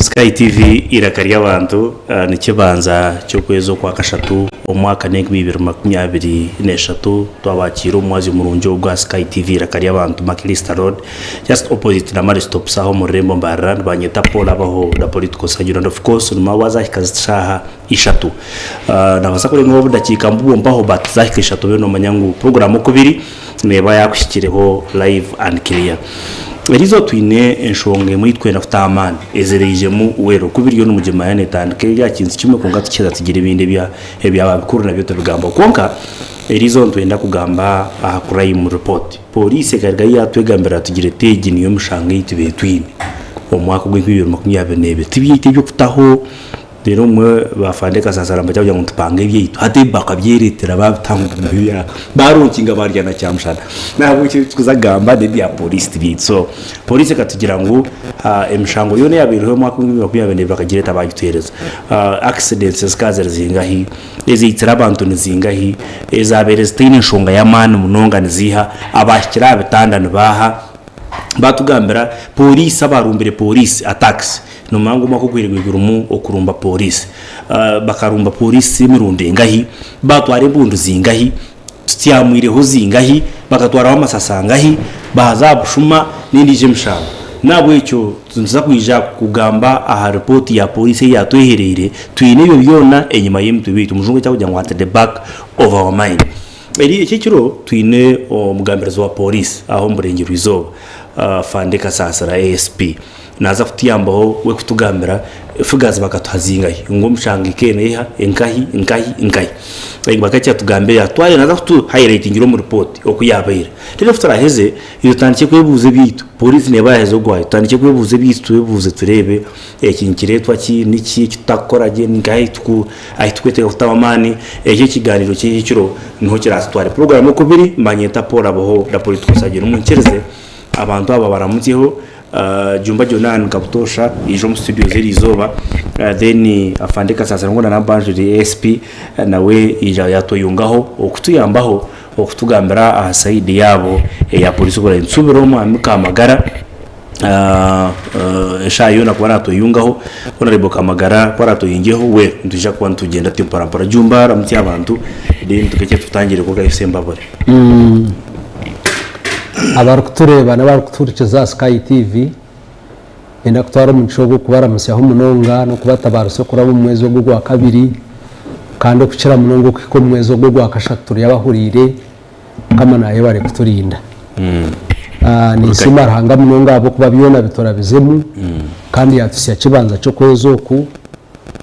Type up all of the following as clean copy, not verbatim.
Sky TV Eiraka ry'abantu nikibanza ky'okwezi okwakashatu omwaka n'enkumi ibiri 23 twabakiira omu mwazyo murungi ogu aha Sky TV Eiraka ry'abantu Maclista Road just opposite na Marie Stopes aho omu rurembo Mbarara nibanyeta Paul Abaho the political surgeon and of course nimaba zahika shaaha ishatu Nabaasa kurengaho obudakiika mbubwo mpaho but zahika ishatu obe nomanya ngu puroguramu oku biri neeba yakuhikireho live and clear. Eriizooba twine enshonga emwe ei turikwenda kutaho amaani ezireijemu well oku biriyo nimugyemanya netandika eri aha kintu kimwe kwonka tukiheza tugira ebindi ebyaba bikuru nabyo tubigambaho. Kwonka eriizooba nitwenda kugamba aha crime report. Pooriisi ekarugayo yaatwegambira yatugira eti egi niyo mishango ei tubaire twine omu mwaka ogw'enkumi ibiri 22. Tibyaitu eby'okutaho Reero obumwe ba afande Kasasara nibakira kugira ngu nitupaanga ebyaitu hati ebi bakabyereetera baabitanga omu byabo baaronkinga baarya na kyamushana. N'ahabw'ekyo ebi turikuza kugamba n'ebya pooriisi ti byaitu. So pooriisi ekatugira ngu emishango yoona eyaabaireho omu mwaka gw'enkumi ibiri 22 bakagireeta baagituheereza. Accidents zikaba ziri zingahi, ezaitsire abantu ni zingahi, ezaabaire zitaine nshonga y'amaani munonga niziiha, abaahikire aha bitanda nibaaha. Baatugambira pooriisi abaarumbire pooriisi, attacks, Noomanya ngu omwaka oguhweire guri gurimu okurumba pooriisi. Bakarumba pooriisi emirundi engahi, baatwara embundu zingahi, tutyamwireho zingahi, bakatwaraho amasasi angahi, baaza aha bushuma n'endiijo emishango. N'ahabw'ekyo nituza kwija kugamba aha ripooti ya pooriisi ei yaatwehereire twine ebyo byona enyima y'emitwe yaitu, omujungu eki arikugira ngu at the back of our mind. Eki ekiro twine omugambirizi wa pooriisi aha omu Burengyerwa-izooba, Afande Kasaasira, ASP. Naaza kutuyambaho we kutugambira figures bakatuha zingahi ngu omushanga eka enu eha enkahi nkahi nkahi bakakira atugambire atware naaza kutu highlightingira omu report oku yabaire then obu turaheze itwe tutandikye kwebuuza ebyaitu police neeba yaheza ogwayo tutandikye kwebuuza ebyaitu twebuuze tureebe eki nikireetwa ki niki eki tutakukora gye ninkahi ahi tukwetenga kutamu amaani ekyo ekiganiro ky'ekiro niho kiratutware program oku biri manyeta Paul Abaho the political surgeon munkirize abantu aba baramutsyeho Jumba Jonan nka butoosha yaija omu studios eriizooba then Afande Kasaasira ngu na ASP nawe yaija yatweyungaho okutuyambaho okutugambira aha sayidi yaabo eya pooriisi oku Nitusuubira omwami Kamagara eshaaha yoona kuba naatweyungaho Honourable Kamagara ku araatweyungyeho we nitwija kuba nitugyenda tutyo mpora mpora. Jumba ramutsya abantu then tukye tutangire kurugayo Sembabule. Abarikutureeba n'abarikutuhurikiza aha Sky TV, niinyenda kutwara omugisha ogu kubaramutsyaho munonga n'okubatabaarisa okuraba omu mwezi ogu ogwakabiri kandi okukira munonga okuhika omu mwezi ogu ogwakashatu turi abahuriire. Mukama naayebare kuturinda. Ninsiima Ruhanga munonga ahabw'okuba byona biturabizemu kandi yaatuhitsya kibanza ky'okwezi oku.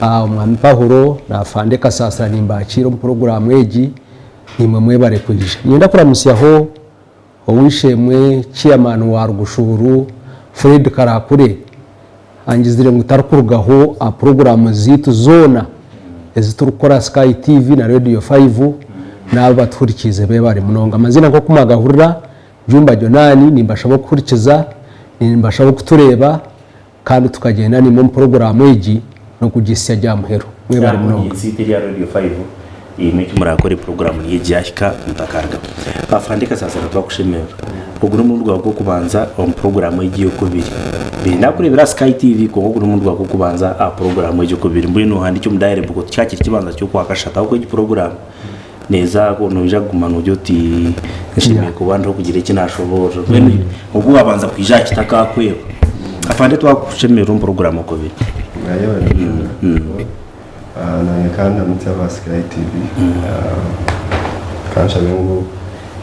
Omwami Pahulo na Afande Kasaasira nimbakiira omu puroguraamu egi. Naimwe mwebare kwija. Niinyenda kuramutsyaho ow'eishe-emwe Chairman wa Rugushuuru Fred Karakure angizire ngu tarikurugaho aha puroguraamu zaitu zoona ezi turikukora aha Sky TV na Radio Five n'abo abatuhurikiize beebare munonga. Amaziina nk'oku mwagahurira, Jumba Jonani, nimbashaba okuhurikiza, nimbashaba okutureeba kandi tukagyenda naimwe omu puroguraamu egi n'okugihitsya gye aha muheru. Mwebare munonga. Ensi yaitu erya Radio Five eine eki murakore puroguraamu niyo egi yahika mutakarugaho. Afande Kasaasira twakushemererwa. Ogu n'omurundi gwawe gw'okubanza omu puroguraamu egi ey'okubiri. Biri nakureebera aha Sky TV kwonka ogu n'omurundi gwawe gw'okubanza aha puroguraamu egi okubiri. Mbwenu ohandiikye omu diary book oti kyakiri kibanza ky'okwakashatu ahabw'okuba egi puroguraamu neeza noija kuguma noogira oti nshemereire kuba ndiho kugira eki naashoboorora. Mbwenu ogu waabanza kwija aha kitakakweba. Afande twakushemererwa omu puroguraamu okubiri. Naanye ka ndamutse aba Sky TV. Ka nshabe ngu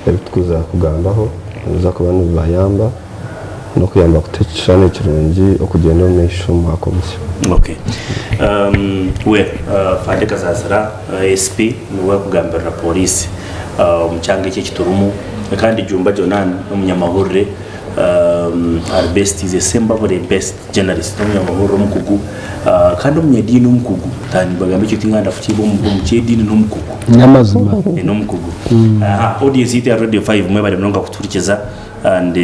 ebi turikuza kugambaho nibiza kuba nibibayamba n'okuyamba kuta ekishushani kirungi okugyenda omu maisho omu mwaka omusya. Okay. Well, Afande Kasaasira ASP niwe arikugambirira pooriisi omu kyanga eki eki turimu kandi Jumba Jonan n'omunyamahurire ari best, he is a Sembabule best journalist, n'omunyamahurire omukugu kandi omunyadiini omukugu. Nibagamba ekyo tinganda kukiiba omu ky'ediini n'omukugu. N'amazima. N'omukugu. Audience yaitu ya Radio 5 mwebare munonga kutuhurikiza. And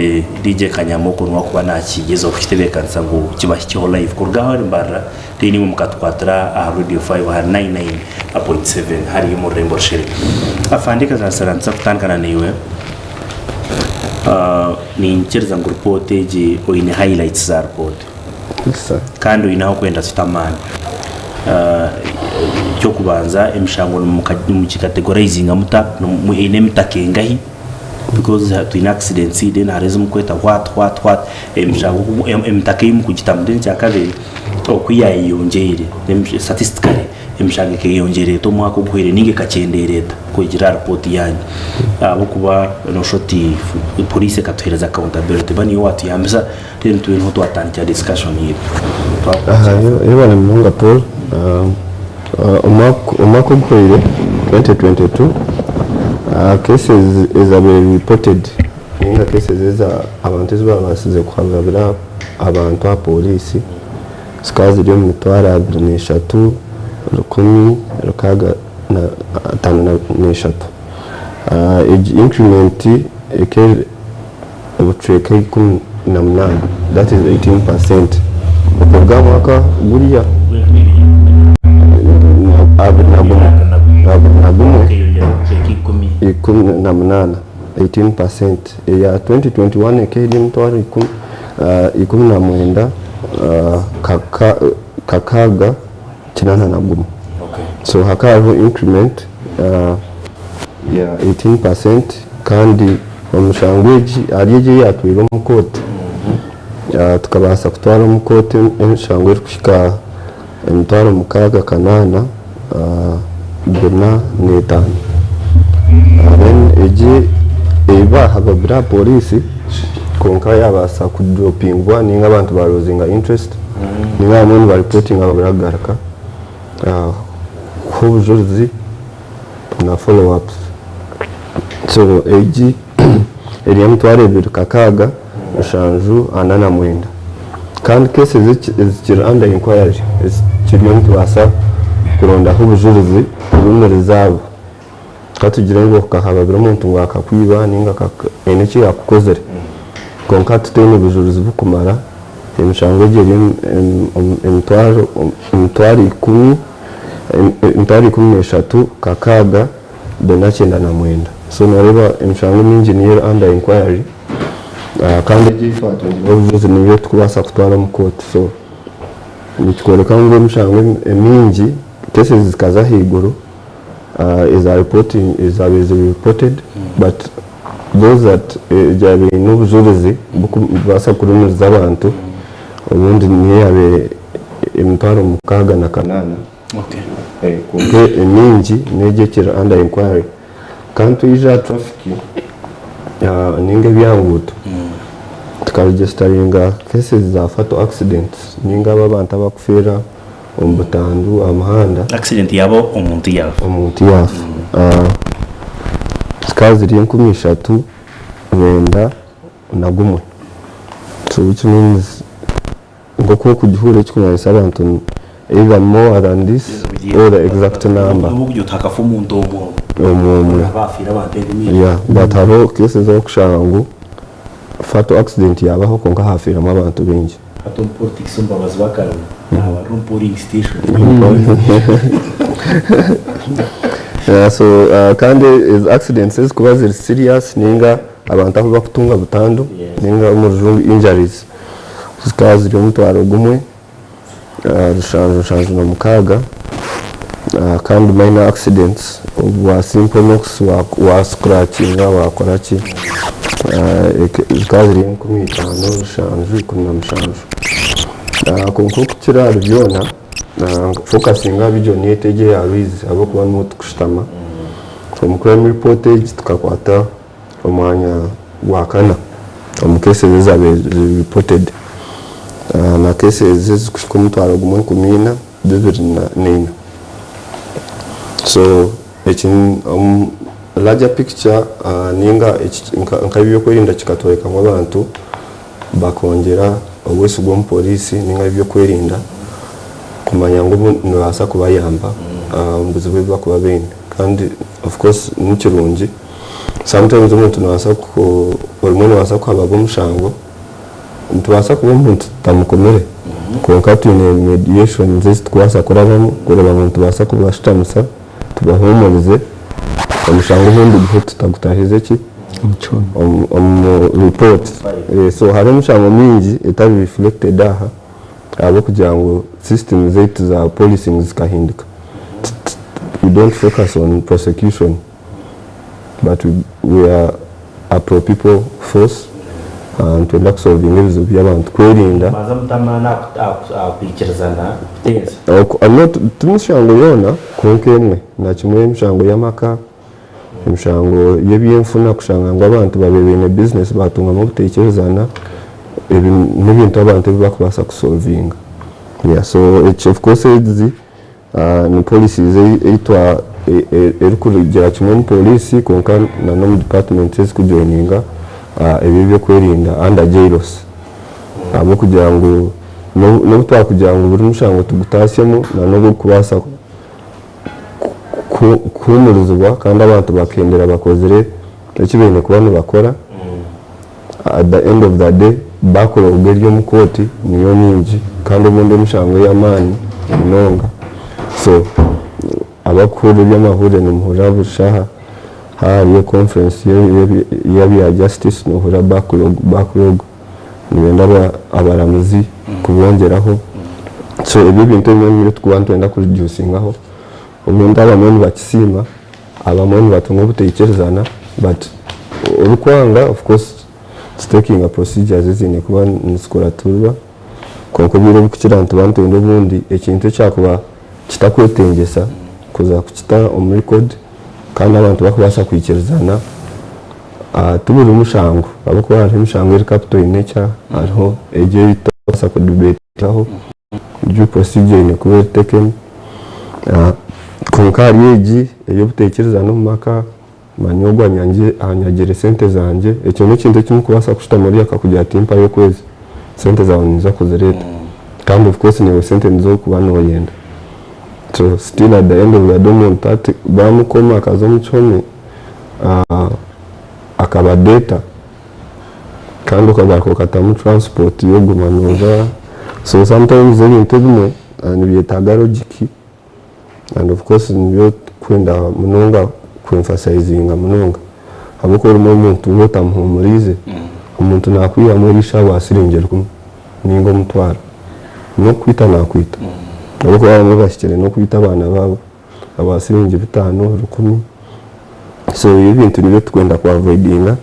DJ Kanyama okwo niwe arikuba nakigyezaho kukitebeekanisa ngu kibahikyeho live. Kuruga aho ahari Mbarara then imwe mukatukwatira aha Radio 5 aha 99.7 hariya omu rurembo Rushere. Afande Kazaasira nituza kutandika naiwe. Niinyikiriza ngu ripooti egi oine highlights za ripooti. Kandi oine ah'okwenda tuta amaani. Eky'okubanza emishango nimugikategorizinga muta? Eine emitaka engahi? Because twine accidents then hariho ezi murikweta what what what emishango emitaka ei murikugitamu. Then ekyakabiri oku yayeyongyeire statistically emishango ekeyongyera eta omwaka oguhweire ninga ekakyendeera eta kurugiirira aha ripooti yaanyu? Ahabw'okuba nooshusha oti poriisi ekatuheereza accountability ba niiwe waatuyambisa Then tube niho twatandikira discussion yaitu. Aha yebare munonga Paul. Omwaka oguhweire 2022 cases ezabaire reported ninga cases ezi abantu ezi babaasize kuhababira abantu aha poriisi zikaba ziri omu mitwaro abiri n'eshatu rukumi rukaaga na ataano n'eshatu. Egi increment ekaba obucweka 18, that is 18%, okuruga aha mwaka guriya 2021, 18%, eya 2021 ekaba eri emitwaro 19 681, so hakaba hariho increment ya 18% kandi Omushango egi ahari egi eyatwairwe omu kooti, tukabaasa kutwara omu kooti emishango erikuhika emitwaro mukaaga kanaana bina n'etaano. Then egi ei baahababire aha pooriisi kwonka yaabaasa kuduropingwa nainga abantu baaruzinga interest nainga abamwe nibaripootinga babura kugaruka kuha obujurizi. Na follow ups. So egi eri emitwaro ebiri kakaaga mushanju ana na mwenda. Kandi cases ezikiri under inquiry ezikiriyo nitubaasa kurondaho obujurizi kurumiriza abo. Katugire ngu okahababira omuntu ngu akakwiba ninga haine eki yakukozire kwonka tutaine bujurizi burikumara, emishango egi eri emitwaro ikumi. Emitwaro 13 kakaaga bina 99. So noreeba emishango emingi niyo eri under inquiry kandi egi ei twatungire obujulizi niyo turikubaasa kutwara omu kooti. So nikikworeka ngu emishango emingi cases zikaza ahaiguru eza reporting ezabaire ziri reported but those that ezabaire eine obujurizi burikubaasa kurumiriza abantu obundi niyo yabaire emitwaro 68 kwonka emingi n'egyo ekiri under inquiry. Kandi twija aha traffic ninga ebyanguuto tukaregisitaringa cases za fatal accidents ninga abo abantu abakufeera omu butandu aha muhanda. Accident yaaba omuntu yaafa. Omuntu yaafa. Zikaba ziri 3901. So which means nk'oku orikugihurira ekikumanyisa abantu either more than this or the exact number. Nobu okugira oti hakafa omuntu omwe omwe. Omwe omwe. Haba hafiire abantu enkumi ibiri. Yeah, but hariho cases orikushanga ngu fatal accident yaabaho kwonka hafiiremu abantu baingi. Hati omu politics omu babazi b'akaruru naaba ari omu polling station. Yeah, so kandi ezi accidents ezikuba ziri serious ninga abantu abu bakutunga butandu ninga omu rujungu injuries zikaba ziri omutwaro gumwe rushanju nshanju na mukaaga kandi minor accidents obwa simple knocks wa scratchinga wakora ki zikaba ziri 5717. Kwonka okukira ahari byona fokasinga aha region yaitu egi eya Rwizi ahabw'okuba nimwo turikushutama. Omu crime report egi tukakwata omwanya gwa kana omu cases ezabaire ziri reported na cases ezirikuhika omutwaro gumwe enkumi ina bibiri na ina. So eki omu larger picture ninga nk'ebyokwerinda kikatworeka ngu abantu bakongyera obwesigwa omu poriisi ninga ebyokwerinda kumanya ngu nibabaasa kubayamba omu bizibu ebi barikuba baine kandi of course nikirungi. Sometimes omuntu nabaasa ku obumwe nobaasa kuhabaga omushango, nitubaasa kuba omuntu tutamukomire kwonka twine mediations ezi turikubaasa kurabamu kureeba ngu nitubaasa kubashutamisa tubahuumurize omushango obundi guhe tutagutahize ki omu report. So hariho emishango mingi etari reflected aha. Ahabw'okugira ngu system zaitu za policing zikahinduka. We don't focus on prosecution but we are a pro people force nitwenda kusolvinga ebizibu by'abantu kwerinda. Banza mute amaani aha kwikirizana kuteeza. Ti mishango yoona kwonka emwe na kimwe emishango y'amaka, emishango y'ebyenfuna kushanga ngu abantu babaire baine bizinesi batungamu obutaikirizana, ebi n'ebintu abantu ebi barikubaasa kusolvinga. So of course ezi ni policies erikurugira kimwe omu poliisi kwonka na n'omu departments ezikujoininga ebi eby'okwerinda under JLOS ahabw'okugira ngu n'obu twakugira ngu buri mushango tugutasyemu na n'ogurikubaasa kuhuumurizibwa kandi abantu bakahendera bakozire eki baine kuba nibakora, at the end of the day backlog eri omu kooti niyo nyingi kandi obundi emishango ey'amaani munonga. So abarikuhurira eby'amahurire nimuhurira buri shaaha haaba hariyo conference y'ebya justice nohurira backlog, backlog. Nibenda abaramuzi kubongyeraho. So ebyo ebintu ebimwe nibyo turikuba nitwenda ku reducingaho. Obundi abamwe nibakisiima, abamwe nibatunga obutaikirizana but orikwanga of course tutakinga procedures eziine kuba nizikuratirwa kwonka obwire oburikukira nituba nitwenda obundi ekintu ekyakuba kitakwetengyesa kuza kukita omu record kandi abantu bakubaasa kwikirizana. Ti buri mushango ahabw'okuba hariho emishango eri capital in nature, hariho egyo ei tutakubaasa ku debatingaho, due procedure eine kuba eri taken. Kwonka hariyo egi ey'obutaikirizana omu maka, manya ogu anyagire sente zangye, ekyo n'ekintu eki murikubaasa kushutama oriya akakugira ati mpayo okwezi, sente zaawe ninza kuzireeta. Kandi of course naiwe sente nizo orikuba nooyenda. So still at the end of the day omuntu ati baamukoma akaza omu kihome, akaba data kandi okagaruka okatamu transport y'okuguma nooza so sometimes ebintu ebimwe nibyetaaga logic and of course nibyo tukwenda munonga ku emphasizinga munonga ahabw'okuba orimu omuntu waaba otamuhumuriize omuntu naakwihamu eriisho ahabwa siringi rukumi ninga omutwaro n'okukwita naakwita ahabw'okuba abamwe bahikire n'okwita abaana baabo. Aba siringi bitaano, rukumi. So ebyo ebintu nibyo tukwenda ku avoidinga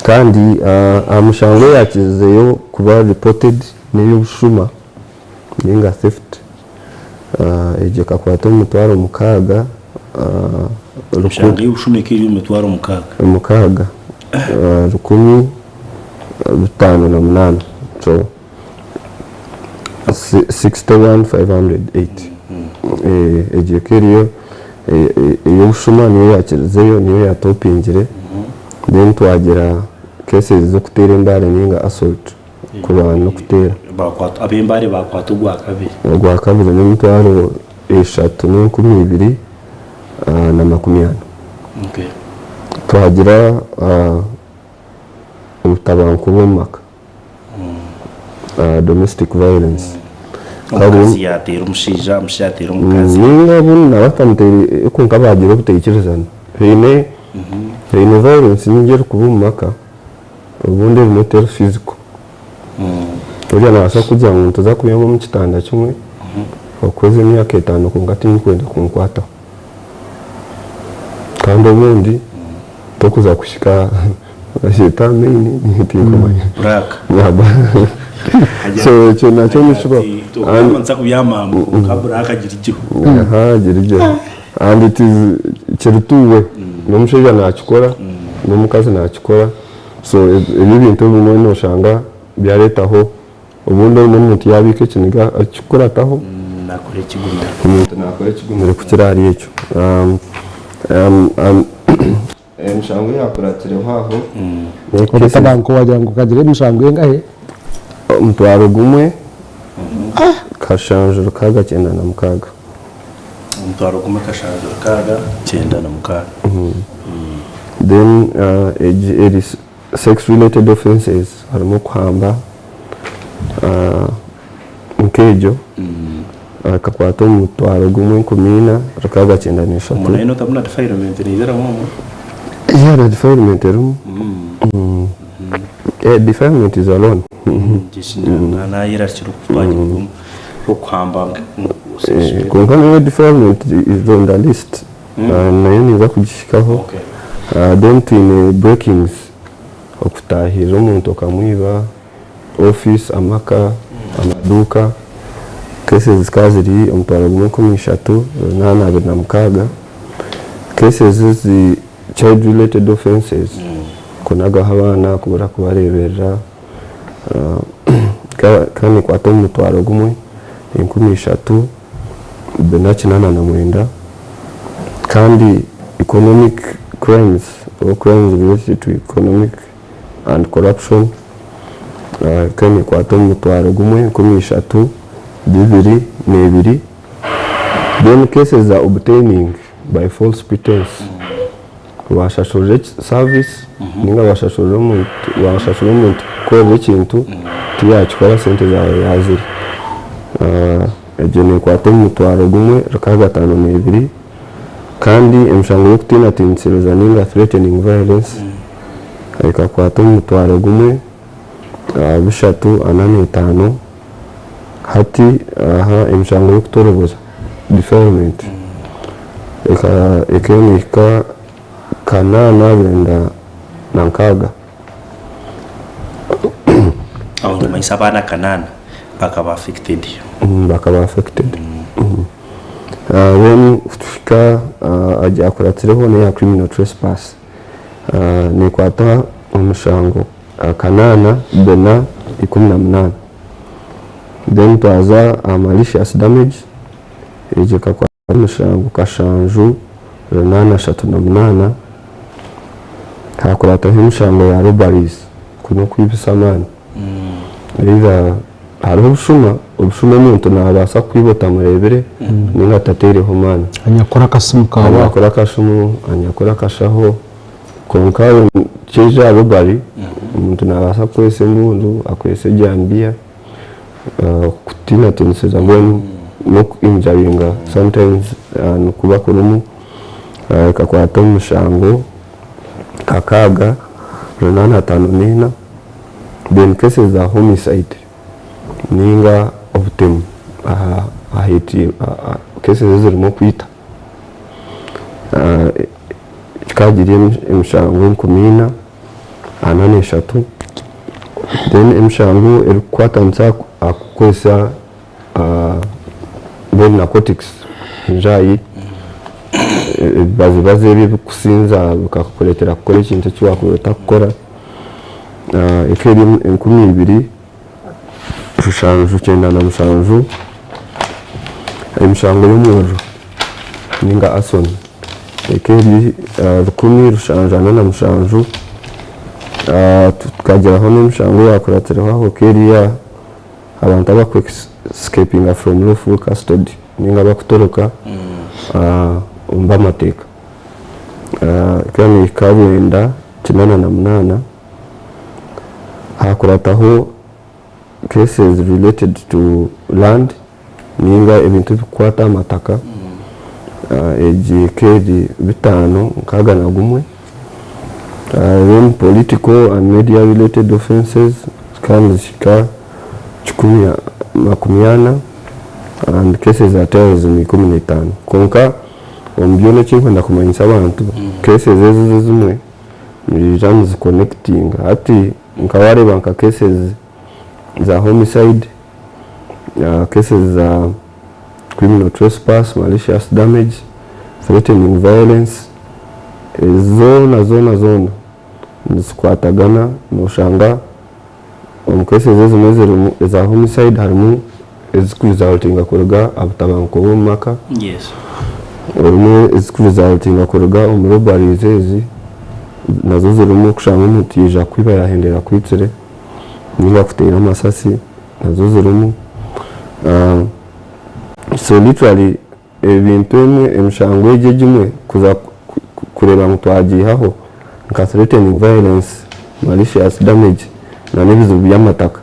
kandi aha mishango eyakizizeyo kuba reported n'eyobushuma ninga theft egyo ekakwata omu mitwaro mukaaga. Emishango ey'obushuma ekaba eri omu mitwaro mukaaga. Mukaaga, rukumi 58 so. 61508 Egyo eka eriyo ey'obushuma niyo yakirizeyo niyo yatopingire then twagira cases z'okuteera embaare ninga assault kurwana n'okuteera. Ab'embaare bakwata ogwakabiri. Ogwakabiri n'emitwaro eshatu n'enkumi ibiri na makumi ana. Twagira obutabanguko bw'omu maka. Domestic violence. Omukazi yateera omushaija, omushaija yateera omukazi. Ninga obundi naaba atamuteire kwonka baagira obutaikirizana. Haine haine violence nyingi erikuba omu maka obundi ebimwe etari physical. Oriya naabaasa kukugira ngu nituza kubyama omu kitanda kimwe okuhweza emyaka etaano kwonka tindikwenda kunkwataho. Kandi obundi tokuza kuhika Bakyeta main tinkumanya. Black. So ekyo nakyo nikibaho. Okugamba nituza kubyama kwonka black girigyeho. Aha girigyeho. And it is kiri two way. N'omushaija nakikora n'omukazi nakikora. So ebyo ebintu ebimwe noshanga byaretaho obundi omuntu yabiika ekiniga akikukurataho. Nakora ekigumire. Omuntu nakora ekigumire kukira ahari ekyo. Emishango eyakuratireho aho Obutabanguko wagira ngu okagira emishango engahe? Omutwaro gumwe kashanju rukaaga kyenda na mukaaga. Omutwaro gumwe kashanju rukaaga kyenda na mukaaga. Then egi eri sex related offences harimu okuhamba nk'egyo ekakwata omu mutwaro gumwe enkumi ina rukaaga kyenda n'eshatu. Omu nayo notamu na defilement neija eramu omwo? Yeah na defilement erimu. Defilement is alone. Nayerarikire oku twagira omu. Okuhamba Kwonka nayo defilement is on the list nayo ninza kugihikaho. Then twine breakings, okutaahirira omuntu okamwiba, office, amaka, amaduuka. Cases zikaba ziri omutwaro gumwe 30 826. Cases ezi child related offences, kunagaho abaana, kubura kubareeberera. Ekaba nekwata omu mutwaro gumwe 3889 kandi economic crimes or crimes related to economic and corruption ekaba nekwata omu mutwaro gumwe 3202. Then cases za obtaining by false pretence. Waashashurira service ninga waashashurira omuntu waashashura omuntu kukukorera ekintu tiyaakikora sente zaawe yaazirya. Egyo neekwata omu mutwaro gumwe 652 kandi emishango y'okutiinatiinisiriza ninga threatening violence ekakwata omu mutwaro gumwe 345. Hati aha emishango y'okutoroboza, defilement, ekaba nehika kanaana bwenda na nkaaga. Aho nikimanyisa abaana kanaana bakaba affected. Bakaba affected. Then kutuhika agyakuratsireho neya criminal trespass, nekwata omushango kanaana bina 18. Then twaza aha malicious damage, egyo ekakwata omushango kashanju runaana ashatu na munaana. Hakurataho emishango ya robberies, oku n'okwibisa amaani. Either hariho obushuma, obushuma omuntu nabaasa kukwiba otamureebire ninga atateireho maani. Anyakukora akasimu kaawe ako. Anyakukora akasimu, anyakukora akashaho. Kwonka kyaija aha robbery, omuntu nabaasa kukozesa embundu, akozese ejambiya kukutiinatiinisiza mbwenu n'oku injuringa sometimes nikuba kurimu, ekakwata omu mushango 6,854 then cases za homicide ninga obutemu cases ezirimu okwita. Kikagira emishango 43, then emishango erikukwatanisa aha kukozesa mbwenu narcotics enjaayi, ebibazibazi ebi ebirikukusinza bikakureetera kukora ekintu eki waakubaire otarikukora, ekaba eri 2797, emishango y'omuriro ninga arson ekaba eri 1747, tukagiraho n'emishango eyakuratsireho aho ekaba eri abantu abaku escapinga from lawful custody ninga abakutoroka omu b'amateeka ekaba nehika 988. Hakurataho cases related to land ninga ebintu ebikukwata aha mataka, egi eka eri 561. Then political and media related offences zikaba nizihika 140 and cases za terrorism 15. Kwonka omu byona ekinkwenda kumanyisa abantu, cases ezo ezimwe niziija nizikonectinga. Hati nka wareeba nka cases za homicide, cases za criminal trespass, malicious damage, threatening violence, ezi zoona zoona zoona nizikwatagana noshanga omu cases ezimwe ezirimu eza homicide harimu ezikuresultinga kuruga aha butabanguko bw'omu maka, Obumwe ezikuresultinga kuruga omu robberies ezi nazo zirimu kushanga omuntu yaija kukwiba yahendera akwitsire ninga akuteire amasasi nazo zirimu. So literally ebintu ebimwe emishango egi egimwe kuza kureeba ngu twagiihaho nka threatening violence, malicious damage na n'ebizibu by'amataka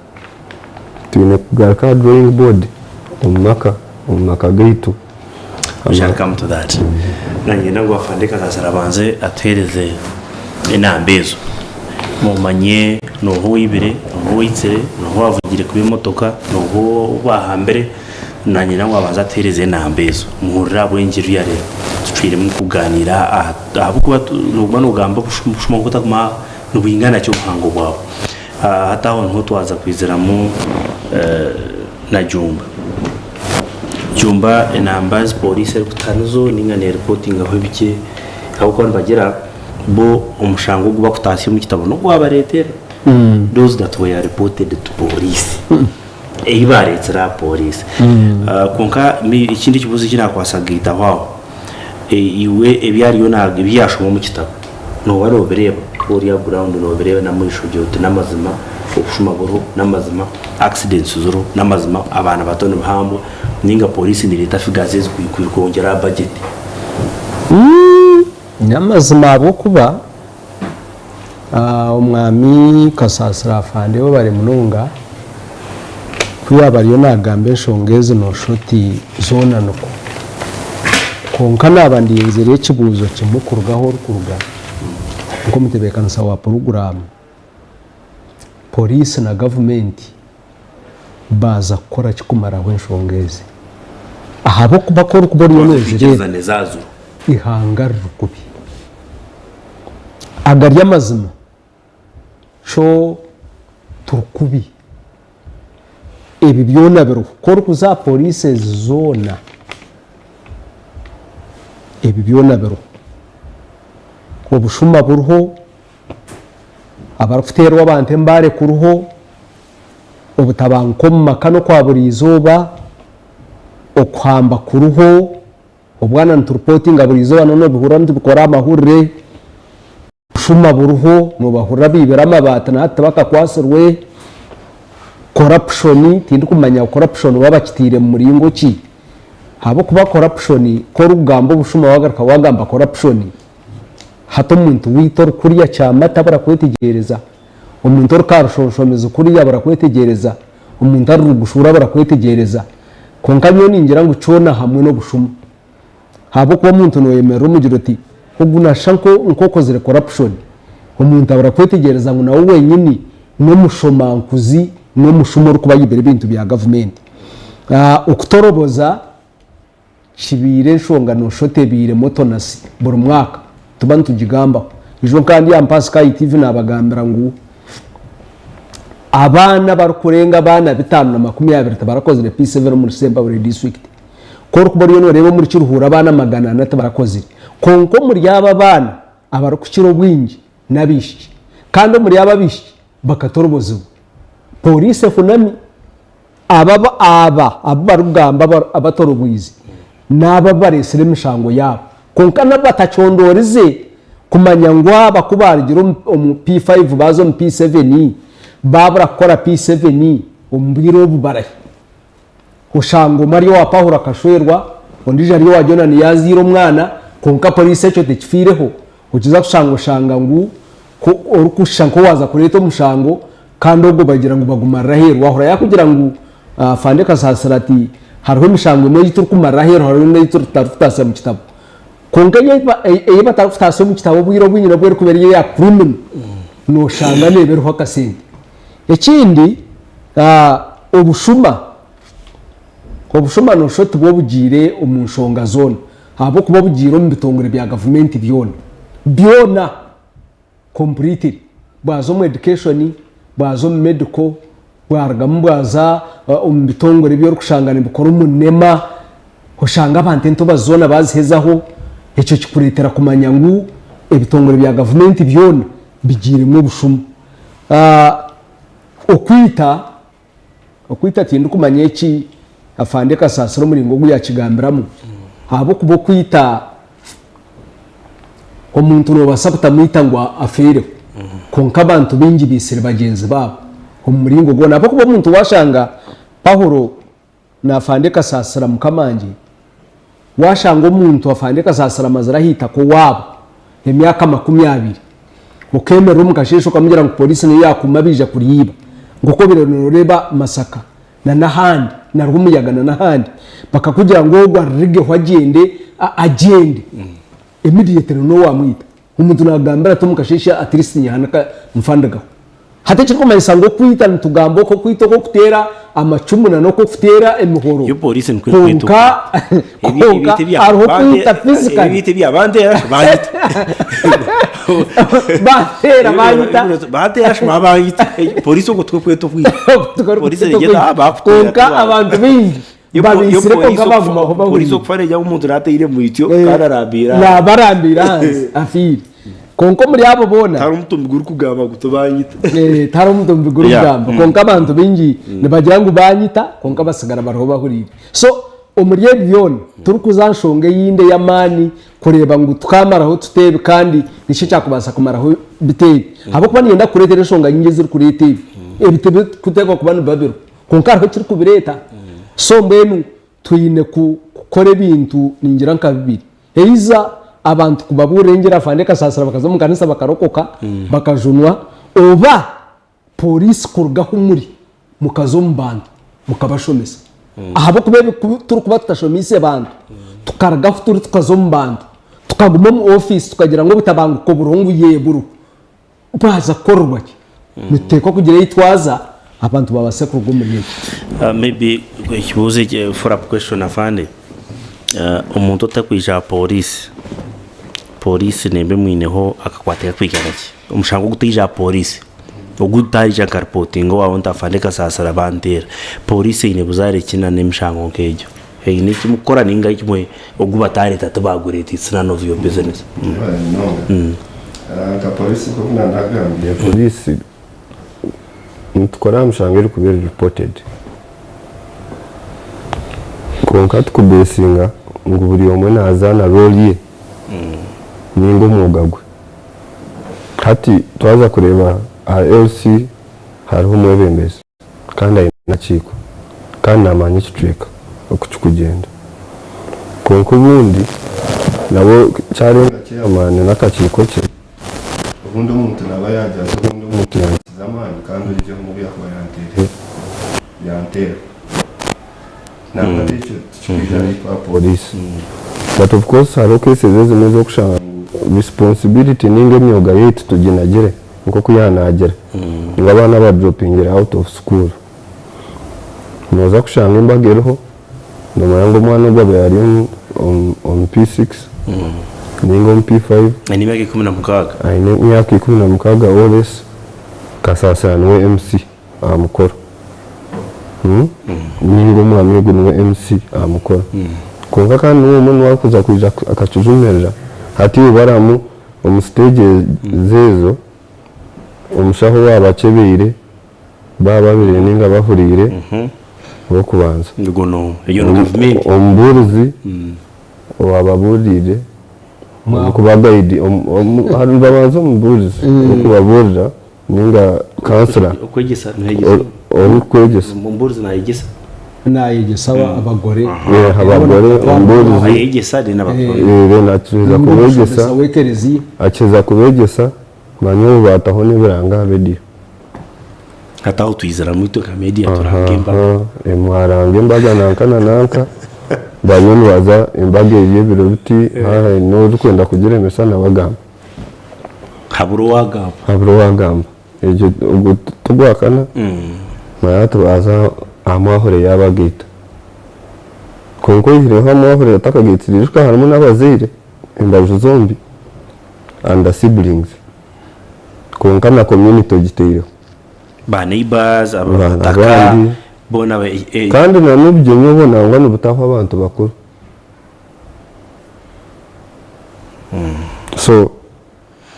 twine kugaruka aha drawing board omu maka omu maka gaitu. We shall come to that. Nanyenda ngu Afande Kasasira abanze atuhereze enamba ezo mumanye noha owaibire, noha owaitsire, noha owavugire kubi emotoka, noha ou bahambire. Nanyenda ngu abanze atuheereze enamba ezo. Muhurire ahabw'enki ruriya tucwiremu kugaaniira aha ahabw'okuba nooguma noogamba obushuma obutakuma nibwingana ki obuhango bwabwo. Hati aho niho twaza kwiziramu na Jumba. Jumba enamba ezi pooriisi erikutuha nizo nainga neeripootingaho ebikye ahabw'okuba nibagira bo omushango ogu bakutaasya omu kitabo n'ogwabareetera. Those that were reported to police. Ei baareetsire aha pooriisi. Kwonka ekindi ekibuuzo eki naakubaasa kugaitaho aho, iwe ebi ariyo ebi yaashoma omu kitabo nooba noobireeba ori aha ground noobireeba n'amaisho ogira oti n'amazima obushuma buriho, n'amazima accidents ziriho, n'amazima abaana bato nibahambwa nainga pooriisi neereeta figures ezi kwongyera aha budget? N'amazima ahabw'okuba Omwami Kasaasira Afande webare munonga ku yaaba ariyo naagamba enshonga ezi nooshusha oti zoona nikwo. Kwonka naaba ndinzire ekibuuzo kimwe kuruga ahu orikuruga nk'omutebeekanisa wa puroguraamu, Poriisi na gavumenti baaza kukora ki kumaraho enshonga ezi? Ahabw'okuba ku orikuba oriyo noozireeba, eihanga riri kubi. Agari amazima, kyo turi kubi. Ebi byona biriho. Ku orikuza aha poriisi ezi zoona, ebi byona biriho. Obushuma buriho, abarikuteerwa abantu embaare kuriho, obutabanguko omu maka n'okwa buri izooba, okuhamba kuriho, Obwana nituripotinga buri izooba noona obihurira nitubikora aha mahurire, obushuma buriho nobahurira baibire amabaati na hati tibakakwatsirwe, corruption tindikumanya corruption oba bakiteire mu muringo ki ahabw'okuba corruption ku orikugamba obushuma wagaruka wagamba corruption hati omuntu waitu orikurya kyamata abura kwetegyereza, omuntu ori karushonshomizi kuriya abura kwetegyereza. Omuntu arirugushuura abura kwetegyereza. Kwonka nyowe ningira ngu kyona hamwe n'obushuma. Ahabw'okuba omuntu noyemerera omugira oti, ogu nashusha nk'okozire corruption. Omuntu abura kwetegyereza ngu nawe wenyini n'omushomankuzi, n'omushuma orikuba ayibire ebintu bya gavumenti. Okutoroboza kibaire enshonga noshusha oti ebaire motonasi buri mwaka tuba nitugigambaho. Ijo nka ndi aha Mpaha Sky TV nabagambira ngu abaana abarikurenga abaana 520 tibarakozire P7 omuri Sembabule district. Ku orikuba oriyo noreeba omuri Kiruhura abaana 400 tibarakozire. Kwonka omuri abo abaana abarikukira obwingi n'abaishiki kandi omuri abo abaishiki bakatorobozibwa. Poriisi ehunami. Aba aba abu barikugamba abatorobwize n'abo abu bareetsire emishango yaabo. Kwonka nabo batacondoorize kumanya ngu aba ku baarugire omu P5 baaza omu P7, baabura kukora P7 omu bwire obu barahi? Oshanga omwe ari owa Pahuro akashwerwa, ondiijo ari owa Jonani yaazaire omwana, kwonka poriisi ekyo tekifiireho. Okiza kushanga oshanga ngu ku orikushusha nk'owaaza kureeta omushango kandi ogwo bagira ngu bagumarire aheeru. Waahurira yaakugira ngu Afande Kasaasira ati hariho emishango emwe ei turikumarira aheeru hariho n'ei tutarikutaasya mu kitabo. Kwonka ei batarikutaasya omu kitabo obwire obwingi n'obu erikuba eri eya criminal nooshanga neeba eriho akasente. Ekindi obushuma, obushuma nooshusha oti bwo bugiire omu nshonga zoona ahabw'okuba bugiire omu bitongore bya gavumenti byona byona. Completely bwaza omu education, bwaza omu medical, bwarugamu bwaza omu bitongore ebi orikushanga nibikora omu nema, oshanga abantu entobazi zoona bazihezaho, ekyo kikureetera kumanya ngu ebitongore bya gavumenti byona bigiiremu obushuma. Okwita, okwita tindikumanya eki Afande Kasaasira omuringo ogu yaakigambiramu ahabw'okuba okwita omuntu noobaasa kutamwita ngu afeereho kwonka abantu baingi baitsire bagyenzi baabo omu muringo gwona ahabw'okuba omuntu waashanga Paulo na Afande Kasaasira Mukamangye Waashanga omuntu afande Kasaasira amazire aha itaka owaabo emyaka 20, okeemerera omu kasheeshe okamugira ngu pooriisi niyo yaakuuma baija kuryiba, nk'oku obaire nooreeba Masaka na n'ahandi na Rwumuyaga na n'ahandi, bakakugira ngu ogwo arurigeho agyende, agyende immediately n'owaamwita. Omuntu naakugambira ati omu kasheeshe at least nyehanika nfa ndugaho. Hati ekirikumanyisa ngu okwita nitugamba oku okwita okw'okuteera amacumu na n'okw'okuteera emihoro. Yo polisi nikwo erikweta Kwonka Ebi- kwonka ebintu ebya- hariho bante- okwita physically. ebintu ebya banteera banyita. Banteera banyita. Banteera shuma banyita. Polisi okwo tikwo kweta okwita. Polisi erikugyenda aha bakuteera Kwonka tiwaba. abantu baingi Yo po- yo babiisire polisi kwonka okufa- bagumaho Polisi bahuriire. okufa negira ngu omuntu naateire mwityo Eh, kandi arambiire aha. Naaba arambiire ahansi afiire. Kwonka omuri abo boona. Tihariho omutumbi gurikugamba ngu tibanyita. Eh, tihariho omutumbi gurikugamba. Kwonka abantu baingi nibagira ngu banyita kwonka batsigara bariho bahuriire. So omuri ebi byona turikuza aha nshonga eyindi ey'amaani kureeba ngu tukaamaraho tuta ebi kandi niki ekyakubaasa kumaraho bita ebi. Ahabw'okuba niinyenda kukureetera enshonga nyingi ezirikureeta ebi. Ebi tibirikuteekwa kuba nibiba biriho kwonka hariho ekirikubireeta. So mbwenu twine kukora ebintu ningira nka bibiri. Eiza abantu kubabuurira engiri afande Kasaasira bakaza omu kanisa bakarokoka bakajunwa oba Pooriisi kuruga ahu muri mukaza omu bantu mukabashomesa. Ahabw'okuba ebi ku turikuba tutashomeise bantu, tukaruga ahu turi tukaza omu bantu, tukaguma omu ofiisi tukagira ngu obutabanguko buriho ngu yee buriho, bwaza kukorerwa ki? Nituteekwa kugira ei twaza abantu babaase kuruga omuri eki. Maybe ekibuuzo eki follow up question afande, omuntu otakwija aha pooriisi, pooriisi neeba emwineho akakwate kakwingana ki? Omushango ogutaija aha pooriisi, ogutaija nka ripootinga owaawe nti afande Kasaasira banteera, pooriisi eine buzaare ki na n'emishango nk'egyo? Eine eki mukukora nainga imwe ogu bataareeta tibaagureeta it's none of your business. Nka pooriisi nk'oku naanagambire, pooriisi nitukora aha mishango erikuba eri reported. Kwonka tukubeesinga ngu buri omwe naazaana role ye nainga omwoga gwe. Hati twaza kureeba aha LC hariho omwebembezi kandi aine akakiiko kandi naamanya ekicweka oku kirikugyenda. Kwonka obundi nabwo kyarenga chairman n'akakiiko ke, obundi omuntu naaba yaagira ati obundi omuntu yankiza amaani kandi oihireho n'obu yaakuba yanteire yanteera. Nangwa ekyo tikirikwija naitwe aha pooriisi. But of course hariho cases ezimwe ez'okushanga ngu responsibility ninga emyoga yaitu tuginagire nk'oku yaanagira ngu abaana abadropingire out of school. Nooza kushanga embaga eriho nomanya ngu omwana ogu abaire ari omu P6 ninga omu P5. Aine emyaka 16. Aine emyaka 16 or less, Kasaasira niwe MC aha mukoro. Ninga omwami ogu niwe MC aha mukoro. Kwonka kandi niwe omwe niwe arikuza kwija akakijumirira. Hati iwe baramu omu stage ezo, omushaho waaba akyebeire, baaba babire ninga bahuriire, ow'okubanza. Ogwo n'omwe. Eyo ni gavumenti. Omubuurizi owaaba abuuriire, orikuba guide, nibabanza omubuurizi orikubabuurira ninga kansura Okwegyesa nayegyesa. Orikwegyesa. Omubuurizi nayegyesa. Nayegyesa abagore. Abagore omubuurizi. Ayegyesa then abatwara. Then akiheza kubegyesa. W'ekereziya. Akiheza kubegyesa manya obu bataho n'ebiranga aha rediyo. Hati aho twiziramu itwe nka media turanga embaga. Mwaranga embaga nanka na nanka bariyo nibaza embaga eri ebiro biti haaba haine orikwenda kugiremesa nawe agamba. Habura owagamba. Habura owagamba. Egyo ogwo tigwakana manya tubanza aha mwahurire yaaba agaita. Kwonka oihireho amwahurire atakagaitsire ijuka harimu n'abazaire embaju zombi and the siblings. Kwonka na community ogitaireho. Ba neighbours, abataka, Abandi. boona. Kandi na n'obugyenyi obwo nangwa nibutahwa abantu bakuru. So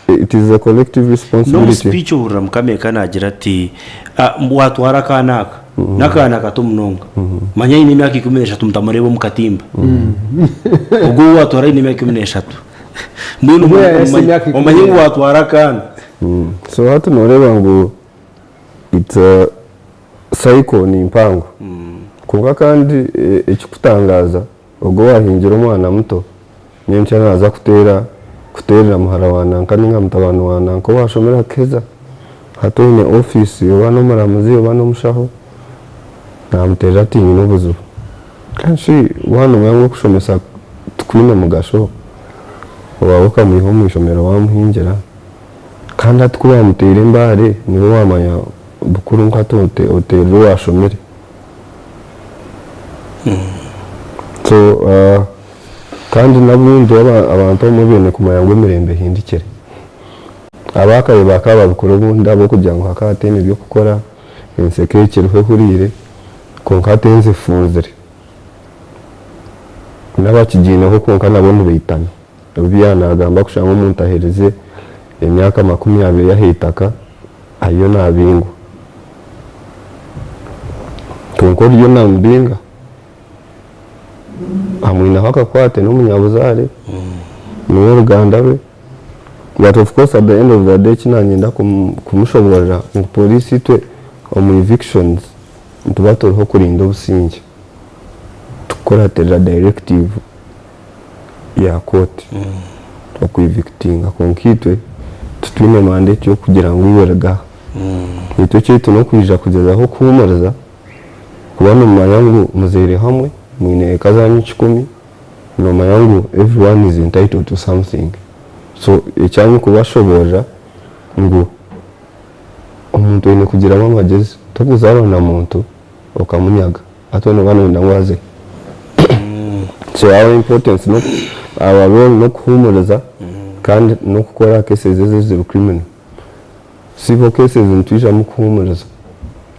it is a collective N'omu responsibility. speech ohurira mukama eka naagira ati "Ah, mbu watwara akaana aka n'akaana kato munonga manya aine emyaka 13 mutamureeba omu katimba ogwo ou watwara aine emyaka 13 mbwenu Ubwo yahise emyaka ikumi omanye ngu n'ebiri. watwara akaana So hati noreeba ngu it's a cycle ni mpango. Kwonka kandi ekikutangaaza Ogwo owaahingira omwana muto, nyenkya naaza kuteera kuteerera muhara wa nanka nainga mutabani wa nanka owaashomire akaheza, hati oine ofiisi oba n'omuramuzi oba n'omushaho, naamuteerera ati nyine obuzibu. Kandi shi waaba noomanya ngu okushomesa tikwine mugasho, owaawe okamwiha omu ishomero waamuhingira? Kandi hati ku baamuteire embaare niiwe waamanya bukuru nka hati oteerire owaashomire. So kandi n'obundi abantu abamwe baine kumanya ngu emirembe ehindukire. Abaakare bakaba babikora obundi ahabw'okugira ngu hakaba hataine by'okukora, ensi ekaba ekiriho ehuriire kwonka hati ensi efunzire. N'abakigiineho kwonka nabo nibaitana. Obu yaaba naagamba kushanga omuntu aherize emyaka 20 aha itaka ariyo naabingwa. Kwonka oriyo naamubinga amwineho akakwate n'omunyabuzaare, n'ow'oruganda rwe. But of course at the end of the day eki naanyenda kumushoboorora ngu pooriisi itwe omu evictions nituba turiho kurinda obusingye, tukukuratirira directive. ya kooti oku evictinga kwonka itwe titwine mandate y'okugira ngu iwe ruga aha. Itwe ekyaitu n'okwija kugyezaho kuhuumuriza kuba nimumanya ngu muzaire hamwe, mwine eka zanyu kikumi, noomanya ngu everyone is entitled to something. So ekyanyu kubashoboorora ngu omuntu oine kugiramu amagyezi, torikuzaarwa na muntu okamunyaga. Hati nooba nooyenda ngu aze. So our importance n'oku our role n'okuhuumuriza kandi n'okukora cases ezi eziri criminal. Civil cases nitwijamu kuhuumuriza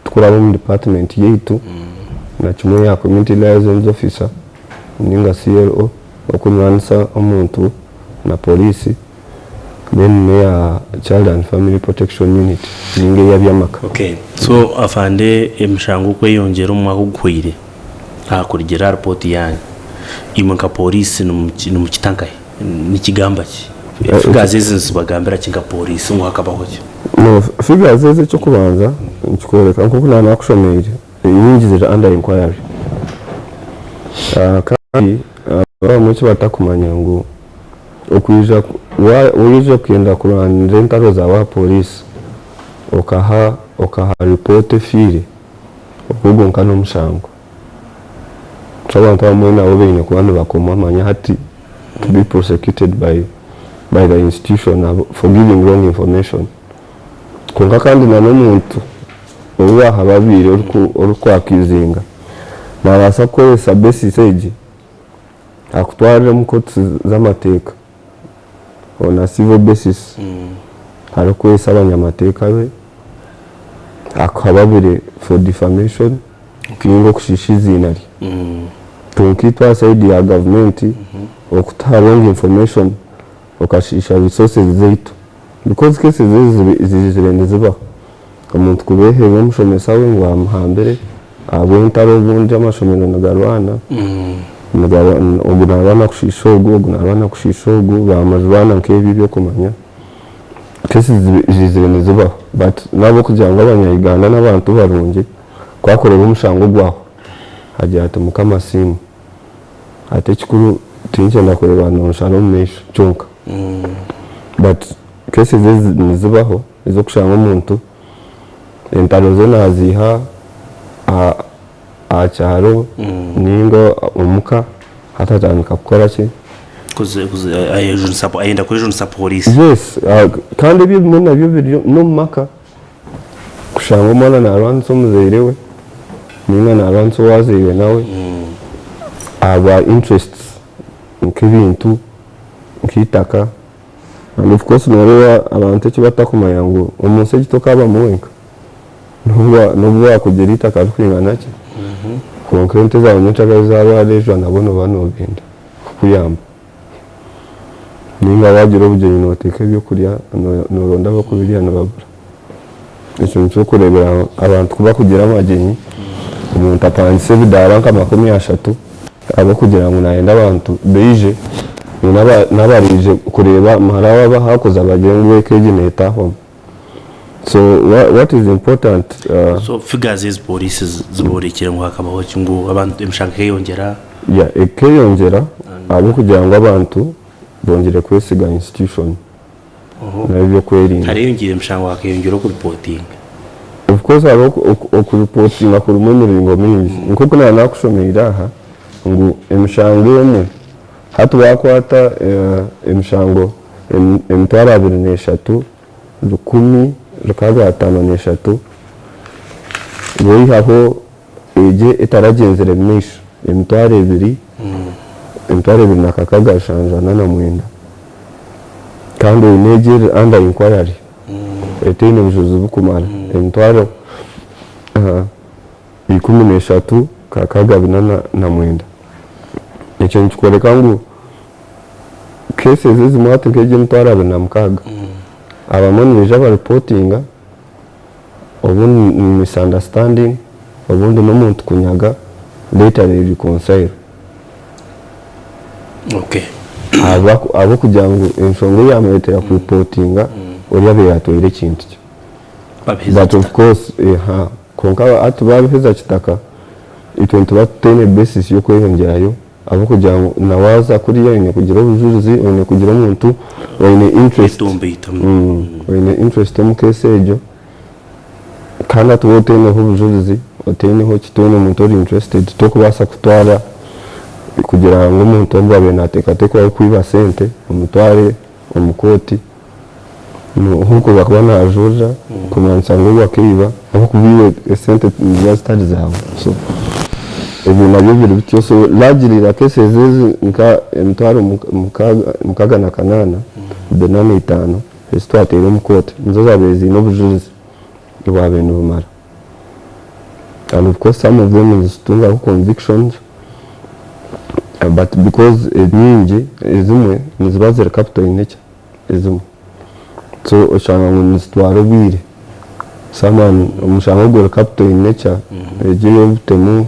tukuraba omu department yaitu na kimwe eya community liaisons officer ninga CLO okunywanisa omuntu na police then n'eya child and family protection unit ninga ey'aby'amaka. Okay so afande emishango okweyongyera omu mwaka oguhweire aha kurugiirira aha ripooti yaanyu, imwe nka pooriisi nimukita nkahi? Nikigamba ki? Figures ezi nizibagambira ki nka pooriisi ngu hakabaho ki? No, figures ezi eky'okubanza nikikworeka nk'oku naaba naakushomeire, enyingi ziri under inquiry. Kandi abamwe eki batakumanya ngu Okwija waija kwenda kurwanirira entaro zaawe aha pooriisi okaha okaha ripoota efiire, ogwo gwonka n'omushango. So abantu abamwe nabo baine kuba nibakomwa manya hati to be prosecuted by by the institution for giving wrong information. Kwonka kandi na n'omuntu ou waahababiire orikwakizinga naabaasa kukoresa basis egi Akutwarire omu kooti z'amateeka on a civil basis arikukoresa abanyamateeka be akuhababire for defamation ninga okushiisha eiziina rye. Kwonka itwe aha side ya gavumenti okutuha wrong information okashiisha resources zaitu because cases ezi ziizire nizibaho. Omuntu kubeherera omushomesa we ngu amuhambire ahabw'entaro obundi amashomero nigarwana, ogu narwana kushiisha ogu, ogu narwana kushiisha ogu, bamujwana nk'ebyo eby'okumanya. Cases ziizire nizibaho but n'ahabw'okugira ngu abanya Uganda n'abantu barungi, ku arikureeba omushango gwaho agira ati Mukama asiimwe. Hati ekikuru tinkyenda kureeba nonshara omu maisho kyonka but cases ezi nizibaho ez'okushanga omuntu entaro ze naziiha aha kyaro ninga omuka hati atandika kukora ki? Ayenda kwejunisa pooriisi. Yes kandi ebyo ebimwe nabyo biri n'omu maka. Kushanga omwana naarwanisa omuzaire we ninga naarwanisa ou azaire nawe ahabwa interests nk'ebintu nk'eitaka and of course nooreeba abantu eki batakumanya ngu omunsi egi tokaabamu wenka n'obu waakugira eitaka rikwingana ki kwonka ente zaawe nyenkyakare zaarwara ejo nabwo nooba noogenda kukuyamba. Ninga wagira obugyenyi noteeka ebyokurya noronda abokubirya nibabura. Ekyo nikyo orikureebera abantu kubakugira amagyenyi, omuntu apangisa ebidaara nka 30 ahabw'okugira ngu nayenda abantu baije n'abaraije kureeba muhara waabo ahu arikuza bagire ngu eka egi neetahwamu. So what is important. So figures ezi police ziborekire ngu hakabaho ki ngu abantu emishango ekeyongyera? Yeah ekeyongyera ahabw'okugira ngu abantu bongyeire kwesiga institution n'ebyokwerinda. Hareyongyire emishango hakeyongyera oku reportinga. Of course hariho oku reportinga kurimu emiringo mingi nk'oku naba nakushomeire aha ngu emishango emwe hati wakwata emishango 230. 1653 waihaho egyo etaragyenzire mumaisho 2000 2649 kandi eine egyo eri under inquiry etaine bujulizi burikumara 13649. Ekyo nikikworeka ngu cases ezimwe hati nk'egi 26000 abamwe nibaija bareportinga obundi ni misunderstanding obundi n'omuntu kunyaga later they reconcile. Ahabw'okugira ngu enshonga eyamureetera kureportinga oriya abaire atwaire ekintu kye. But of course kwonka hati baabiheza kitaka itwe nituba tutaine basis y'okweyongyerayo ahabw'okugira ngu na waaza kuriya oine kugira obujurizi, oine kugira omuntu oine interest oine interest omu case egyo kandi hati waaba otaineho obujurizi, otaineho ki, toine muntu ori interested tokubaasa kutwara kugira ngu omuntu ogwo abaire naateekateekwaho kwiba sente omutware omu kooti. Nk'oku akuba naajurira kumanyisa ngu ogu akaiba ahabw'okuba iwe esente niziba zitari zaawe. So ebyo nabyo biri bityo. So largely cases ezi nka emitwaro 68 45 ezi twateire omu kooti nizo zaabaire ziine obujurizi obwabaire nibumara. And of course some of them nizitungaho convictions but because enyingi ezimwe niziba ziri capital in nature. Ezimwe so oshanga ngu nizitwara obwire someone omushango oguri capital in nature egyo ey'obutemu,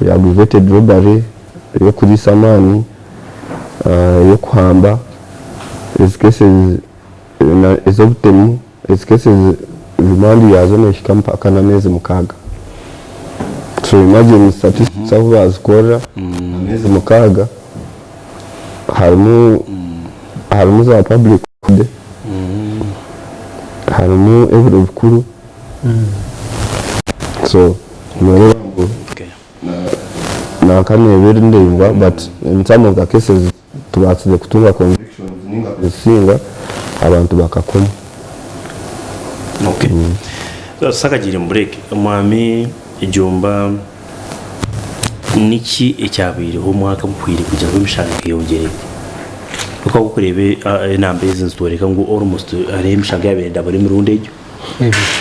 eya aggravated robbery, ey'okuriisa amaani, ey'okuhamba, ezi cases ez'obutemu ezi cases remand yaazo neehika mpaka n'ameezi mukaaga so imagine statistics ahu baazikorera ameezi mukaaga. Harimu harimu za public holiday, harimu ebiro bikuru so noreeba ngu nanka neeba eri ndaingwa but in some of the cases tubaasize kutunga convictions ninga kuzisinga abantu bakakomwa. Okay. Tutakagiire omu break, Mwami Jumba. Niki ekyabaireho omwaka oguhweire kugira ngu emishango eyongyere? Nikwo orikureeba enamba ezi nizitworeka ngu almost hariho emishango eyabaire nedabura emirundi egyo.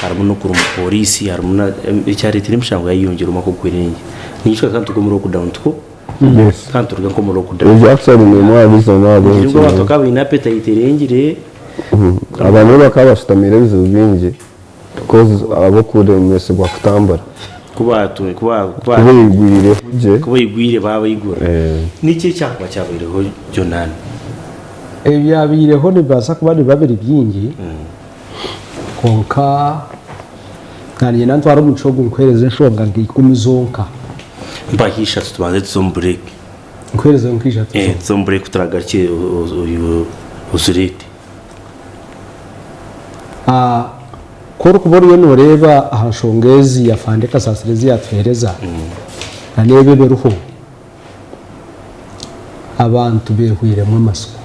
Harimu n'okuruma pooriisi harimu na ekyareetire emishango yayeyongyera omwaka oguhweire n'enki? Niijuka tukaba nituruga omu lockdown tikwo? Yes. Tukaba nituruga nk'omu lockdown. Egyo actually n'emwe aha reason ahabw'enki. Ngira ngu abantu bakaba baine appetite erengire. Abamwe bakaba bashutamiire ebizibu bingi. Because ahabw'okuremesibwa kutambura. Ku baatu- ku ba- ku ba- Ku baigwireho gye. Ku baigwire baabaigura. Niki ekyakuba kyabaireho Jonani? Ebyabaireho nibibaasa kuba nibiba biri bingi, kwonka naanye ntware omugisha ogu nkuheereze enshonga nka ikumi zonka. Mpaho ishatu tubanze tuze omu break. Nkuheereze nka ishatu Eh, zonka. tuze omu break ku turagarukye ozireete. Ku orikuba oriyo nooreeba aha nshonga ezi Afande Kasasira ezi yaatuheereza na n'ebi ebiriho, abantu beehwairemu amatsiko.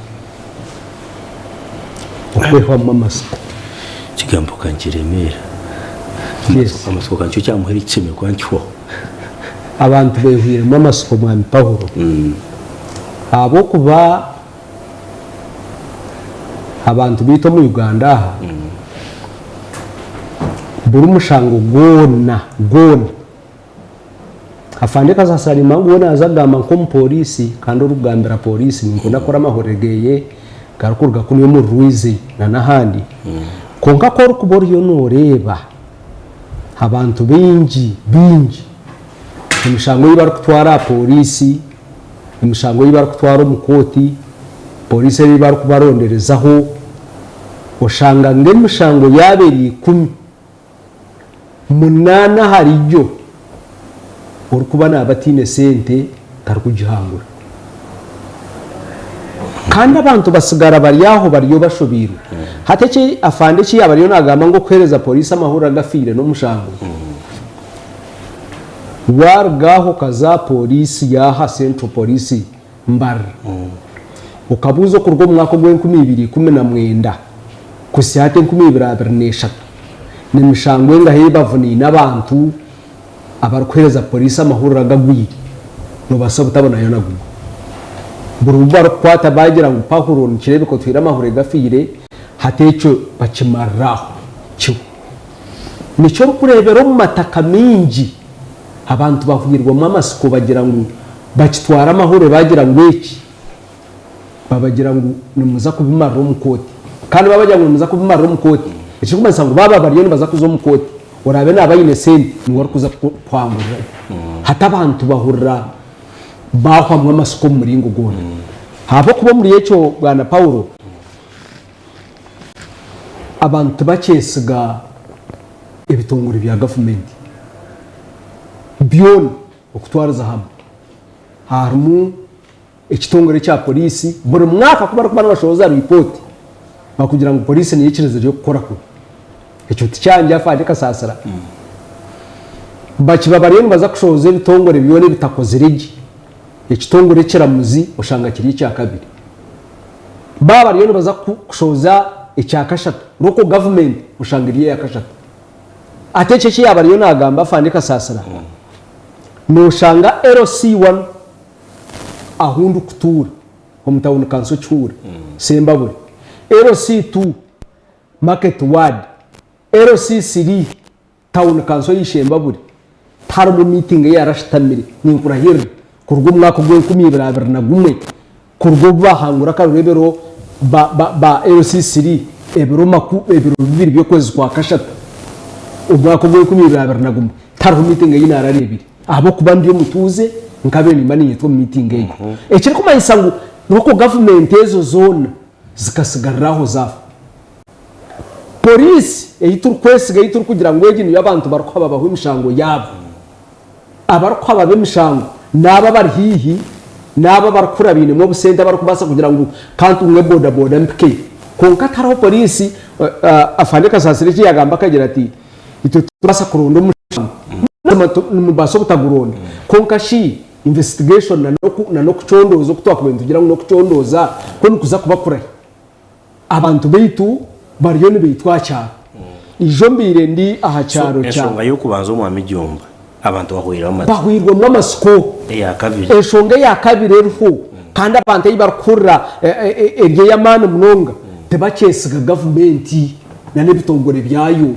Okwehwamu amatsiko. Ekigambo ka nikiremeera. Yes. Amatsiko ka nikyo kyamuhera ekishemereire kuba nikihwaho. Abantu beehwairemu amatsiko Mwami Paulo. Ahabw'okuba Abantu baitu omu Uganda aha buri mushango gwona gwona Afande Kasasira nimanya ngu we naaza kugamba nk'omupooriisi kandi orikugambira pooriisi ninkunda kukora amahurire geeye garikuruga kunu omuri Rwizi na n'ahandi kwonka ku orikuba oriyo nooreeba abantu baingi baingi emishango ei barikutwara aha pooriisi emishango ei barikutwara omu kooti, pooriisi ei barikubaronderezaho, oshanga ngu emishango yaaba eri ikumi, munaana ahariyo orikuba naaba ataine sente tarikugihangura. Kandi abantu batsigara bari aho bariyo bashobeirwe. Hati eki afande eki yaaba ariyo naagamba ngu okuheereza pooriisi amahurire agafiire n'omushango, Waaruga aho okaza aha pooriisi y'aha Central Police Mbarara, okabuuza okuruga omu mwaka ogw'enkumi ibiri ikumi na mwenda. Kuhitsya hati 2023, n'emishango engahi ei bavunaine abantu abarikuheereza poriisi amahurire agagwire? Noobaasa butabonayo na gumwe. Buri bu barikukwata baagira ngu Pahulo nikireebeka otwire amahurire gafiire, hati ekyo bakimarira aho kimwe. Nikyo orikureebera omu mataka maingi abantu bahwirwemu amatsiko bagira ngu bakitwara amahurire baagira ngu eki babagira ngu nimuza kubimarira omu kooti. Kandi babagira ngu nimuza kubimarira omu kooti, ekirikumanyisa ngu baaba bariyo nibaza kuza omu kooti, oraabe naaba aine sente niwe arikuza kuhangurirayo. Hati abantu bahurira baahwamu amatsiko omu muringo gwona. Ahabw'okuba omuri ekyo Bwana Paulo, abantu tibakyesiga ebitongore bya gavumenti byona okutwariza hamwe. Harimu Ekitongore ekya poriisi buri mwaka ku barikuba nibashohoza ripooti bakugira ngu poriisi niyo ekirizire kukora kubi. Ekyo tikyangye afande Kasasira. Bakiba bariyo nibaza kushohoza ebitongore byona ebitakozire gye. Ekitongore ekiramuzi oshanga kiri ekyakabiri. Baaba bariyo nibaza kushohoza ekyakashatu, local government oshanga eri eyakashatu. Ate ekyo eki yaaba ariyo nagamba afande Kasasira, noshanga LC one ahu ndikutuura omu tawuni kanso Kihuura, Sembabule, LC2 Market Ward, LC3 tawuni kanso y'Ishembabule, tiharimu miitingi ei arashutamire, ninkurahirira, kuruga omu mwaka ogw'enkumi ibiri 21 kuruga obu baahangura akaruru ebiro ba, ba, ba LC3 ebiro maku, ebiro bibiri by'okwezi kwa kashatu omwaka ogw'enkumi ibiri 21, tihariho miitingi ei naarareebire. Ahabw'okuba ndi omutuuze, nkabaire nimba niinyetwa omu miitingi egyo. Ekirikumanyisa ngu local government ezo zoona zikatsigarira aho zaafa. Poriisi ei turikwesiga, ei turikugira ngu egi niyo abantu barikuhaba bahu emishango yaabo, abarikuhaba b'emishango n'abo abari haihi, n'abo abarikukura bainemu obusente abarikubaasa kugira ngu ka ntunge bodaboda mpikeyo. Kwonka tihariho poriisi, Afande Kasasira eki yaagamba akagira ati, Itwe titubaasa kuronda omushango. Mazima nimubaasa obutaguronda. Kwonka shi investigation na n'okucondooza oku twakubaire nitugira ngu n'okucondooza kwo nikuza kuba kurahi? Abantu baitu bariyo nibaitwa aha kyaro. Ijo mbaire ndi aha So, kyaro kya. enshonga y'okubanza Omwami Jumba, abantu bahweiremu amatsiko. Bahweirwemu amatsiko. Eya kabiri. Enshonga eya kabiri eriho kandi abantu ei barikuhurira eri ey'amaani munonga, tibakyesiga gavumenti n'ebitongore byayo.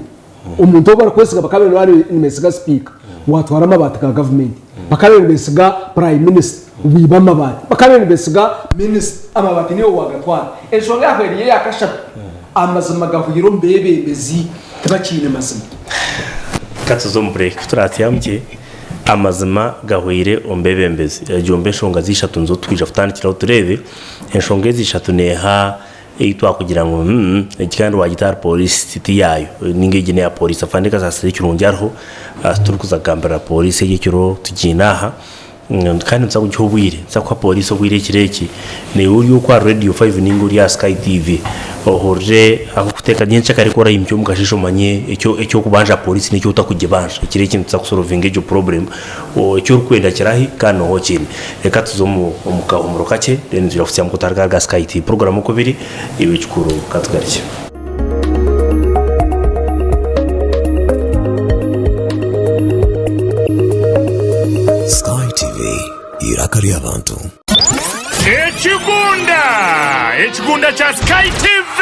Omuntu ou barikwesiga bakaba bari nibesiga sipiika waatwara amabaati ga gavumenti, bakaba bari nibesiga purayime minisita wiiba amabaati, bakaba bari nibesiga minisita amabaati niiwe waagatwara. Enshonga yaawe eri eya kashatu, amazima gahweire omu beebembezi tibakiine mazima. Ka tuze omu bureeki ku turaatyamukye, amazima gahweire omu beebembezi. Egyo mbe enshonga z'ishatu nizo twija kutandikiraho tureebe enshonga ezi ishatu neeha Ei twakugira ngu mm egi kandi waagita ahari pooriisi ti yaayo nainga egi n'eya pooriisi afande Kasasira ekirungi ariho titurikuza kugambirira pooriisi egi ekiro tugiine aha kandi nituza kugiha obwire nituza kuha pooriisi obwire ekiro eki naiwe ori okwo aha Radio Five nainga ori aha Sky TV ohurire ahu okuteeka nyencakare ku oraimukye omu kasheeshe omanye eki orikubanja pooriisi n'eki otakugibanja ekiro eki nituza kusorovinga egyo problem Eki orikwenda kirahi kandi nooha okiine. Reka tuze omu omu kahuumuro kakye then nitwija kuhitsyamu kutandika ahari Sky TV. Puroguraamu oku biri, iwe kikuru ka tugarukye. Sky TV, eiraka ry'abantu. Ekigunda! Ekigunda kya Sky TV!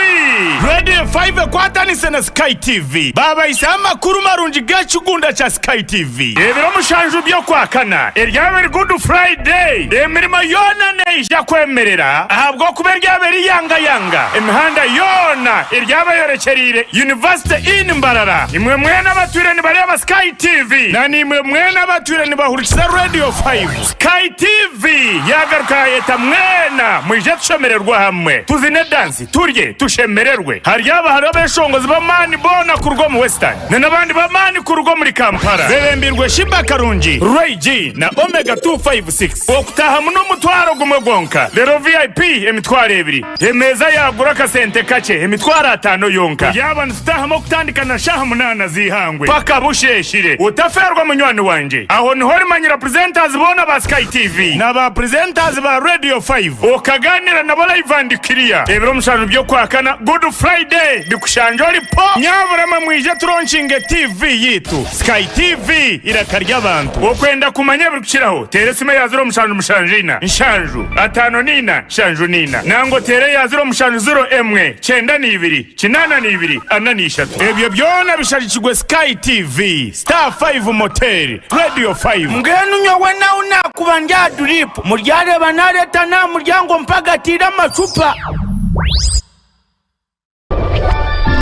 Radio Five ekwatanise na Sky TV baabahisaho amakuru marungi g'ekigunda kya Sky TV. Ebiro mushanju by'Okwakana eryaba eri Good Friday, emirimo yoona neija kwemerera ahabw'okuba eryaba eri yangayanga. Emihanda yoona eryaba eyorekyereire University Inn Mbarara. Imwe mwena abatwire nibareeba Sky TV na naimwe mwena abatwire nibahurikiza Radio Five, Sky TV yaagaruka yaayeta mwena mwije tushemererwe hamwe, tuzine dansi, turye, tushemererwe. Haryaba hariho abeshongozi b'amaani boona kuruga omu Western na n'abandi b'amaani kuruga omuri Kampala bebembirwe Sheebah Karungi, Ray G na Omega 256. Okutaahamu n'omutwaro gumwe gwonka, reero VIP emitwaro ebiri. Emeeza yaagura akasente kakye emitwaro ataano yonka. Yaaba nitutaahamu okutandika na shaaha munaana z'eihangwe paka busheeshire. Otafeerwa munywani wangye. Aho niho orimanyira presenters boona ba Sky TV na ba presenters ba Radio. 5 okaganira nabo live and clear. Ebiro mushanju by'okwakana, Good Friday, bikushangye ori po! Nyabura mwe mwije turonkinge TV yitu, Sky TV, Iraka ry'abantu. Okwenda kumanya ebirikukiraho, teera esimu eya 0774 7 54 74 nangwa oteere eya 0701 92 82 43. Ebyo byona bishagikirwe Sky TV, Star 5 Motel, Radio 5. Mbwenu nyowe nawe naakuba ndi aha duriipu, muryareeba naareeta n'aha muryango mpagatiire amacupa.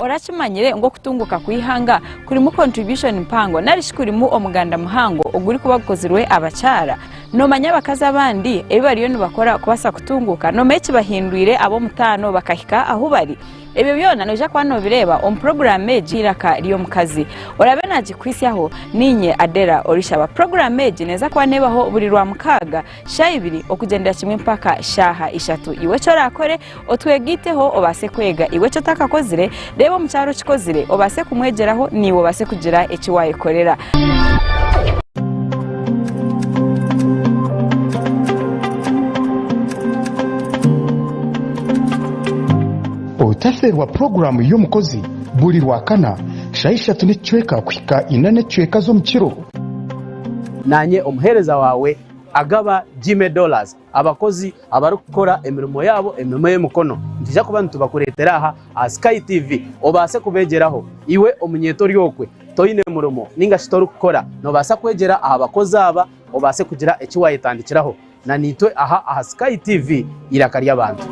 Orakimanyire ngu okutunguka kw'eihanga kurimu contribution mpango narishi kurimu omuganda muhango ogurikuba gukozirwe abakyara? Nomanya abakazi abandi ebi bariyo nibakora kubaasa kutunguka? Nomanya ekibahindwire ab'omutaano bakahika ahu bari? Ebyo byona noija kuba nobireeba omu puroguraamu egi Eiraka ry'Omukazi. Oraabe naagikuhitsyaho, niinye Adela Orishaba. Puroguraamu egi neeza kuba neebaho buri Rwamukaaga shaaha ibiri okugyendera kimwe mpaka shaaha ishatu. Iwe eki oraakore, otwegaiteho obaase kwega. Iwe eki otakakozire, reeba omukyara okikozire obaase kumwegyeraho naiwe obaase kugira eki waayekorera. Otafeerwa puroguraamu y'omukozi buri Rwakana shaaha ishatu n'ekicweka kuhika ina n'ekicweka z'omukiro. Naanye omuheereza waawe agaba Jimmy Dollars, abakozi abarikukora emirimo yaabo emirimo y'emikono. Nitwija kuba nitubakureetera aha aha Sky TV obaase kubeegyeraho. Iwe omunyeeto ori okwe toine murimo ninga shi torikukora, noobaasa kwegyera aha bakozi aba obaase kugira eki waayetandikiraho. Na naitwe aha aha Sky TV eiraka ry'abantu.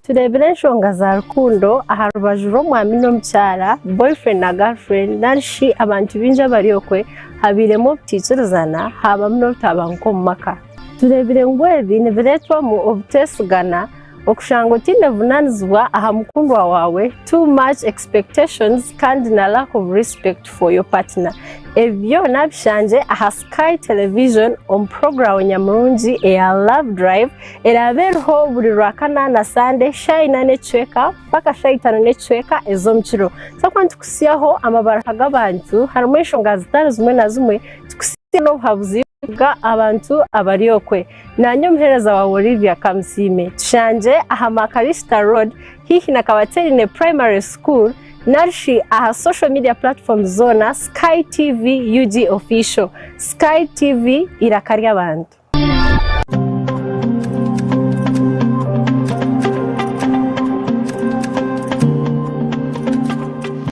Tureebire enshonga za rukundo aha rubaju rw'omwami n'omukyara, boyfriend na girlfriend, nari shi abantu baingi abari okwe habairemu obutaikirizana haabamu n'obutabanguko omu maka. Tureebire ngu ebi nibireetwamu obuteesigana, okushanga otaine buvunaanizibwa aha mukundwa waawe, too much expectations kandi na lack of respect for your partner. Ebi byona bishangye aha Sky Television omu puroguraamu nyamurungi eya Love Drive eraabe eriho buri Rwakana na Sande shaaha ina n'ekicweka mpaka shaaha itaano n'ekicweka ez'omukiro. Twakuba nitukutsyaho amabaruha g'abantu harimu enshonga zitari zimwe na zimwe tukutsye n'obuhabuzi bwa abantu abari okwe. Naanye omuheereza waawe Olivia Kamusiime. Tushangye aha Makarista Road haihi na Kabaterine Primary School narishi aha social media platforms zoona Sky TV UG Official. Sky TV eiraka ry'abantu.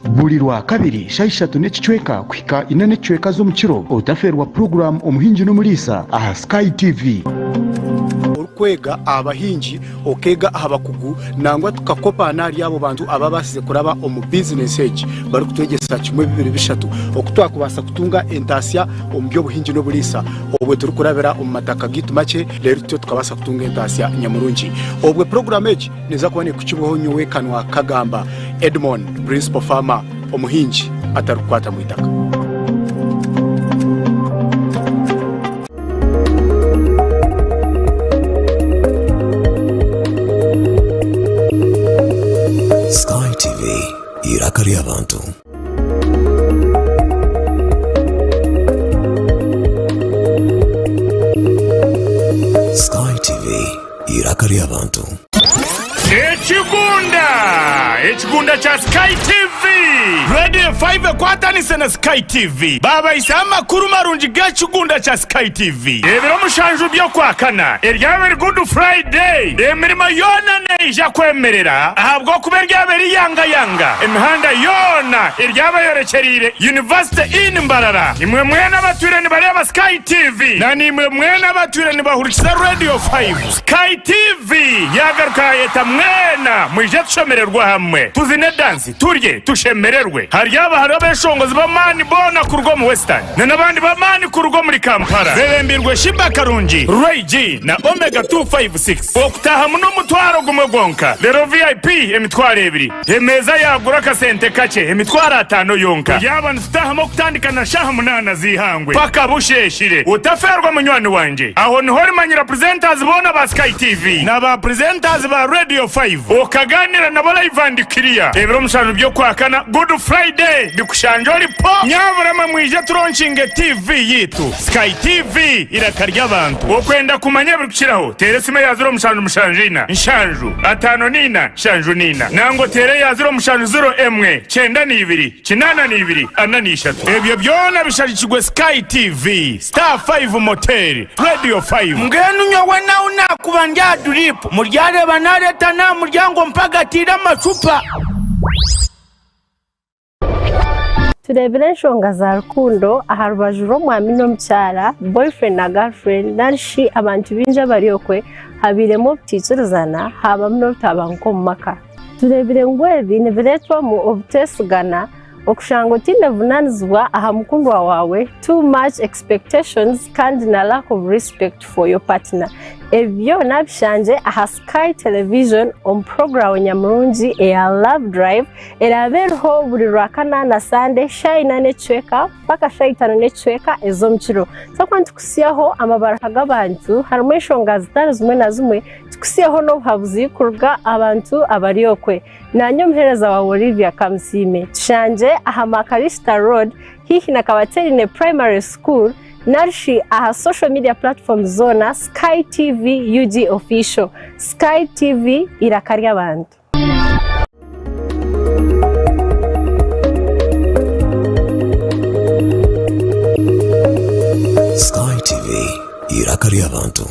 Buri Rwakabiri shaaha ishatu n'ekicweka kuhika ina n'ekicweka z'omukiro, otafeerwa puroguraamu Omuhingi n'Omuriisa aha Sky TV. Orikwega aha bahingi, okeega aha bakugu nangwa tukakopa n'ahari abo bantu ababaasize kuraba omu bizinesi egi barikutwegyesa kimwe bibiri bishatu oku twakubaasa kutunga entaasya omu by'obuhingi n'oburiisa obwe turikurabira omu mataka gaitu makye reero tutyo tukabaasa kutunga entaasya nyamurungi. Obwe puroguraamu egi neeza kuba neekukibwaho nyowe Kanwa Kagamba Edmond, Principal Farmer, omuhingi atarikukwata mu itaka. Sky TV, eiraka ry'abantu. Sky TV, eiraka ry'abantu. Ekigunda! Ekigunda kya Sky TV! Radio 5 ekwatanise na Sky TV baabahisaho amakuru marungi g'ekigunda kya Sky TV. Ebiro mushanju by'Okwakana eryaba eri Good Friday, emirimo yoona neija kwemerera ahabw'okuba eryaba eri yangayanga. Emihanda yoona eryaba eyorekyereire University Inn Mbarara. Imwe mwena abatwire nibareeba Sky TV na naimwe mwena abatwire nibahurikiza Radio 5, Sky TV yaagaruka yaayeta mwena mwije tushemererwe hamwe, tuzine dansi, Turye, tushemererwe. Haryaba hariho abeshongozi b'amaani boona kuruga omu Western na n'abandi b'amaani kuruga omuri Kampala bebembirwe Sheebah Karungi, Ray G na Omega 256. Okutahamu n'omutwaro gumwe gwonka, reero VIP emitwaro ebiri. Emeeza yaagura akasente kakye, emitwaro ataano yonka. Turyaba nitutahamu okutandika na shaaha munaana z'eihangwe paka busheeshire. Otafeerwa munywani wangye. Aho niho orimanyira presenters boona ba Sky TV na ba presenters ba Radio. 5 okaganira nabo live and clear. Ebiro mushanju by'okwakana, Good Friday, bikushangye ori po! Nyabura mwe mwije turonkinge TV yitu, Sky TV, Iraka ry'abantu. Okwenda kumanya ebirikukiraho, teera esimu eya 0774 7 54 74 nangwa oteere eya 0701 92 82 43. Ebyo byona bishagikirwe Sky TV, Star 5 Motel, Radio 5. Mbwenu nyowe nahu naakuba ndi aha duriipu, muryareeba naareeta n'aha muryango mpagatiire amacupa. Tureebire enshonga za rukundo aha rubaju rw'omwami n'omukyara, boyfriend na girlfriend, nari shi abantu baingi abari okwe, habairemu obutaikirizana haabamu n'obutabanguko omu maka. Tureebire ngu ebi nibireetwamu obuteesigana, okushanga otaine buvunaanizibwa aha mukundwa waawe, too much expectations kandi na lack of respect for your partner. Ebi byona bishangye aha Sky Television omu puroguraamu nyamurungi eya Love Drive eraabe eriho buri Rwakana na Sande shaaha ina n'ekicweka mpaka shaaha itaano n'ekicweka ez'omukiro. Twakuba nitukutsyaho amabaruha g'abantu harimu enshonga zitari zimwe na zimwe, tukutsyeho n'obuhabuzi kuruga aha bantu abari okwe. Naanye omuheereza waawe Olivia Kamusiime. Tushangye aha Makarista Road haihi na Kabaterine Primary School nari shi aha social media platforms zoona Sky TV UG Official. Sky TV eiraka ry'abantu. Sky TV, eiraka ry'abantu.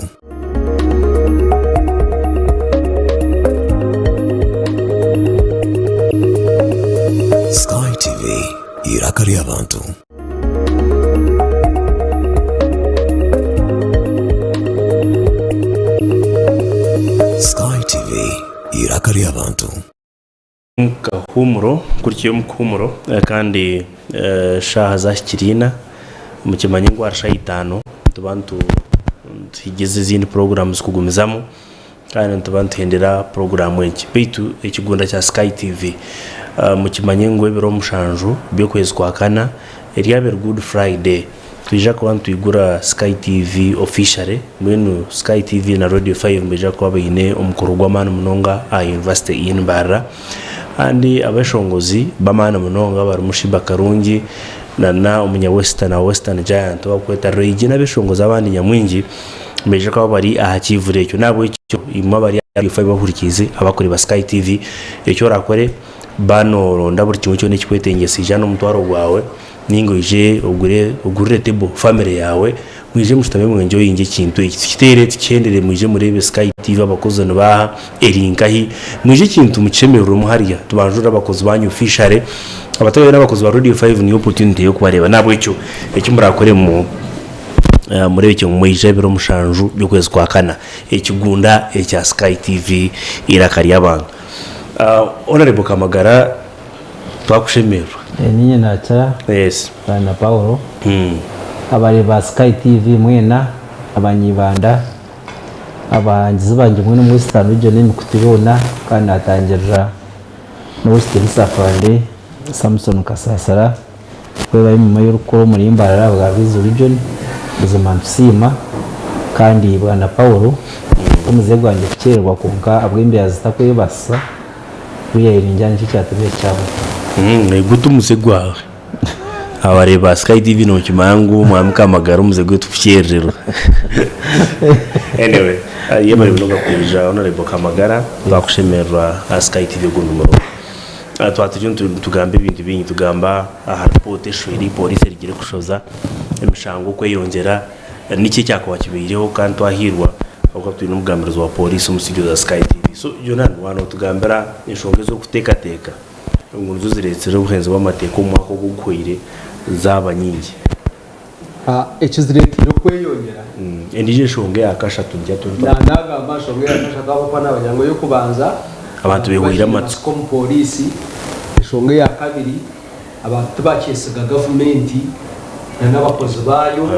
Sky TV, eiraka ry'abantu. Sky TV, eiraka ry'abantu. Kahuumuro, nkurikiye omu kuhuumuro kandi eshaaha zahikire ina, mukimanye ngu aha shaaha itaano nituba nituhigiza ezindi puroguraamu kugumizamu kandi nituba nituhendera puroguraamu egi. Beitu ekigunda kya Sky TV mukimanye ngu ebiro mushanju by'okwezi kwa kana eryaba eri Good Friday nitwija kuba nitwigura Sky TV officially mbwenu Sky TV na Radio 5 nibaija kuba baine omukoro gw'amaani munonga aha University Inn Mbarara kandi abeshongozi b'amaani munonga barimu Sheebah Karungi na omunya Western wa Western Giant ou barikweta Ray G n'abeshongozi abandi nyamwingi nibaija kuba bari aha kivure ekyo. N'ahabw'ekyo imwe abari aha Radio 5 abahurikiize abarikureeba Sky TV eki orakore ba nooronda buri kimwe kyona ekikwetengyesa ija n'omutwaro gwawe Ninga oije ogure ogurire table family yaawe mwije mushutame mu enjoyinge ekintu eki tukiteere tukihendere mwije mureebe Sky TV abakozi nibaaha eri nkahi mwije ekintu mukishemererwemu hariya tubanjurire abakozi banyu officially abatari n'abakozi ba Radio 5 niyo opportunity y'okubareeba nahabwekyo eki murakore mu mureebekye ngu mwaija ebiro mushanju by'okwezi kwa kana ekigunda ekya Sky TV eiraka ry'abantu. Honourable Kamagara Twakushemererwa. Niinye naakira Yes. na Paulo. Abari ba Sky TV mwena, abanyibanda, abahangizi bangye mwena omu Western Region n'emikutu yoona kandi naatangirira n'owekitiinisa Afande Samson Kasasira kwebaho emirimo ei orikukora omuri Mbarara bwa Rwizi Region buzima nitusiima kandi bwana Paulo omuze gwangye kukyererwa kwonka ahabw'embeera zitakwebaasisa Buriya eringira nikyo kyatumire kyabaho. Guta omuze gwawe. Abareebi ba Sky TV nokimanya ngu Omwami Kamagara omuze gwe tikukyerererwa. Anyway, yebare munonga kwija Honourable Kamagara, twakushemererwa aha Sky TV ogundi murundi. Twaba turiyo nitugamba ebintu bingi, nitugamba aha ripooti eshwire ei pooriisi erugire kushoza, emishango okweyongyera, niki ekyakuba kibaireho kandi twahiirwa Ahabw'okuba twine omugambirizi wa pooriisi omu studio za Sky TV. So Jonan, waaba nootugambira enshonga ezi orikuteekateeka ngu nizo zireetsire obuhenzi bw'amateeka omu mwaka ogu oguhweire zaaba nyingi? Ekizireeteire okweyongyera. Endiijo enshonga eya kashatu nikyo turi. Naagamba aha nshonga eya kashatu ahabw'okuba naabagira ngu ey'okubanza Abantu beehweire amatsiko. omu pooriisi, enshonga eya kabiri Abantu tibakyesiga gavumenti n'abakozi baayo.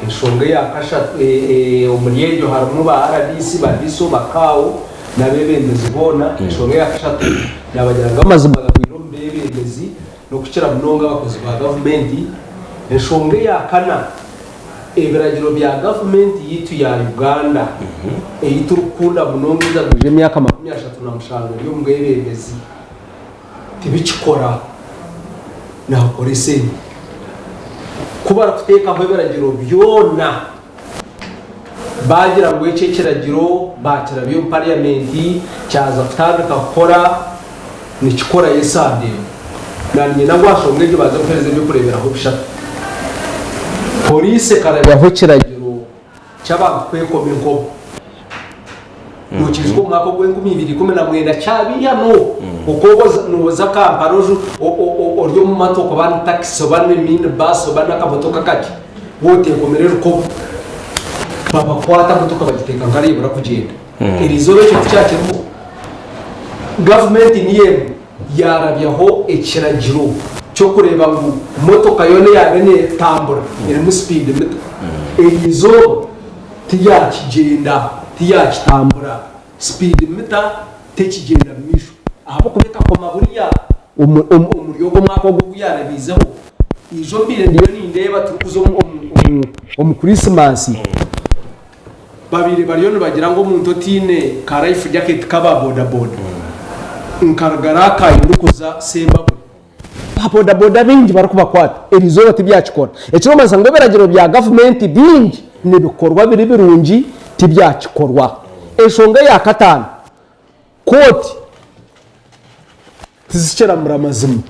Enshonga eya kashatu, omuri egyo harimu ba rdc, ba DISO, ba CAO n'abeebembezi boona. Enshonga eya kashatu naabagira ngu amazima gahweire omu beebembezi n'okukira munonga abakozi ba gavumenti. Enshonga eya kana. Ebiragiro bya gavumenti yaitu ya Uganda ei turikukunda munonga ejagwije emyaka 37 eri omu bwebembezi tibikikora nihakora esente. Ku barikuteekaho ebiragiro byona baagira ngu eki ekiragiro baakirabya omu pariyamenti kyaza kutandika kukora nikikorayo esande emwe. Nanye ngu aha nshonga egyo baaze kuheereza eby'okureeberaho bishatu. Poriisi ekarabyaho ekiragiro ky'abantu kwekoma enkomo. Nokiijuka omu mwaka ogw'enkumi ibiri ikumi na mwenda kyabihano oku oba nooza Kampala ori omu matoka oba ni takisi oba ni mini baasi oba n'akamotoka kakye waaba oteekomire rukomo babakwata motoka bagiteeka nkariya ebura kugyenda. Eriizooba ekyo tikyakiriho. Gavumenti niyo emwe yaarabyaho ekiragiro ky'okureeba ngu motoka yoona eyaaba neetambura erimu sipiidi mita, eriizooba tiyakigyenda, tiyakitambura. Sipiidi mita tekigyenda mu maisho ahabw'okuba ekakoma buriya omuri ogwo mwaka ogwo ogu yaarabiizeho. Ijo mbaire ndiyo nindeeba turikuza omu Krisimansi, Babaire bariyo nibagira ngu omuntu otaine ka life jacket k'aba bodaboda nkaruga Rakai ndikuza Sembabule, ba bodaboda baingi barikubakwata eriizooba tibyakikora. Ekirikumanyisa ngu ebiragiro bya gavumenti bingi nibikorwa biri birungi tibyakikorwa. Enshonga eya kataano, kooti Tizikiramura mazima.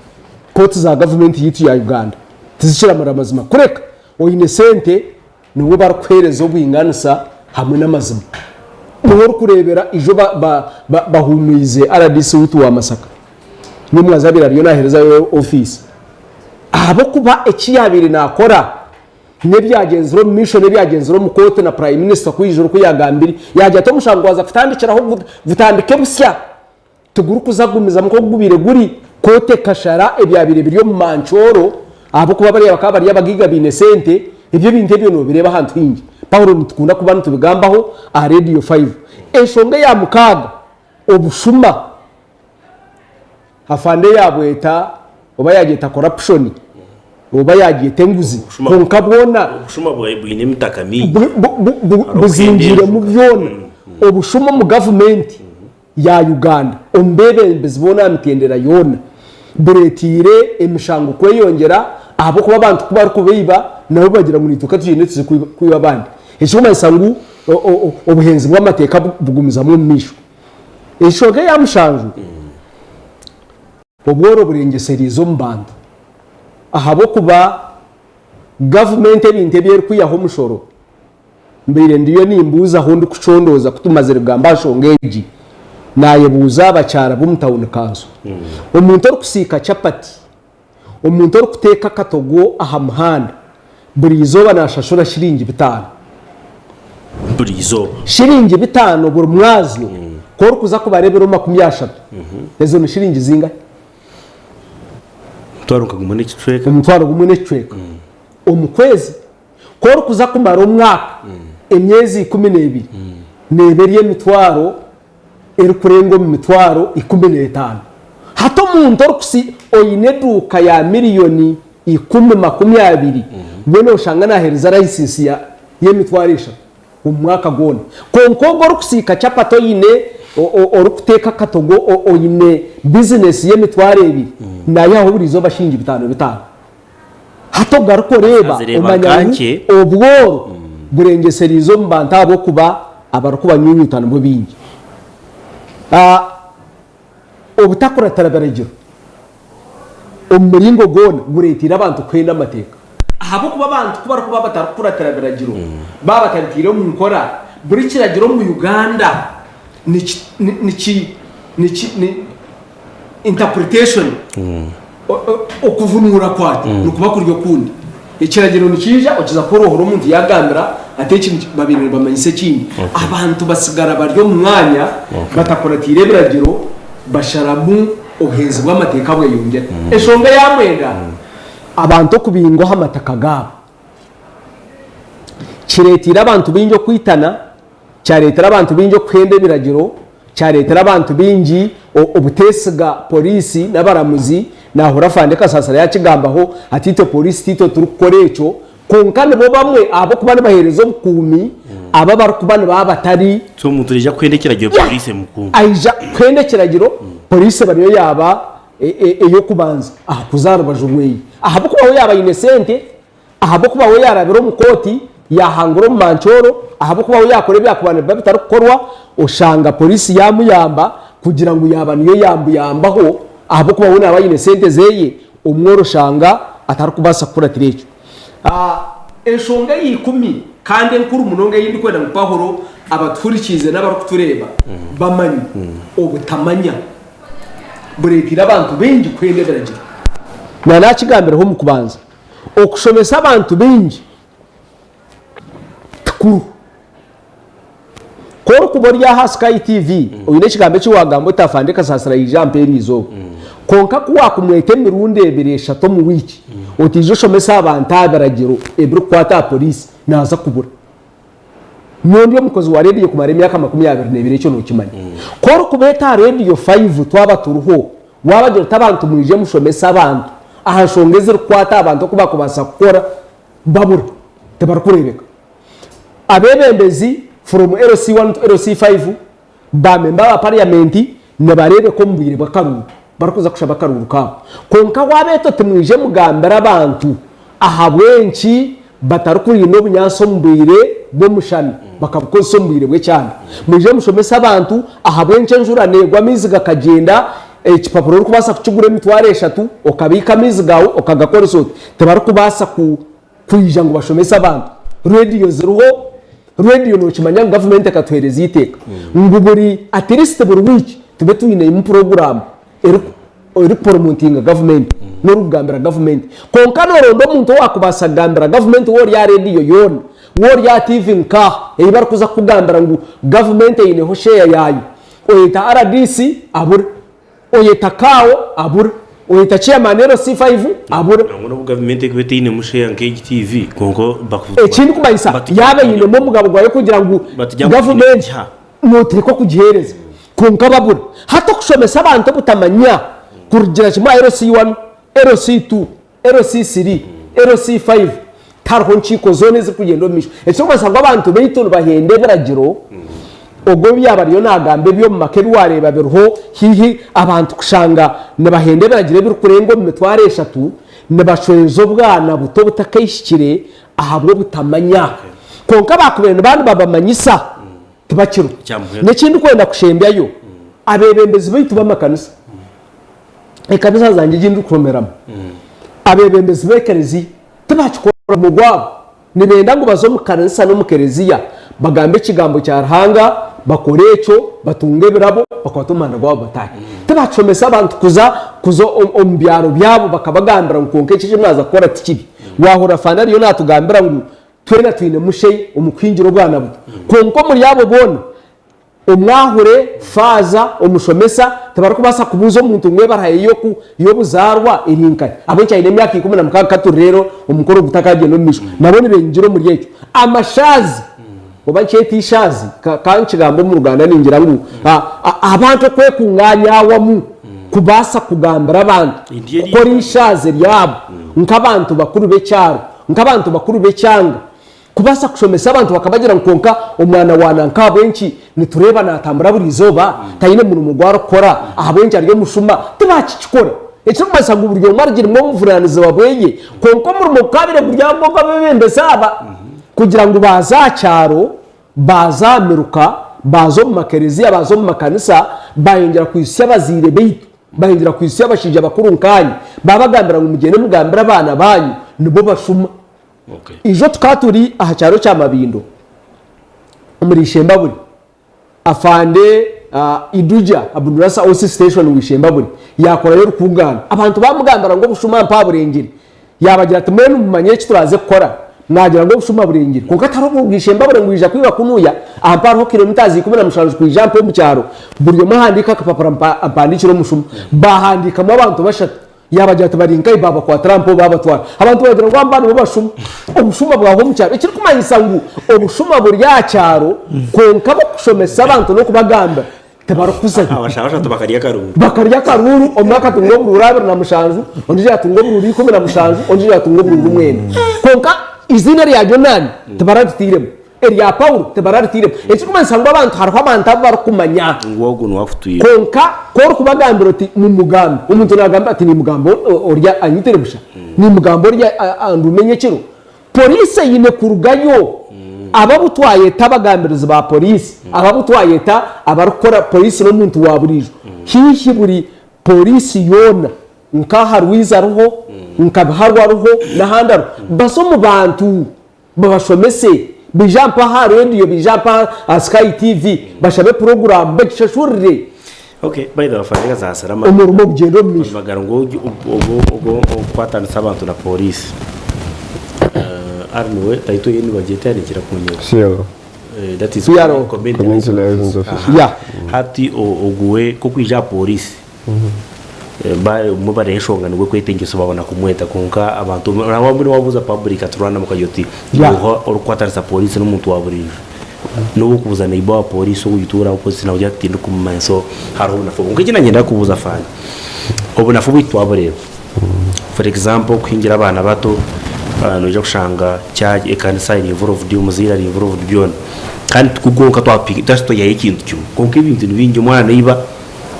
Kooti za gavumenti yaitu ya Uganda tizikiramura mazima kureka oine sente niwe barikuhereza obwinganisa hamwe n'amazima. Niho orikureebera ijo bahumwize rdc waitu wa Masaka Nyomwazi abaire ariyo naherezayo ofiisi ahabw'okuba eki yabaire nakora n'ebyagyenzire omu maisho n'ebyagyenzire omu kooti na Prime Minister kwija oku yagambire yagira ati omushango gwaza kutandikiraho gutandike busya. Tigurikuza kugumizamu nk'oku gubaire guri. Kooti ekashara ebyabaire biri omu mancooro ahabw'okuba bariya bakaba bari abagaiga baine sente. Ebyo ebintu ebyo noobireeba ahantu haingi. Paulo nitukunda kuba nitubigambaho aha Radio Five. Enshonga eya mukaaga, obushuma. Afande yaabweta oba yaagyeta corruption oba yaagyeta enguzi kwonka bwona Obushuma bwine emitaka mingi. Buzingiiremu byona. Obushuma omu gavumenti. ya Uganda omu beebembezi boona aha mitendera yoona bureeteire emishango kweyongyera ahabw'okuba abantu ku barikubaiba nabo bagira ngu naitwe ka tugyende tuze kwiba abandi. Ekirikumanyisa ngu obuhenzi bw'amateeka bugumizamu omu maisho. Enshonga eya mushanju, obworo burengyesereize omu bantu ahabw'okuba gavumenti ebintu ebi erikwihaho omushoro Mbaire ndiyo nimbuuza ahu ndikucondooza ku tumazire kugamba aha nshonga egi, naayebuuza aha bakyara b'omu tawuni kanso. Omuntu orikusiika chapati, omuntu orikuteeka akatogo aha muhanda, buri izooba naashashura shiringi bitaano. Buri izooba? Shiringi bitaano buri mwazyo. Ku orikuza kubara ebiro 30, ezo ni shiringi zingahi? Omutwaro nka gumwe n'ekicweka. Omutwaro gumwe n'ekicweka omu kwezi. Ku orikuza kumara omwaka, emyezi 12 neeba eri emitwaro erikurenga omu mitwaro 15. Hati omuntu orikusi oine eduuka ya miriyoni ikumi 20, we nooshanga naaheereza layisinsi ya y'emitwaro eshatu omu mwaka gwona. Kwonka ogwo orikusiika chapati oine orikuteeka akatogo oine bizinesi y'emitwaro ebiri, naayihaho buri izooba shilingi bitaano bitaano. Hati ogaruka oreeba Azireeba omanya nka ngu nkye. obworo burengyesereize omu bantu ahabw'okuba abarikubanyunyuta nibo baingi. Ah, Obutakuratira biragiro omu muringo gwona gureeteire abantu kuhenda amateeka. Ahabw'okuba abantu ku barikuba batarikukuratira biragiro, baaba batabiteire omu nkora, buri kiragiro omu Uganda niki, niki, niki, ni, interpretation, okuvunuura kwakyo nikuba kuri okundi. Ekiragiro nikiija okiza kworohora omuntu yaagambira ati eki babaire nibamanyisa ekindi. Abantu batsigara bari omu mwanya batakuratiire ebiragiro basharamu obuhenzi bw'amateeka bweyongyera. Enshonga eya mwenda, abantu okubingwa aha mataka gaabo kireeteire abantu baingi okwitana, kyareetera abantu baingi okuhenda ebiragiro, Kyareetera abantu baingi obuteesiga poriisi n'abaramuzi. Naahurira Afande Kasasira yaakigambaho ati, Itwe poriisi tiitwe turikukora ekyo. Kwonka nibo bamwe ahabw'okuba nibaheereza obukuumi abo abarikuba nibaba batari. So omuntu naija kuhenda ekiragiro poriisi emukuume? Aija kuhenda ekiragiro, poriisi eba niyo yaaba ey'okubanza aha kuza aha rubaju rweye. Ahabw'okuba we yaaba aine sente, ahabw'okuba we yaarabire omu kooti yaahangura omu mancooro, ahabw'okuba we yaakora ebyakuba nibiba bitarikukorwa, oshanga poriisi yaamuyamba kugira ngu yaaba niyo yaamuyambaho ahabw'okuba we naaba aine sente zeye, omworo oshanga atarikubaasa kukuratira ekyo. Enshonga eya ikumi kandi enkuru munonga ei ndikwenda ngu Paulo abatuhurikiize n'abarikutureeba bamanye, obutamanya bureeteire abantu baingi kuhenda ebiragiro. Na naakigambireho omu kubanza, okushomesa abantu baingi tikuru. Ku orikuba ori aha Sky TV, oine ekigambo eki waagamba oti Afande Kasasira yaija ampa eri izooba. Kwonka ku waakumweta emirundi ebiri eshatu omu wiiki, oti ija oshomese abantu aha biragiro ebirikukwata aha poriisi, naaza kubura. Nyowe ndi omukozi wa rediyo kumara emyaka 28 ekyo nookimanya. Ku orikubeeta aha rediyo faivu twaba turiho, waabagira oti abantu mwije mushomese abantu aha nshonga ezirikukwata aha bantu oku baakubaasa kukora, babura, tibarikureebeka. Abeebembezi from LC1 to LC5, ba memba ba parliament nibareebeka omu bwire bw'akaruuru barikuza kushaba akaruuru kaabo. Kwonka waabeeta oti mwije mugambire abantu ahabw'enki batarikurinda obunyaatsi omu bwire bw'omushana bakabukozesa omu bwire bw'ekyanda. Mwije mushomese abantu ahabw'enki enjura neegwa amaizi gakagyenda, ekipapura orikubaasa kukigura emitwaro eshatu okabiika amaizi gaawe okagakoresa oti. Tibarikubaasa ku. Kwija ngu bashomese abantu. Rediyo ziriho, rediyo nokimanya ngu gavumenti ekatuhereza eiteeka ngu buri at least buri wiiki tube twinemu puroguraamu erikuporomotinga gavumenti n'orikugambira gavumenti. Kwonka noronda omuntu owakubaasa kugambira gavumenti waaba ori aha rediyo yoona, waaba ori aha tiivi nkaaha ei barikuza kukugambira ngu gavumenti eineho sheya yaayo, oyeta rdc abura. Oyeta Kao abura. Oyeta Chairman LC5 abura. Nangwa n'obu gavumenti erikuba eteinemu share nk'egi TV kwonka Ekindi kumanyisa yaaba einemu omugabo gwayo kugira ngu gavumenti noteekwa kugiheereza kwonka babura. Hati okushomesa abantu obutamanya kurugira kimwe aha LC1, LC2, LC3, LC5 tihariho nkiiko zoona ezirikugyenda omu maisho. Ekirikumanyisa ngu abantu baitu nibahenda ebiragiro, ogwo obu yaaba ariyo naagamba eby'omu maka ebi waareeba biriho haihi abantu kushanga nibahenda ebiragiro ebirikurenga omu mitwaro eshatu, nibashweza obwana buto obutakaishikire ahabw'obutamanya. Kwonka baakubaire nibaba nibabamanyisa tibakiriho. N'ekindi ndikwenda kushembyayo, abeebembezi baitu b'amakanisa, Ekanisa zangye egi ndikushomeramu, abeebembezi b'ekereziya tibakikora omurimo gwabo. Nibenda ngu baze omu kanisa n'omu kereziya bagambe ekigambo kya Ruhanga, bakore ekyo, batunge ebirabo, bakwate omuhanda gwabo bataahe. Tibakishomesa abantu kuza kuza omu byaro byabo bakabagambira ngu kwonka eki eki mwaza kukora ti kibi. Waahurira Fande ariyo naatugambira ngu twena twine mushe omu kuhingira obwana buto. Kwonka omuri abo boona, Omwahure, faaza, omushomesa tibarikubaasa kubuuza omuntu ngu ebaraha ye y'obuzaarwa eri nkahi. Ahabw'enki aine emyaka 16 ka turi reero omukoro gutakagyenda omu maisho. Nabo nibenyigira omuri ekyo. Amashaazi, oba nkyete eishaazi, ka nkigambe omu Ruganda ningira ngu abantu okwekungaanya awamu kubaasa kugambira abantu kukora eishaazi ryabo nk'abantu bakuru b'ekyaro, nk'abantu bakuru b'ekyanga. Kubaasa kushomesa abantu bakabagira ngu kwonka omwana wa nanka ahabw'enki nitureeba naatambura buri izooba taine murimo ogu arikukora, ahabw'enki ari omushuma? Tibaakikikora. Ekirikumanyisa ngu buri omwe arugiremu obuvunaanizibwa bweye. Kwonka omurimo gukaabaire guri ogw'abeebembezi aba kugira ngu baaza aha kyaro, baaza aha miruka, baaza omu makereziya, baaza omu makanisa, baayongyera kwitsya abazaire baitu, baayongyera kwitsya abashaija bakuru nkaanye, baabagambira ngu mugyende mugambire abaana baanyu nibo bashuma. Ijo tukaba turi aha kyaro kya Mabindo omuri Ishembabure, Afande Iduja Abdulrasa OC Station wa Ishembabure yaakorayo orukungaano. Abantu baamugambira ngu obushuma mpa burengire. Yaabagira ati mbwenu mumanye eki turaaze kukora, mwagira ngu obushuma burengire. Kwonka tihariho oburuga Ishembabure ngu bwija kwiba kunuya, aha mpa hariho kilometres 17 kwija mpa omu kyaro. Buri omwe ahandiike akapapura mpandiikire omushuma. Baahandiikamu abantu bashatu. Yaabagira ati, Bari nkahi? Baabakwatira mpeho baabatwara. Abantu baagira ngu aba nibo bashuma. Obushuma bwahwa omu kyaro. Ekirikumanyisa ngu obushuma buri aha kyaro, kwonka abarikushomesa abantu n'okubagambira tibarikuzayo. Abashaho bashatu bakarya akaruuru. Bakarya akaruuru, omwe akatunga oburuuru 27, ondiijo yaatunga oburuuru 17, ondiijo yaatunga oburuuru mwenda. Kwonka. Eiziina rya Yonaani tibararitairemu, erya Paulo tibararitairemu. Ekirikumanyisa ngu abantu hariho abantu abu barikumanya. Ngu ogu niwe akutwire. Kwonka ku orikubagambira oti nimugambe, omuntu naagamba ati nimugamba orya anyitire busha, nimugamba orya andume nyekiro. Poriisi eine kurugayo. Abo abu twayeta abagambirizi ba poriisi, abo abu twayeta abarikukora poriisi n'omuntu wa buriijo, haihi buri poriisi yoona Nk'aha Rwizi ariho, nka Biharwa ariho, n'ahandi ariho. Baze omu bantu babashomese. Baije mpa aha rediyo, baije mpa aha Sky TV, bashabe puroguraamu bagishashurire. Okay, by the way, afande Gasasira Omurimo gugyende omu maisho. Magara ngu ogwo okukwatanisa abantu na police. Ari niwe title ye nibagyeta yanikira kunyeba. CLO. That is CRO. Community Liaisons Officer. Yeah. Hati oguwe kokwija aha police. Obumwe bareha enshonga nibwo ekwetengyesa babona kumweta kwonka abantu nangwa mbwenu wabuuza public ati Rwanda mukagira oti nooha orikukwatanisa police n'omuntu wa buriijo nobu okubuuza neighbour wa police ogu otuura opposite nakugira ati tindikumumanya so hariho obunafu obwo. Kwonka eki nanye ndakubuuza afande obunafu obwaitu twabureeba for example okuhingira abaana bato noija kushanga ekanisa eri involved omuzaire ari involved byona kandi tikwo kwonka twayihayo ekintu kimwe kwonka ebintu nibingi omwana naiba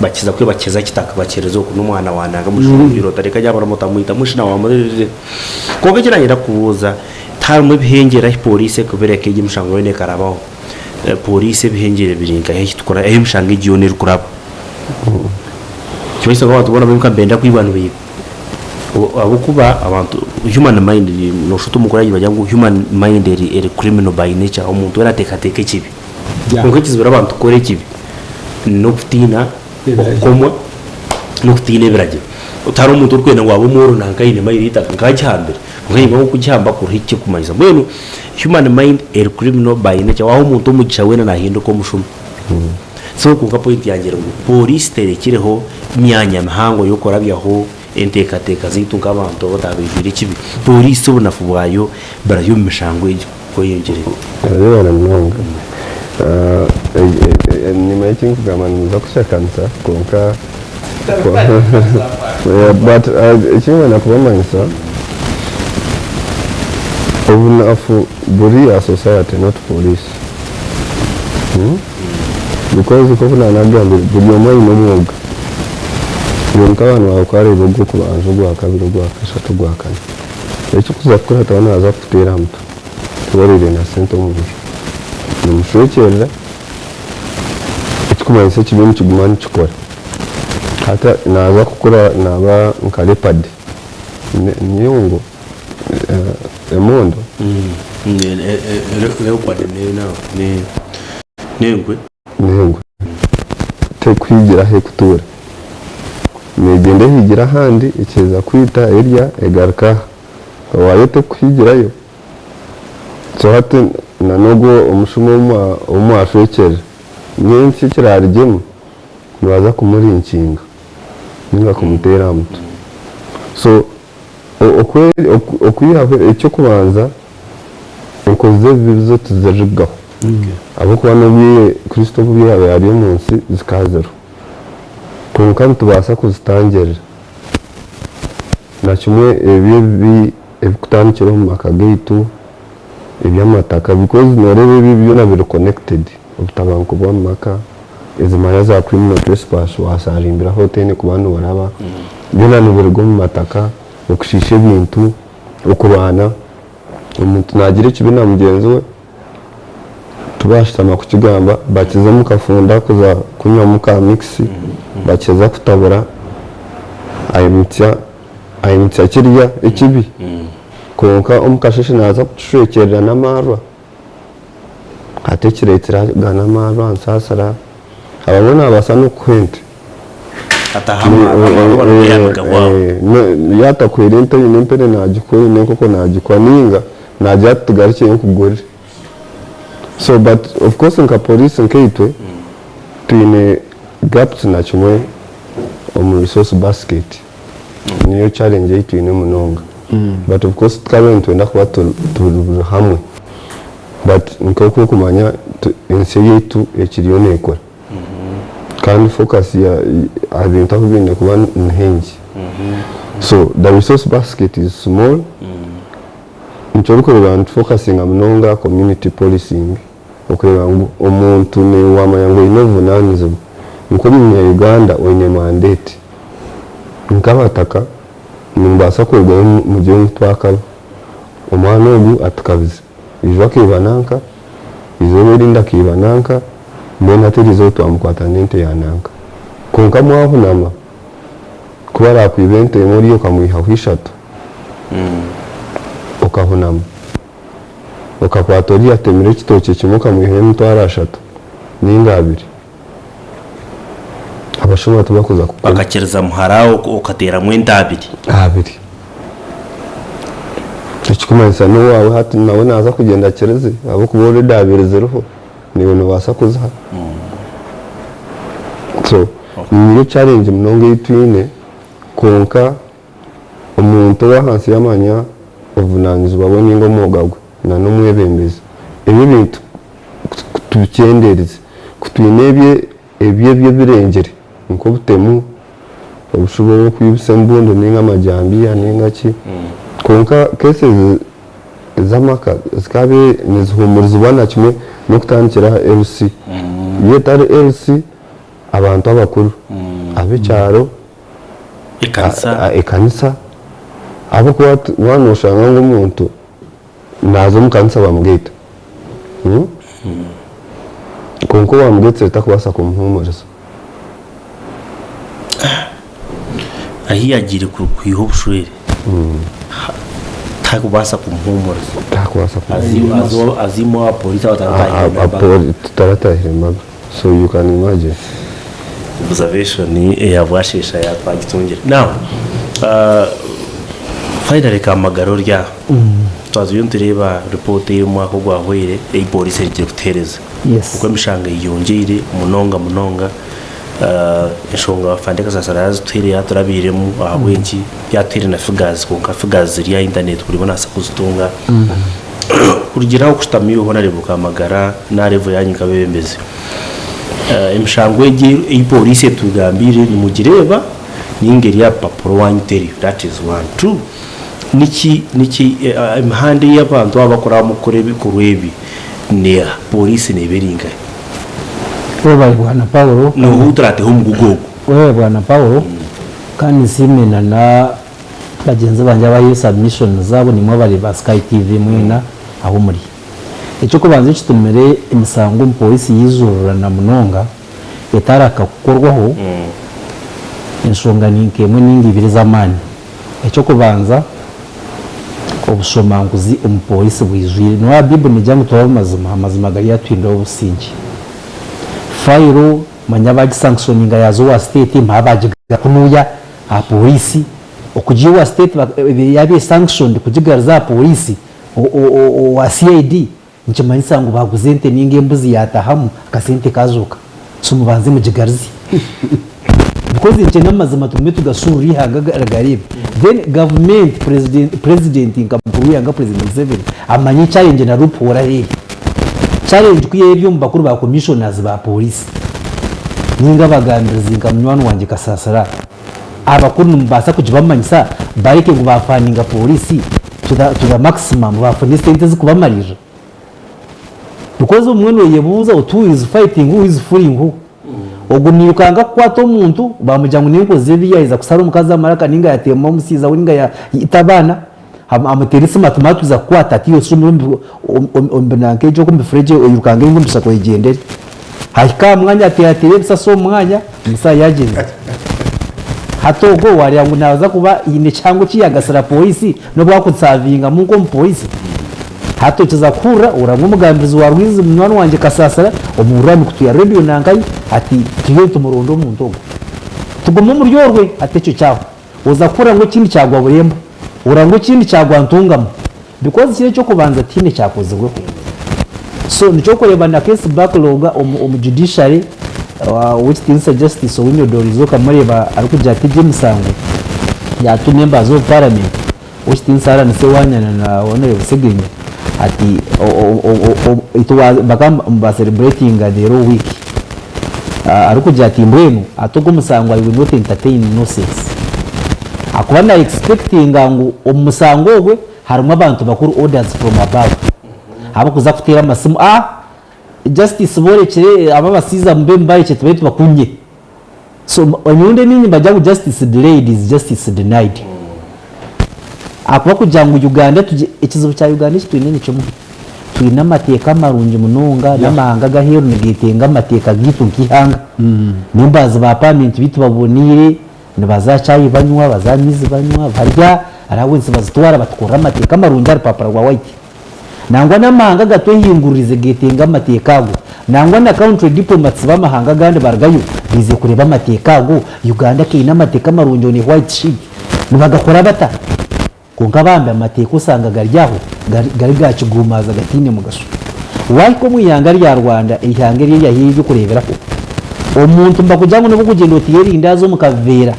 Bakiza kwe bakiza kitaka bakyereza oku n'omwana wa nanga mushumbire otareka yaburamu otamwita mushina wa murerere. Kwonka eki nayenda kukubuuza tiharimu ebihengyere ahi police ekubireka egi emishango yoona ekarabaho? Police ebihengyere biri nkahi ahi tukura ahi emishango egi yoona erikuraba? Nikimanyisa ngu abantu boona bari nka nibenda kwibwa nibaibwa ahabw'okuba abantu human mind noshusha oti omukuru yagira ngu human mind eri criminal by nature omuntu weena ateekateeka ekibi. Kwonka ekizibire abantu kukora ekibi n'okutiina okukomwa n'okutiina ebiragiro. Tihariho omuntu orikwenda ngu abe omworo nanka aine mayiro eitaka nk'agihambire. Kwonka haine obu okugihamba kuriho ekirikumanyisa. Mbwenu human mind eri criminal by nature. Waaha omuntu omugisha weena naahinduka omushuma. So kwonka point yangye eri ngu pooriisi terekireho myanya mihango y'okurabyaho enteekateeka zaitu nk'abantu abatabaijwire ekibi. Pooriisi obunafu bwayo burahi omu mishango egyo kweyongyerera? Webale munonga. Enyima y'eki nkugamba nimuza kushakanisa kwonka but eki nkwenda kubamanyisa obunafu buri aha society not police because nkoku nanagambire buri omwe ayine omwoga iwe mutabani wawe ku areeba ogw'okubanza, ogwakabiri, ogwakashatu, ogwakana ekikuza kukora taba naza kukuteera aha mutwe. Tiwariire na sente omu nju. Nimushwekyerera, ekirikumanyisa ekibi nikiguma nikikora. Hati naaza kukura naaba nka leopard, niyo ngo emondo? Leopard n'engwe. N'engwe terikuhigira ahu erikutuura. Neegyenda ehigira ahandi ekyeza kwita erya egaruka aha. Owaayo terikuhigirayo. So hati na n'ogwo omushuma ou mwashwekyerera, nyentsya ekiraarugyemu nibaza kumurinkinga ninga kumuteera aha mutwe. So okwihaho eky'okubanza enkozi z'ebibi zo tizirirugaho ahabw'okuba n'obwire Kristo obu yaabaire ari omu nsi zikaba ziriho. Kwonka nitubaasa kuzitangirira. Na kimwe ebyo ebibi ebikutandikira omu maka gaitu, eby'amataka because noreeba ebi byona biri connected, obutabanguko bw'omu maka, ezi maya za criminal trespass wasarimbira ahu otaine kuba noraba, byona nibiruga omu mataka, okushiisha ebintu, okurwana, omuntu nagira ekibi na mugyenzi we tibashutama kukigamba, bakiza omu kafunda kuza kunywamu ka mix, bakiza kutabura aimutsya aimutsya kirya ekibi kwonka omu kasheeshe naaza kukishwekyerera n'amaarwa. Hati ekireetsire aga n'amaarwa nsaasira, abamwe naabaasa n'okukuha ente. Yaatakuhaire ente oine empere naagikuha, oine enkoko naagikuha nainga naagira ati tugarukyeyo nkugurire. So but of course nka police nkaitwe twine gaps na kimwe omu resource basket niyo challenge ei twine munonga but of course tukabaire nitwenda kuba turi hamwe but nkoku orikumanya ensi eyaitu ekiriyo nekura. Kandi focus ya aha bintu ahu biine kuba ni haingi. So the resource basket is small. Nikyo orikureeba nitufokasinga munonga aha community policing okureeba ngu omuntu wamanya ngu oine obuvunanizibwa nk'omunya Uganda oine mandate nk'abataka nimubaasa kurugayo mugire ngu twakaba omwana ogu atukabize ijo akaiba nanka eizooba erindi akaiba nanka mbwenu hati eriizooba twamukwata n'ente ya nanka kwonka mwahunama ku barakwibe ente emwe oriya okamwihaho ishatu. Okahunama, okakwata oriya atemire ekitookye kimwe okamwihaho emitwaro ashatu ninga abiri. Abashuma tibakuza kukoma. Bakakiriza muhara okateeramu ente abiri. Abiri. Ekikumanyisa n'owaawe hati nawe naaza kugyenda akirize ahabw'okuba already abiri ziriho, naiwe noobaasa kuziha. So niyo challenge munonga ei twine kwonka. Omuntu ow'ahansi yamanya obuvunanizibwa bwe ninga omwoga gwe na n'omwebembezi. Ebi ebintu ku tubikyenderize, ku twine ebye ebyo ebirengire nk'obutemu, obushuba obw'okwibisa embundu ninga amajambiya ninga ki, kwonka cases ez'amaka zikaabaire nizihumurizibwa na kimwe n'okutandikira aha LC. Yo etari LC, abantu abakuru ab'ekyaro. Ekanisa. Ekanisa ahabw'okuba waaba noshanga ngu omuntu naaza omu kanisa bamugaita kwonka owamugaitsire takubaasa kumuhuumuriza. Ahu yaagiire kwiha obushwere tarikubaasa kumuhuumuriza. Tarikubaasa kumuhuumuriza. Aza imwe aha pooriisi abu bataratahire embaga. Tutaratahire embaga so you can imagine. Observation eya bwasheesha twagitungire. Now finally Kamagara ori aha, twazayo nitureeba report ey'omwaka ogwahweire ei pooriisi erugire kutuheereza. Oku emishango eyeyongyeire munonga munonga, enshonga Afande Kasasira yaazituhaire yaaturabiiremu ahabw'enki yaatuhaire na figures kwonka figures ziri aha internet buri omwe naabaasa kuzitunga. Kurugiirira aho okushutama iwe hoona reeba Kamagara na level yaanyu nk'abeebembezi. Emishango egi ei pooriisi etugambiire nimugireeba ninga eri aha bupapura owaanyu teriyo? That is one. Two, niki niki emihanda ei abantu aba barikurabamu kukora ebikorwa ebi neeha? Pooriisi neeba eri nkahi? Webale Bwana Paulo. Nooha ou turaateho omugugu ogu? Webale Bwana Paulo kandi nsiime na na bagyenzi bangye abahaire submission zaabo naimwe abari ba Sky TV mwena ahu muri. Eky'okubanza ekitumire emisango omu poorisi yaijurirana munonga etaraka kukorwaho, enshonga ni nk'emwe ninga ibiri ez'amaani. Eky'okubanza, obushomankuzi omu poorisi bwijwire. Nooreeba Baiburi neegira ngu tube ab'amazima, amazima garyatuhindura ab'obusingye. Fayiro manya baagisankisoninga yaaza owa siteeti mpaha baagigaruza kunuuya aha poorisi. Okugiiha owa siteeti yaaba esankishonidi kugigaruza aha poorisi, Owa CID nikimanyisa ngu baguza ente ninga embuzi yatahamu akasente kazoka so mubanze mugigaruze because nkye namazima tugume tugasurure eihanga rigarebe then government president president nka mukuru weihanga president Museveni amanye challenge na loophole ahu eri challenge ku eri omu bakuru ba commissioners ba police ninga abagambirizi nka munywani wangye Kasasira Abakuru nimubaasa kugibamanyisa bareke ngu baafaninga pooriisi to the to the maximum baafune esente ezikubamarira? Because obumwe noyebuuza oti who is fighting who, who is fooling who? Ogu nairukanga kukwata omuntu bamugira ngu nenkozi y'ebibi yaaheza kushara omukazi amaraka ninga yateema omushaija we ninga yaita abaana amuteera esimu ati mara twiza kukukwata ati iwe oshushe omu binanka egyo omu bifuregye oirukange ninga omu bishaka oyegyendere. Hahika aha mwanya ateerateera ebisasi omu mwanya, omusaija yaagyenda. Hati ogwo waareeba ngu naaza kuba haine kihango eki yaagasira pooriisi n'obu akusavingamu nk'omupooriisi. Hati okiza kuhurira oraba omugambirizi wa Rwizi munywani wangye Kasasira omuhurira aha mikutu ya reediyo nankahi ati turiyo nitumuronda omuntu ogwo. Tugume omuri orwe hati ekyo kyahwa. Oza kuhurira ngu ekindi kyagwa Burembo, ohurira ngu ekindi kyagwa Ntungamo because kiri eky'okubanza tihaine kyakozirweho. So nikyo orikureeba na case backlog omu judiciary, Ow'ekitiinisa Justice Owiny Dollo okamureeba arikugira ati egi emisango ya two members of parliament, Ow'ekitiinisa Allan Ssewanyana na Honourable Ssegirinnya ati bakaba niba celebratinga the law week. Arikugira ati mbwenu ati ogu omusango I will not entertain nonsense. Akuba na expectinga ngu omu musango ogwe. Harimu abantu bakuru orders from above abarikuza kuteera amasimu ah justice borekire aba abasiiza mube mubarekye tube tubakunye. So emirundi emingi nibagira ngu justice delayed is justice denied. Ahakuba kugira ngu Uganda tugye ekizibu kya Uganda eki twine ni kimwe, twine amateeka marungi munonga n'amahanga ag'aheeru nigeetenga amateeka gaitu nk'eihanga. Members ba parliament baitu baboneire, nibaza aha chai banywa, baza aha maizi banywa, barya, allowance bazitwara batukorera amateeka marungi aha rupapura rwa white. Nangwa n'amahanga agatwehinguririze geetenga amateeka ago. Nangwa na country diplomats b'amahanga agandi barugayo baizire kureeba amateeka ago. Uganda keine amateeka marungi on a white sheet. Nibagakora bata? Kwonka bambi amateeka osanga gari aho gari ga kiguumaaza gataine mugasho. Waahika omu ihanga rya Rwanda, eihanga eri eryahaire eby'okureeberaho, omuntu nibakugira ngu nobu orikugyenda oteire erindaazi omu kaveera,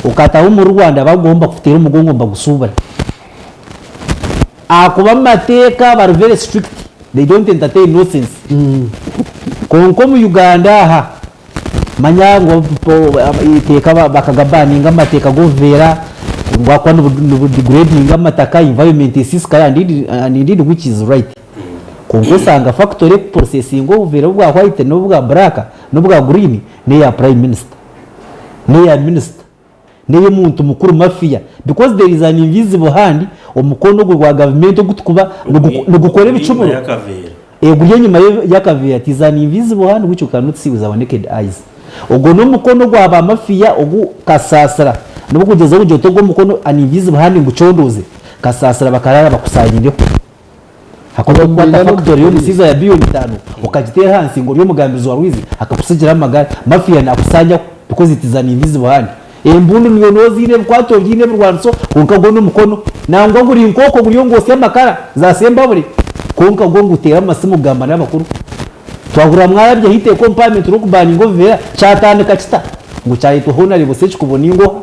okataaha omuri Rwanda bakuguha nibakuteera omugongo nibagusuubura. Ahakuba amateeka bari very strict, they don't entertain nonsense. Kwonka omu Uganda aha, manya ngu eiteeka bakagabaninga amateeka g'obuveera, ngu ahakuba nibudegradinga amataka, environment esiisikara and indeed which is right. Kwonka osanga factory erikuprocessinga obuveera obwa white n'obwa black n'obwa green n'eya prime minister, n'eya minister. N'ey'omuntu mukuru mafia because there is an invisible hand omukono ogwo gwa gavumenti ogutukuba nigukora ebicumuro guri enyima y'akaveera it is an invisible hand which we cannot see with our naked eyes ogwo n'omukono gwa ba mafia ogu Kasasira n'obu okugyezaho kugira oti ogwo omukono an invisible hand ngucondooze Kasasira bakaraara bakusanyireho Ahakuba okukwata factory y'omusiiza ya billion itano okagiteera ahansi ngu ori omugambirizi wa Rwizi akakutsigira amagara, mafia nakusanyaho because it is an invisible hand. Embundu niiwe nooba oziine, ebikwato obiine, ebirwaniso kwonka gwo n'omukono. Nangwa guri nk'okwo guriyo ngwosya amakara za sembabule kwonka gwo nguteera amasimu kugamba n'abakuru. Twahurira mwarabyaho eiteeka omu parliament rw'okubaninga obuveera, kyatandika kita? Ngu kyayetwa Honarebo Ssekikubo ninga oha?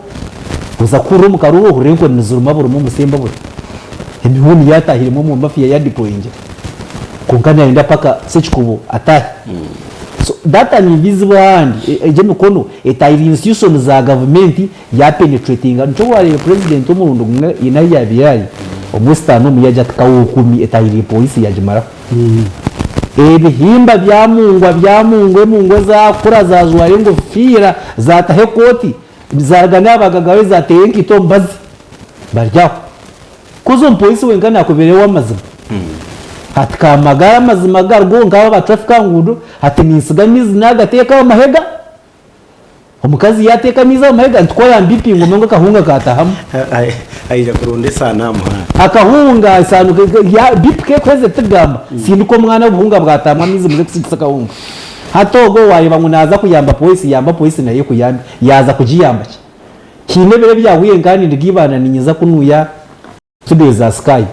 Oza kuhurira omu karuuru ohurira enkoni niziruma buri omwe omu sembabule. Emihuni yatahiremu omu mafia yadeployingire kwonka nayenda paka Ssekikubo atahe. So that an invisible hand, egyo emikono etahirire institution za gavumenti ya penetratinga. Nikyo wareeba president omurundi gumwe haine ahu yabaire ari, omwe sitaani omu yagira ati kawuukumi etahirire polisi yagimaraho. Ebihimba byamungwa byamungwa emungwa zakura zajwara engofiira zataho ekooti zaruga n'abagagawe zateera enkaito omu bazi bari aho. Kozi omupoliisi wenka nakubeera ow'amazima. Hati kamagara amazima garigo nk'abo aba traffic aha nguudo hati ninsiga amaizi nagateeka aha mahega. Omukazi yaateeka amaizi aha mahega nti ku arambipinga omanye ngu akahunga kaatahamu. Aija kuronda esaano aha muhanda. Akahunga esaano bipu ku ekuheza etigamba sindika omwana obuhunga bwataamu amaizi muze kusigisa akahunga. Hati ogwo waareeba ngu naaza kuyamba poorisi yamba poorisi nayo ekuyambe. Yaaza kugiyamba ki? Haine ebiro ebyahweire nkaba ninduga Ibanda niinyeza kunuya studio za Sky.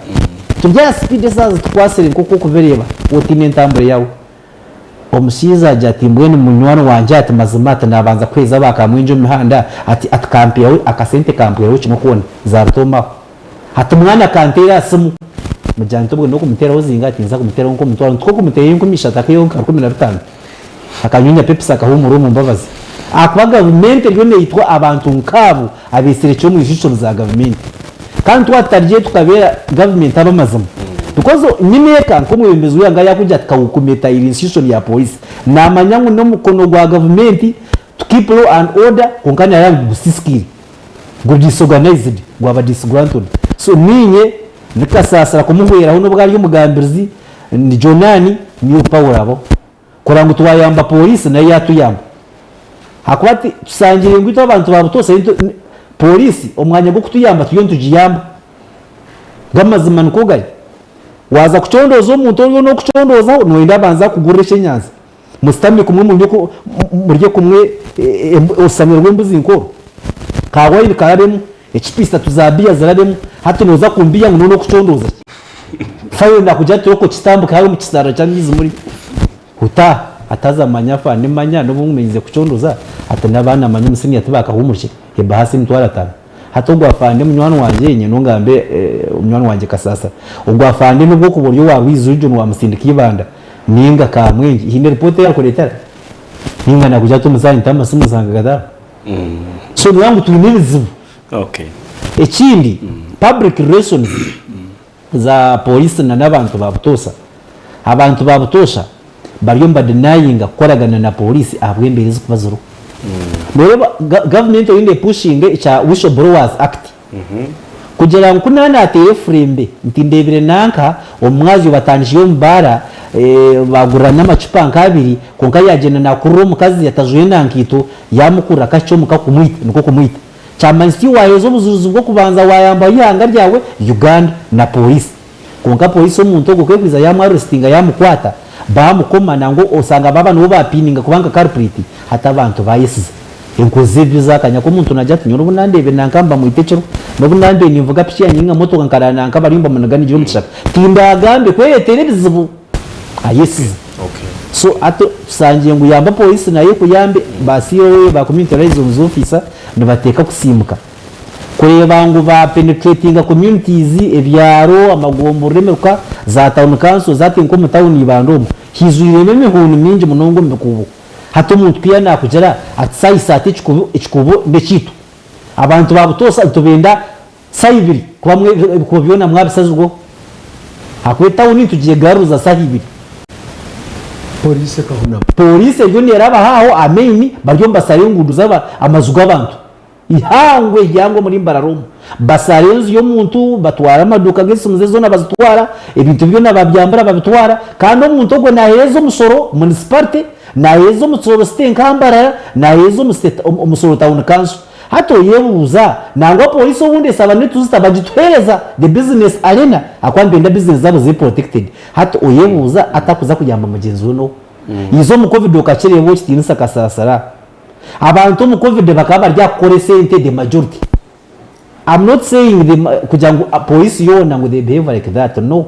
Turi aha speed esaaha zitukwatsire nk'oku orikubireeba otiine entambura yaawe. Omushaija agira ati mbwenu munywani wangye ati mazima ati nabanza kuheereza aba Kamwengye omu mihanda ati ati kampeeraho akasente kampweraho kimwe koona zarutooma aho. Ati mwana kanteere aha simu. Mugira nti obwo n'okumuteeraho zingahi? Ati ninza kumuteraho nk'omutwaro. Nti k'okumuteeraho 3000 akaihaho nka 15. Akanyunya Pepsi akahuumura omu mbabazi. Ahakuba gavumenti eriyo neitwa abantu nkaabo abeserekire omu institutions za gavumenti. Kandi twaba tutarigye tukabeera gavumenti ab'amazima. Because nyineeka nk'omwebembezi w'eihanga yakugira ati Kawukume etahire institution ya polisi, namanya ngu n'omukono gwa gavumenti to keep law and order kwonka nareeba ngu gusisikiire, guri disorganized, gwaba disgruntled. So niinye ni Kasaasira kumuhweraho n'obu ari omugambirizi, ni Jonani, niiwe Paulo abaho. Kurora ngu twayamba polisi nayo yatuyamba. Ahakuba ti tusangire ngu itwe abantu ba butoosha polisi omwanya gw'okutuyamba turiyo nitugiyamba. G'amazima nikwo gari. Waaza kucondooza omuntu oriyo n'okucondoozaho nooyenda abanze akugurire ekyenyanja. Musitame kumwe munywe murye kumwe orusamire rw'embuzi nk'oru. Ka wayini karabemu, ecupa isatu za biya zirabemu, hati nooza kumbiya ngu n'okucondooza ki? Fayo nakugira ati okwo kitambuke hariya omu kisarara ky'amaizi muri Uta ataza manya afa nimanya n'obu ngumenyize kucondoza ati n'abaana manya omu siniya tibakahumurikye ebahasa emitwaro atano. Hati ogwo afande munywani wangye nyenda ongambe munywani wangye Kasasa ogwo afande n'obu okuba ori owa Rwizi Region wamusindika Ibanda ninga Kamwengye haine ripoota eyi arikureetera? Ninga nakugira ati omuzaani nta amasimu nsanga gataaha? So niiwe ngu twine ebizibu. Ekindi public relations. za polisi na n'abantu ba butoosha. Abantu ba butoosha bariyo nibadenyinga kukoragana na polisi ahabw'embeera ezirikuba ziriho. Noreeba gavumenti eriyo nepushinga ekya Whistle Blowers Act kugira ngu ku naaba naateera efurembe nti ndeebire nanka omu mwazyo batandikire omu baara baagurirana amacupa nk'abiri kwonka yaagyenda naakurura omukazi atajwaire na nkaito yaamukurura akahikya omuka kumwita nikwo kumwita. Kyamanyisa iwe waheeza obujurizi bw'okubanza waayambaho eihanga ryawe Uganda na pooriisi. Kwonka pooriisi omuntu ogwo ku erikwija yaamu-arresitinga yaamukwata, baamukoma nangwa osanga baaba nibo baapiininga kuba nka culprit, hati abantu baayesiza. Enkozi z'ebibi zaakanya ku omuntu naagira ati nyowe n'obu nandeebire nanka nibamwita ekiro, n'obu nambaire ninvuga piki yangye ninga motoka nkarara nanka bariyo nibamuniganigire omu kishaka, tindaagambe kwereetera ebizibu. Ayesize. So hati tusangire ngu yamba polisi nayo ekuyambe, ba COA, ba community liaisons officer nibateeka kusiimuka kureeba ngu ba penetratinga communities, ebyaro, amagomborora, emiruka za town councils hati nk'omu town Ibanda omu haijwiremu emihuuni mingi munonga omu bikuubo. Hati omuntu ku yaanakugira ati saayisa ati ekikuubo n'ekyaitu, abantu ba butoosa nitubenda Saaha ibiri kuba ebikuubo byona mwabisazirweho ahakuba etawuni nitugyegaruza saaha ibiri. Poliisi ekahunama. Poliisi eriyo neerabaho aho aha main bariyo nibasara enguudo z'aba amaju g'abantu. Eihangwe eihangwe omuri Mbarara omu. Basara enju y'omuntu, batwara amaduuka g'esimu ze zoona bazitwara, ebintu byona babyambura babitwara kandi omuntu ogwo naaheereza omushoro municipality, naaheereza omushoro site nka Mbarara, naaheereza omushoro town council. Hati oyebuuza, nangwa police obundi esaba nituzita bagituhereza the business arena ahakuba nibenda business zaabo zibe protected. Hati oyebuuza atakuza kuyamba mugyenzi we noha? Iza omu covid okakireeba okitinisa kasasira. Abantu omu covid bakaba bari ahakukora esente the majority. I'm not saying the kugira ngu police yoona ngu they behave like that no.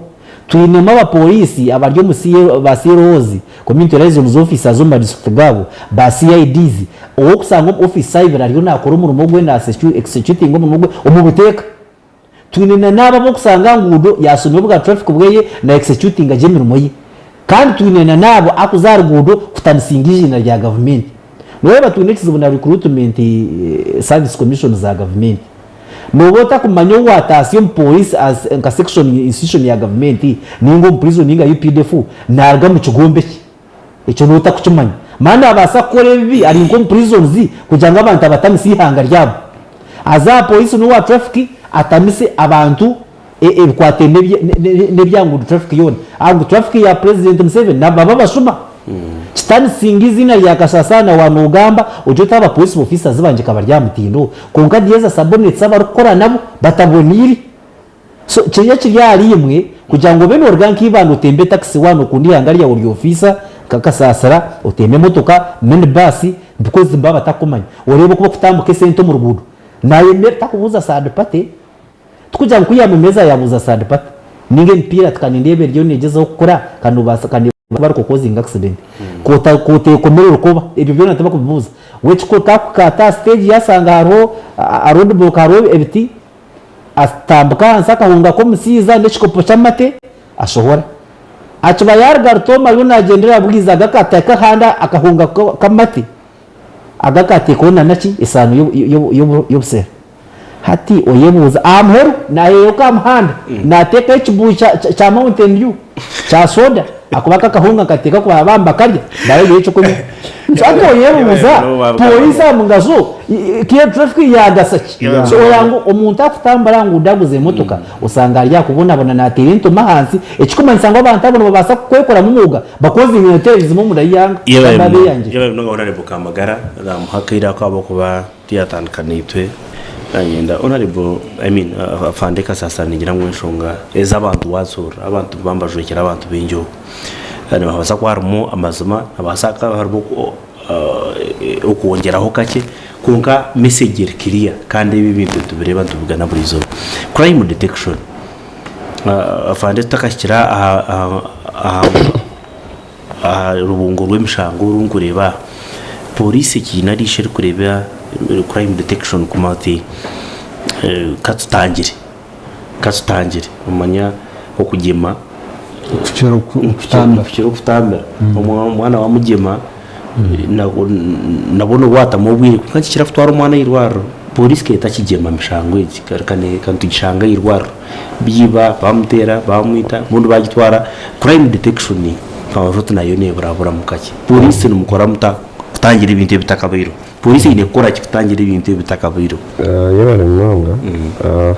Twinemu abapoliisi abari omu ba CLOs, Community Liaisons Officers, omu madistrict gaabo, ba CIDs, ow'okushanga omu ofiisi shaaha ibiri ariyo naakora omurimo gwe na executinga omurimo gwe omu buteeka. Twine na n'abo ab'okushanga aha nguudo yaashomire obwa traffic bweye na executinga gye emirimo ye. Kandi twine na n'abo akuza aha ruguudo kutanisinga eiziina rya gavumenti. Nooreeba twine ekizibu na recruitment service commission za gavumenti. Nooba otakumanya ou waataasya omu pooriisi as nka section institution ya gavumenti nainga omu prison nainga UPDF naaruga mu kigombe ki? Ekyo nooba otakukimanya. Mani naabaasa kukora ebibi ari nk'omu prisons kugira ngu abantu abatamise eihanga ryabo. Aze aha pooriisi n'owa traffic atamise abantu ebikwataine n'ebya nguudo traffic yoona. Aha ngu traffic ya president Museveni nabo baba abashuma? Kitanisinga eiziina rya Kasasana waaba nogamba ogire oti aba police officers bangye ka bari aha mutindo kwonka these subordinates abarikukora nabo bataboniire. So kiriya kiri ahari imwe kugira ngu obe noruga nka Ibanda otembe taxi waaba nokunda eihanga ryawe ori officer nka Kasasira otembe emotoka, mini bus because nibaba batakukumanya oreebe oku bakutambuka esente omu ruguudo nayemera takubuuza third party. Tikugira ngu ku yaamumeza yaabuuza third party ninga emipiira ati ka nindeeba eriyo neegyezaho kukura ka noobaasa ka kuba ari kukozinga accident ku ota ku oteekomire orukoba ebyo byona tibakubibuuza. We ekikuru ka akukaata aha stage yaashanga hariho aha road block hariho ebiti atambika ahansi akahunga k'omushaija n'ekikopo ky'amate ashohora. Akiba yaaruga Rutooma ariyo naagyendera Bwiza agakateeka ahandi akahunga k'amate agakateekaho na naki esaano y'obusera. Hati oyebuuza, aha muheru naaheeruka aha muhanda naateekaho ekibuyi kya Mountain Dew kya soda ahakuba ako akahunga nkateeka ku baaba nibakarya baragira eky'okunywa. So hati oyebuuza, pooriisi aha mugaso ki traffic yaagasa ki? So oreba ngu omuntu arikutambura aha nguudo aguza emotoka osanga ari aha kubonabona naateera entoma ahansi ekikumanyisa ngu abantu abo nibabaasa kukwekoramu omwoga bakozinge terrorism omunda y'eihanga kandi babe beyangire. Yebare munonga Honourable Kamagara, naamuha akaire ako ahabw'okuba Tiyatandika naitwe nanyenda honourable I mean afande Kasasira ningira ngu enshonga ezi abantu wazihurira abantu nibaba nibajwekyera abantu baingi okwo nihabaasa kuba harimu amazima nihabaasa kuba harimu okwongyeraho kakye kwonka message eri clear kandi ebi ebintu nitubireeba nitubigana buri izooba. Crime detection afande tutakahikire aha Aha rubungo rw'emishango oru nkureeba aha, pooriisi ekiine eriisho erikureeba crime detection kumanya oti katutangire, katutangire omanya okugyema Kukira okutambira. Kukira okutambira. Omwana wamugyema nabwo noba watamu obwire kwonka nikikira kutwara omwana ahairwariro. Pooriisi ka etakigyema mishango egi ka nitugishanga aha irwariro biiba, bamuteera, bamwita obundi bagitwara. Crime detection nkaba oti nayo neburaburamu kakye. Pooriisi nimukora muta kutangira ebintu ebi bitakabaireho? Pooriisi eine kukora ki kutangira ebintu ebi bitakabaireho? Yebare munonga.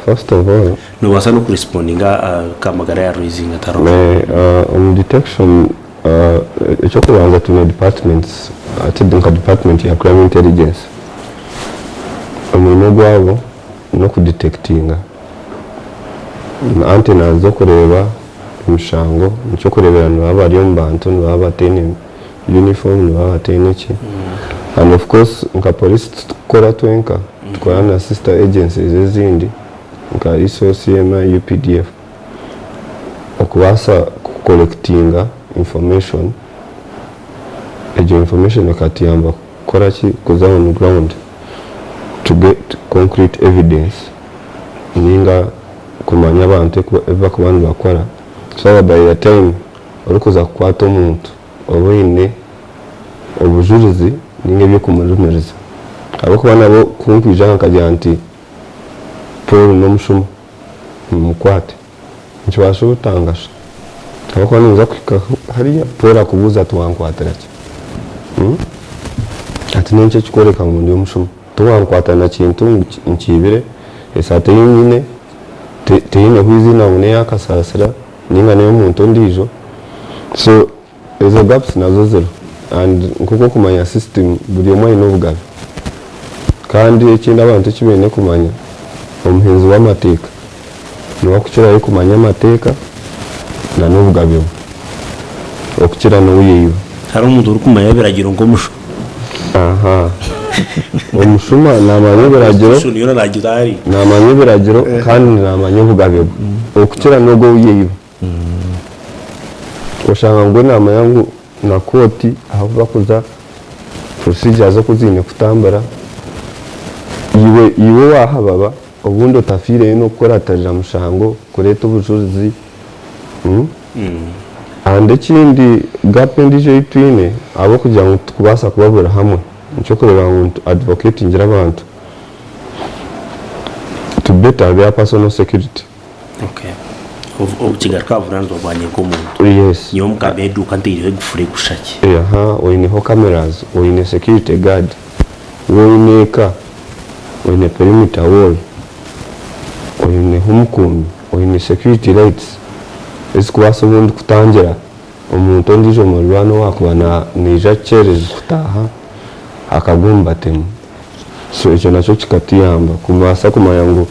First of all. Nobaasa n'okurespondinga aha Kamagara ya raisinga tihariho. Omu detection Eky'okubanza twine departments hati nka department ya crime intelligence omurimo gwabo n'okudetectinga antennas z'okureeba emishango nikyokureebera nibaba bari omu bantu nibaba bataine uniform nibaba bataine ki and of course nka police titukukora twenka nitukora na sister agencies ezindi nka ISO, CMI, UPDF. Okubaasa ku collectinga information, egyo information ekatuyamba kukora ki? Kuza on ground to get concrete evidence ninga kumanya abantu ebi barikuba nibakora so that by the time orikuza kukwata omuntu oba oine obujurizi ninga ebyokumurumiriza ahabw'okuba nabo ku nkwija aha nkagira nti Paul n'omushuma. Mumukwate. Nikibaasa obutangasha. Ahabw'okuba ninza kuhika hariya, Paul akubuuza ati, Wankwatira ki? Ati, N'enki ekikworeka ngu ndi omushuma? Tiwankwata na kintu ngu nkiibire, esaati ei nyine teineho eiziina ngu n'eya Kasaasira nainga n'ey'omuntu ondiijo. So ezo gaps nazo ziriho and nk'oku orikumanya system buri omwe aine obugabe. Kandi ekindi abantu eki baine kumanya, omuhinzi w'amateeka niwe arikukirayo kumanya amateeka na n'obugabe bwe okukira n'ou yaiba. Hariho omuntu orikumanya ebiragiro nk'omushuma. Aha. Omushuma naamanya ebiragiro, Constitution yoona naagira ahari. naamanya ebiragiro kandi naamanya obugabe bwe okukira n'ogwo ou yaiba. Oshanga ngu we naamanya ngu na kooti ahu barikuza procedures oku ziine kutambura, iwe iwe waahababa obundi otafiireyo n'okukuratirira mushango kureeta obujurizi And ekindi gap endiijo ei twine ahabw'okugira ngu titukubaasa kuba buri hamwe nikyo orikureeba ngu nitu advocatingira abantu to better their personal security. Okay. Obu kigaruka aha buvunaanizibwa bwangye nk'omuntu. Yes. Nyowe mukama eduuka ntaireho egufuri kusha ki? Aha, oineho cameras, oine security guard, waaba oine eka, oine perimeter wall, oineho omukuumi, oine security lights ezikubaasa obundi kutangira omuntu ondiijo muriraanwa owaakuba naija kukyerererwa kutaaha akagwa omu batemu. So ekyo nakyo kikatuyamba kubaasa kumanya ngu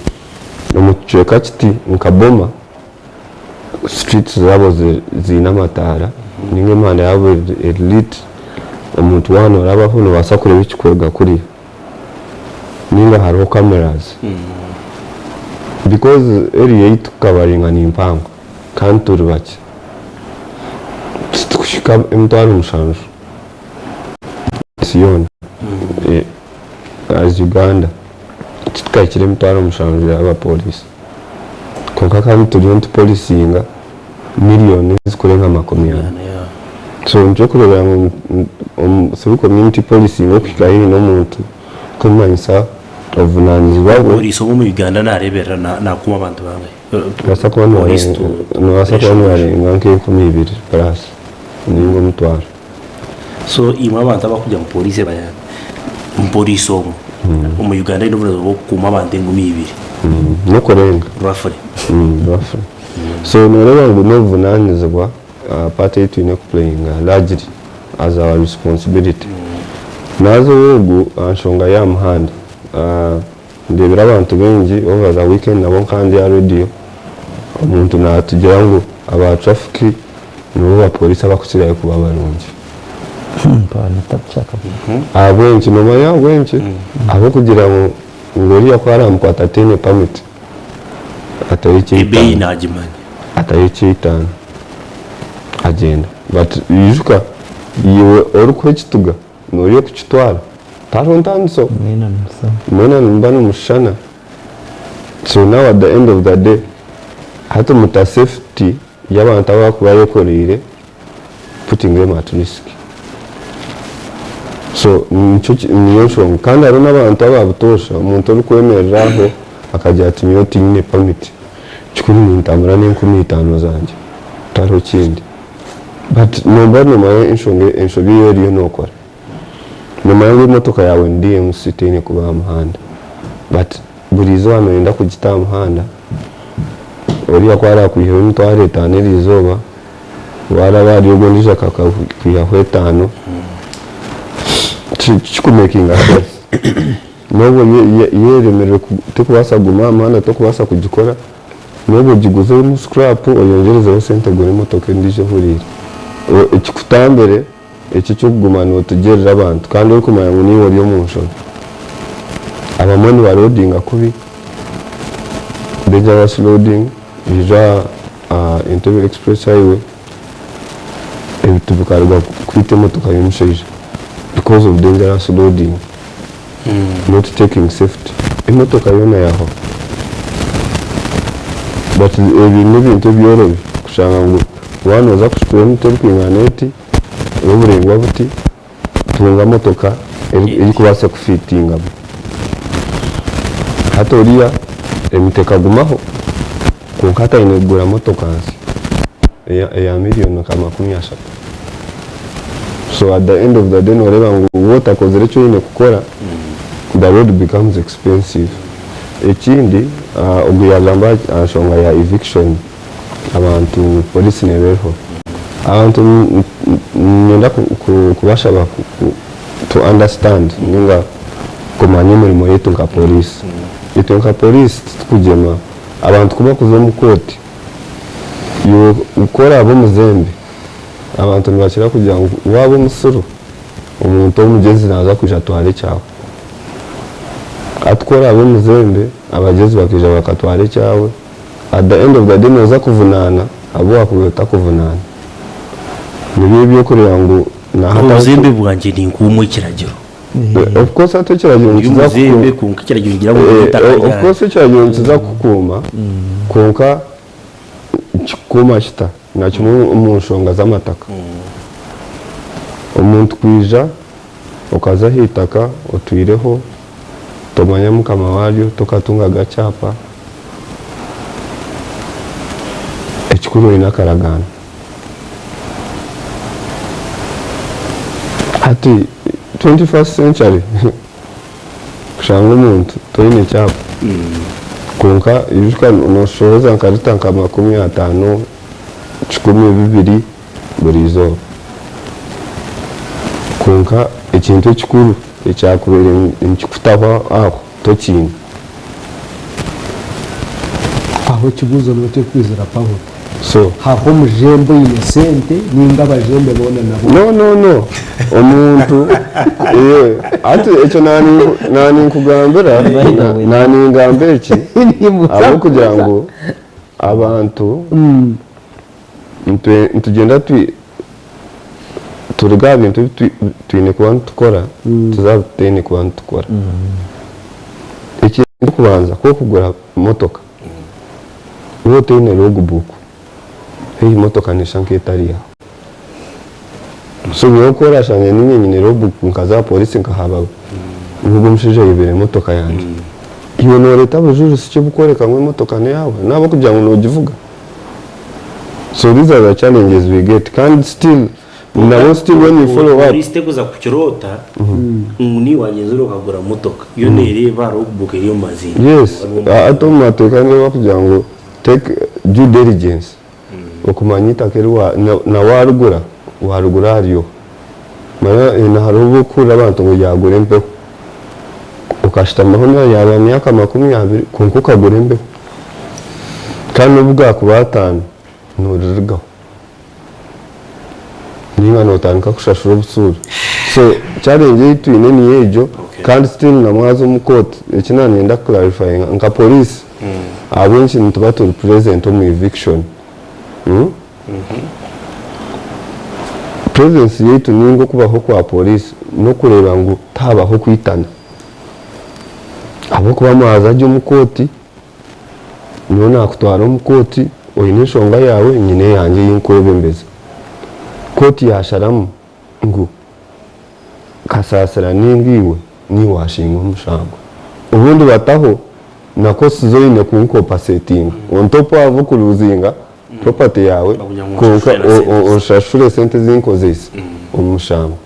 Omu kicweka kiti nka Boma, streets zaabo ziine amataara ninga emihanda yaabo eri lit, omuntu waaba norabaho nobaasa kureeba ekirikuruga kuriya ninga hariho cameras because area ei turikukabaringa ni mpango kandi turi bakye titukuhika emitwaro mushanju ensi yoona as Uganda. Titukahikire emitwaro mushanju y'abapoorisi. Kwonka kandi turiyo nitupoorisinga miriyoni ezirikurenga makumi ana. So nikyo orikureebera ngu through community policing okuhika haihi n'omuntu kumumanyisa obuvunaanizibwa bwe. Pooriisi omwe omu Uganda naareeberera naakuuma abantu bangahi? Nibaasa kuba nibarenga nk'enkumi ibiri plus ninga omutwaro. So imwe abantu abarikugira ngu pooriisi ebayambe, omupooriisi omwe omu Uganda aine oburemeezi bw'okukuuma abantu engumi ibiri. N'okurenga. Roughly. Roughly. So nooreeba ngu n'obuvunaanizibwa part ei twine kupureyinga largely as our responsibility. Naaza ow'ogu aha nshonga y'aha muhanda, ndeebire abantu baingi over the weekend nabo nkaba ndi aha radio, omuntu naatugira ngu aba traffic Nibo bapolisi abakukirayo kuba barungi. Ahabw'enki? Noomanya ahabw'enki? Ahabw'okugira ngu ngu oriya ku araamukwata ataine pamiti, atayo Ebeeyi eky'eitaano, naagimanya. atayo eky'eitaano agyenda. But ijuka iwe orikuha ekituga n'oriya orikukitwara tihariho ntaaniso. Mwena nimuba nimushushana. So now at the end of the day hati muta safety y'abantu abu arikuba ayekoreire putting them at risk. So nikyo niyo nshonga. Kandi hariho n'abantu aba butoosha, omuntu orikwemerera aho akagira ati nyowe tinyine pamiti, kikuru nintambura n'enkumi itaano zangye, tihariho kindi. But nooba noomanya enshonga enshobi ei oriyo nookora. Noomanya ngu emotoka yaawe ni DMC teine kuba aha muhanda but buri izooba nooyenda kugita aha muhanda, oriya ku araakwiheho emitwaro etaano eriizooba, waaraba ahari ogwo ondiijo akakwihaho etaano, tikikumeekinga sense. N'obu yeeremirwe terikubaasa kuguma aha muhanda torikubaasa kugikora, n'obu ogiguzemu scrap oyongyerezeho sente ogure emotoka endiijo ehuriire. Ekikutambire. Eki eky'okuguma nootugyerera abantu kandi orikumanya ngu naiwe ori omu nshobe. Abamwe nibaroodinga kubi, dangerous loading, baija aha Entebbe Express Highway ebiti bikaruga kwita emotoka y'omushaija because of dangerous loading, not taking safety. Emotoka yoona yahwaho. But ebi n'ebintu ebyorobi kushanga ngu waaba nooza kushutura emiti erikwingana eti, ey'oburaingwa buti, tunga motoka erikubaasa kufiitingamu. Hati oriya emiti ekagumaho kwonka hati aine kugura motoka nsya eya miriyoni nka 30. So at the end of the day nooreeba ngu waaba otakozire eki oine kukora, the road becomes expensive. Ekindi ogu yaagamba aha nshonga ya eviction. Abantu police neeba eriho. Abantu niinyenda kubashaba to understand ninga kumanya emirimo yaitu nka police. Itwe nka police titukugyema abantu ku bakuza omu kooti, iwe ku oraabe omuzembe, abantu nibakira kugira ngu waaba omusiru, omuntu omugyezi naaza kwija atware ekyawe. Hati ku oraabe omuzembe, abagyezi bakaija bakatwara ekyawe, At the end of the day noza kuvunaana abu wakubaire otakuvunaana. Nibyo ebyokureeba ngu nahati ahu Obuzembe bwangye ninkuumwa ekiragiro. Of course hati ekiragiro Ndi nikiza omuzembe kwonka ekiragiro nikigira ngu ndi eitaka Of ryangye. course ekiragiro nikiza kukukuuma kwonka nikikukuuma kita? Na kimwe omu nshonga z'amataka. Omuntu kwija okaza aha itaka otwireho Tomanya mukama waryo, tokatungaga kyapa, ekikuru oine akaragaano. Hati 21st century kushanga omuntu toine kyapa kwonka ijuka noshohoza nka lita nka 50, 12 buri izooba. Kwonka ekintu ekikuru ekyakubaire nikikutaho aho tokiine. Aho ekibuuzo nooba otekwizira Paulo. So. Hariho omujembe oine sente ninga abajembe boona nabo? No no no omuntu eeh hati ekyo naninkugambira naningamba eki ahabw'okugira ngu abantu Nitugyenda turuga aha bintu ebi twine kuba nitukora tuza aha bi tutaine kuba nitukora. Eky'okubanza ku orikugura motoka waaba otaine log book haihi motoka neeshusha nk'etari yaawe. So nyowe ku oraashange niinye nyine log book nkaza aha pooriisi nkahababa ngu ogu omushaija ayibire motoka yangye, iwe nooreeta bujurizi ki oburikworeka ngu emotoka n'eyaawe n'ahabw'okugira ngu noogivuga? So these are the challenges we get kandi still nabo still when you follow up. Police tekuza kukiroota ngu niiwe wagyenzire okagura motoka yo nereeba log book eri omu maziina. Yes, hati omu mateeka niho bakugira ngu take due diligence okumanya eitaka eri na warigura, warigura ahari oha. Manya hariho obu orikuhurira abantu ngu yagura empeho, okashutamaho yaaba myaka 20 kwonka okagura empeho. Kandi n'obu gaakuba ataano, noorirugaho. Nainga nootandika kushashura obusuuru. So challenge ei twine niyo egyo, kandi still na mwaza omu kooti, eki naaniinyenda ku clarifyinga, nka poliisi, ahabw'enki nituba turi present omu eviction? Presence yaitu nainga okubaho kwa poliisi n'okureeba ngu tihabaho kwitana. Ahabw'okuba mwaza gye omu kooti, Nyowe naakutwara omu kooti oine enshonga yaawe nyine eyangye ei nkwebembeza. Kooti yaasharamu ngu Kasaasira ninga iwe niiwe washinga omushango. Obundi bataho na costs ezi oine kunkopasetinga on top of okuruzinga property yaawe kwonka onshashure esente ezi nkozeise omu mushango.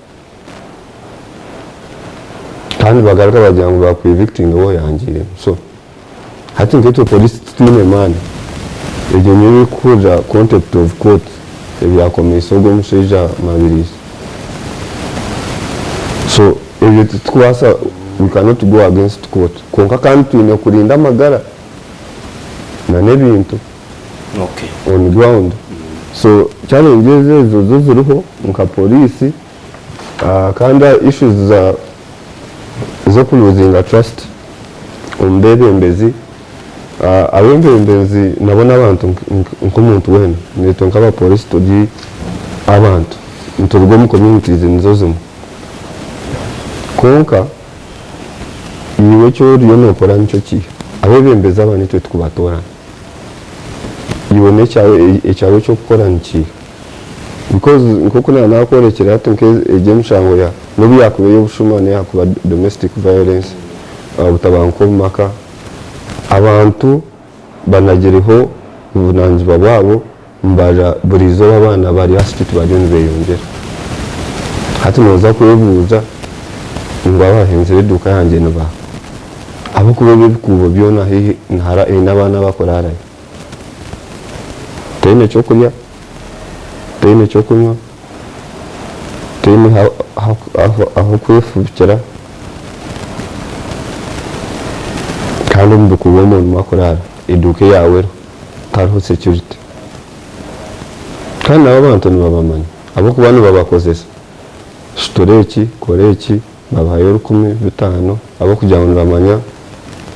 Kandi bagaruka bagira ngu baku evictinga waaba oyangiiremu. So hati nkaitwe police titwine maani. Egyo niyo erikuhurira contempt of court ebyakomeise ogwo omushaija Mabirizi. So ebyo titukubaasa, we cannot go against court. Kwonka kandi twine kurinda amagara na n'ebintu on ground. So challenges ezo zo ziriho nka police kandi issues za z'oku-loozinga trust omu beebembezi. Abeebembezi nabo n'abantu nk'omuntu weena. Naitwe nk'abapooriisi turi abantu, nituruga omu communities nizo zimwe. Kwonka iwe eki oriyo nookora nikyo kiiha? Abeebembezi aba niitwe turikubatoorana. Iwe n'ekyawe ekyawe eky'okukora nikiiha? Because nk'oku naaba naakworekire hati nk'egi emishango ya n'obu yaakuba ey'obushuma n'eyaakuba domestic violence, obutabanguko omu maka, abantu banagireho obuvunaanizibwa bwabo nibaija buri izooba abaana bari aha street bariyo nibeyongyera. Hati nooza kwebuuza ngu abahenzire eduuka yangye ni baaha? Ahabw'okuba ebi ebikuubo byona haihi haine abaana abakuraarayo. Taine ky'okurya, taine ky'okunywa, taine ah'okwefubikira kandi omu bikuubo omwo nimwo akuraara, eduuka eyaawe eriho tihariho security. Kandi nabo abantu nibabamanya ahabw'okuba nibabakozesa, shitura eki, kora eki, babahayo orukumi, bitaano ahabw'okugira ngu nibamanya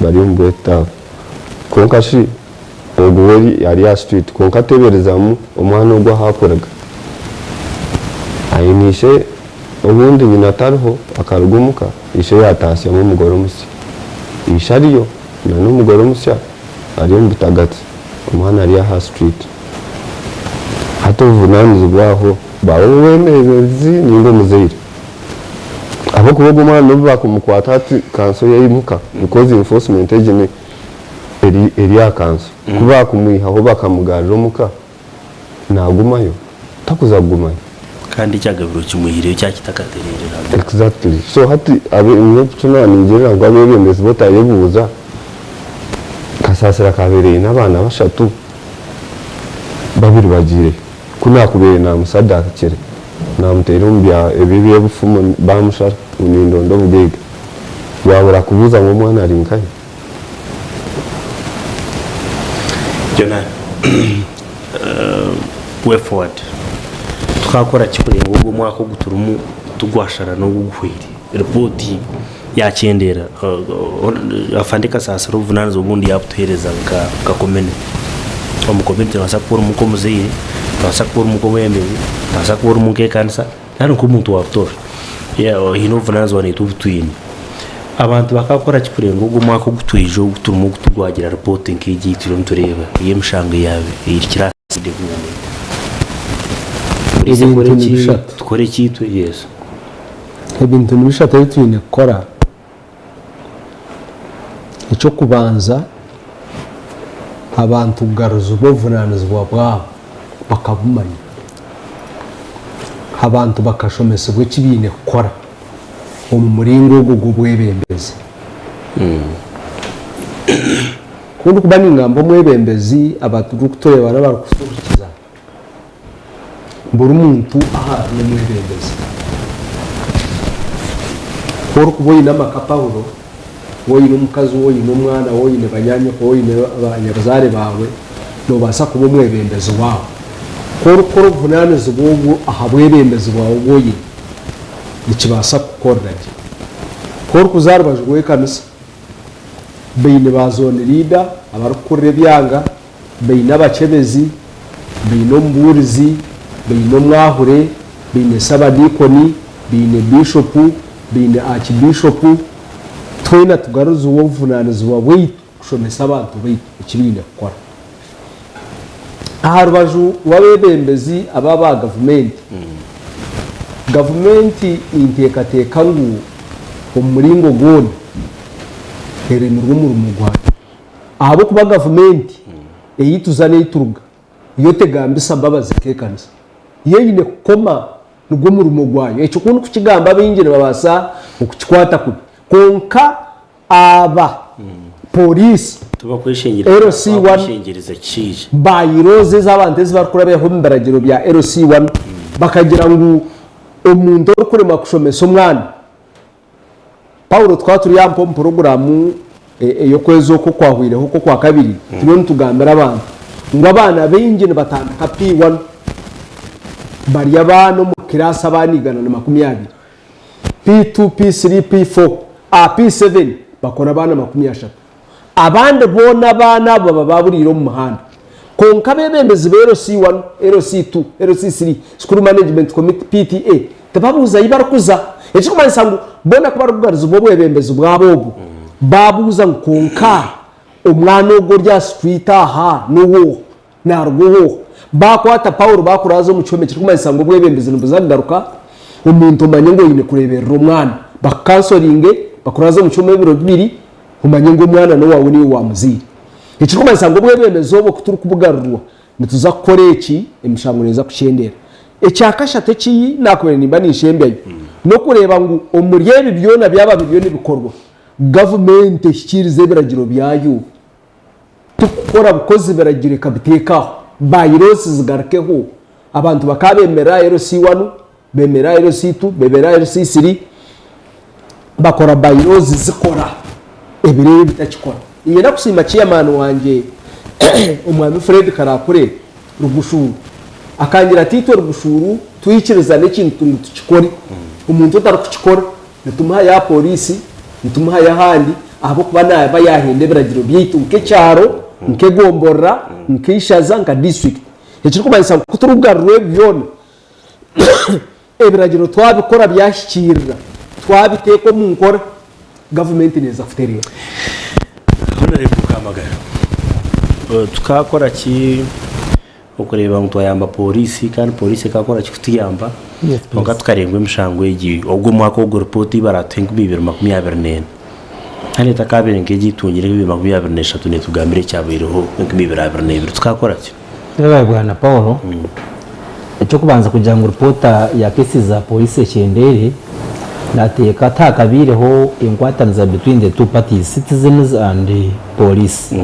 bari omu bwetaavu. Kwonka shi ogwo we ari aha street kwonka teberezamu omwana ogwo ahu akuruga. Aine ishe obundi nyina tariho akaruga omuka ishe yataasyamu omugore omusya. Ishe ariyo na n'omugore omusya ari omu butagatsi omwana ari aha street. Hati obuvunanizibwa aho bwaba obw'omwebembezi ninga omuzaire. Ahabw'okuba ogwo omwana n'obu bakumukwata hati kanso yaimuka because enforcement egi ni eri eri aha kanso. Ku bakumwihaho bakamugarura omuka nagumayo? Takuza kugumayo. Kandi ekyagabirwe kimwihireyo kyakitakatereereraga. Exactly. So hati abe nyowe eki naaningirira ngu abeebembezi bo otayebuuza, Kasaasira akaabaire aine abaana bashatu, babiri bagiireyo. Ku naakubaire naamusadakire, naamuteire omu bya ebi eby'obufumu baamushara ngu nindonda obugaiga, waabura kubuuza ngu omwana ari nkahi? Jonah, way forward tukakora ki kureeba ogu omwaka ogu turimu tigwashara n'ogu oguhweire? Ripooti yakyendeera, Afande Kasasira obuvunanizibwa obundi yabutuheereza nka community. Omu community nobaasa kuba orimu nk'omuzaire, nobaasa kuba orimu nk'omwebembezi, nobaasa kuba orimu nk'ekanisa nari nk'omuntu wa butoosha. Haine obuvunanizibwa naitwe obu twine. Abantu bakakora ki kureeba ngu ogu omwaka ogu twija ogu turimu ogu tigwagira ripooti nk'egi ei turiyo nitureeba ey'emishango eyahikire aha side Ebintu ni bishatu. Tukore ki itwe? Yes. Ebintu ni bishatu ebi twine kukora. Eky'okubanza, abantu kugaruzibwa obuvunaanizibwa bwabo bakabumanya. Abantu bakashomesibwa eki baine kukora omu muringo ogwo gw'obwebembezi. Ku ndikuba ningamba omwebembezi, abarikutureeba n'abarikutuhurikiza, Buri muntu aha ari n'omwebembezi. Ku orikuba oine amaka Paulo, waaba oine omukazi, waaba oine omwana, waaba oine banyaanyoko, waaba oine abanyabuzaare baawe, noobaasa kuba omwebembezi waabo. Ku orikukora obuvunaanizibwa obwo aha bwebembezi bwawe obu oine, nikibaasa kukukorera gye. Ku orikuza aha rubaju rw'ekanisa, baine ba zooni riida abarikukurira ebyanga, Baine abakyebezi, baine omubuurizi, baine omwahure, baine sabadiikoni, baine biishopu, baine aakibiishopu. Twena tugaruzibwe obuvunaanizibwa bwaitu kushomesa abantu baitu eki baine kukora. Aha rubaju rw'abeebembezi aba ba gavumenti, Gavumenti ninteekateeka ngu omu muringo gwona eremirwe omurimo gwayo ahabw'okuba gavumenti ei tuza n'ei turuga yo tegambisa mbabazi nk'ekanisa. Yo eine kukoma nigwo murimo gwayo. Ekyo ku ndikukigamba abaingi nibabaasa okukikwata kubi kwonka aba pooriisi, LC one, bylaws ez'abantu ezi barikurabiraho omu biragiro bya LC one bakagira ngu omuntu orikuremwa kushomesa omwana, Paulo tukaba turi aha omu puroguraamu ey'okwezi oku okwahweireho okw'Okwakabiri turiyo nitugambira abantu ngu abaana baingi nibatandika P1 bari abaana omu kiraasi abaana 120. P2, P3, P4, aha P7 bakora abaana 30. Abandi boona abaana abo baba baaburiire omu muhanda. Kwonka abeebembezi ba LC1, LC2, LC3, School Management Committee, PTA, tibabuuza ahi barikuza. Ekirikumanyisa ngu boona ku barikugaruziibwa obwebembezi bwabo obwo, baabuuza ngu kwonka omwana ogu ori aha street aha n'owooha? Naaruga oha? Baakwata Paulo baakuraaza omu kihome ekirikumanyisa ngu obwebembezi nibuza kugaruka, omuntu omanye ngu oine kureeberera omwana. Bakukansoringe, bakuraaze omu kihome ebiro bibiri, omanye ngu omwana n'owaawe niiwe waamuzaire. Ekirikumanyisa ngu obwebembezi obwo ku turikubugarurwa, nituza kukora eki, emishango neeza kukyendeera. Ekya kashatu eki naakubaire nimba ninshembyayo, n'okureeba ngu omuri ebi byona byaba biriyo nibikorwa, gavumenti ehikiirize ebiragiro byayo. Tikukora bukozi biragiro ekabiteeka aho, bylaws zigarukeho, abantu bakaabemerera aha LC one, bemerera aha LC two, bemerera aha LC three, bakora bylaws zikora ebiro ebi bitakikora. Niinyenda kusiima chairman wangye Omwami Fred Karakure Rugushuuru, akangira ati itwe Rugushuuru twikirizana ekintu ngu tukikore, omuntu otarikukikora Nitumuhayo aha pooriisi, nitumuhayo ahandi ahabw'okuba naaba yaahenda ebiragiro byaitu nk'ekyaro, nk'egomborora, nk'eishaza, nka disiturikiti. Ekirikumanyisa ngu ku turikugarurwa ebi byona, ebiragiro twabikora byahikiirira, twabiteeka omu nkora, gavumenti neeza kutereera. Honourable Mukamagara, tukaakora ki Okureeba ngu twayamba pooriisi kandi pooriisi ekakora ki kutuyamba kwonka tukarenga emishango egi ogu omwaka ogu ripooti ei baraatuhe 2024 kandi etakabaire nk'egi ei tungire 2023 neetugambira ekyabaireho 2022 tukakora ki? Webale Bwana Paul. Eky'okubanza kugira ngu ripoota ya cases za pooriisi ekyendeere, nateeka tihakabaireho enkwataniza between the two parties, citizens and police.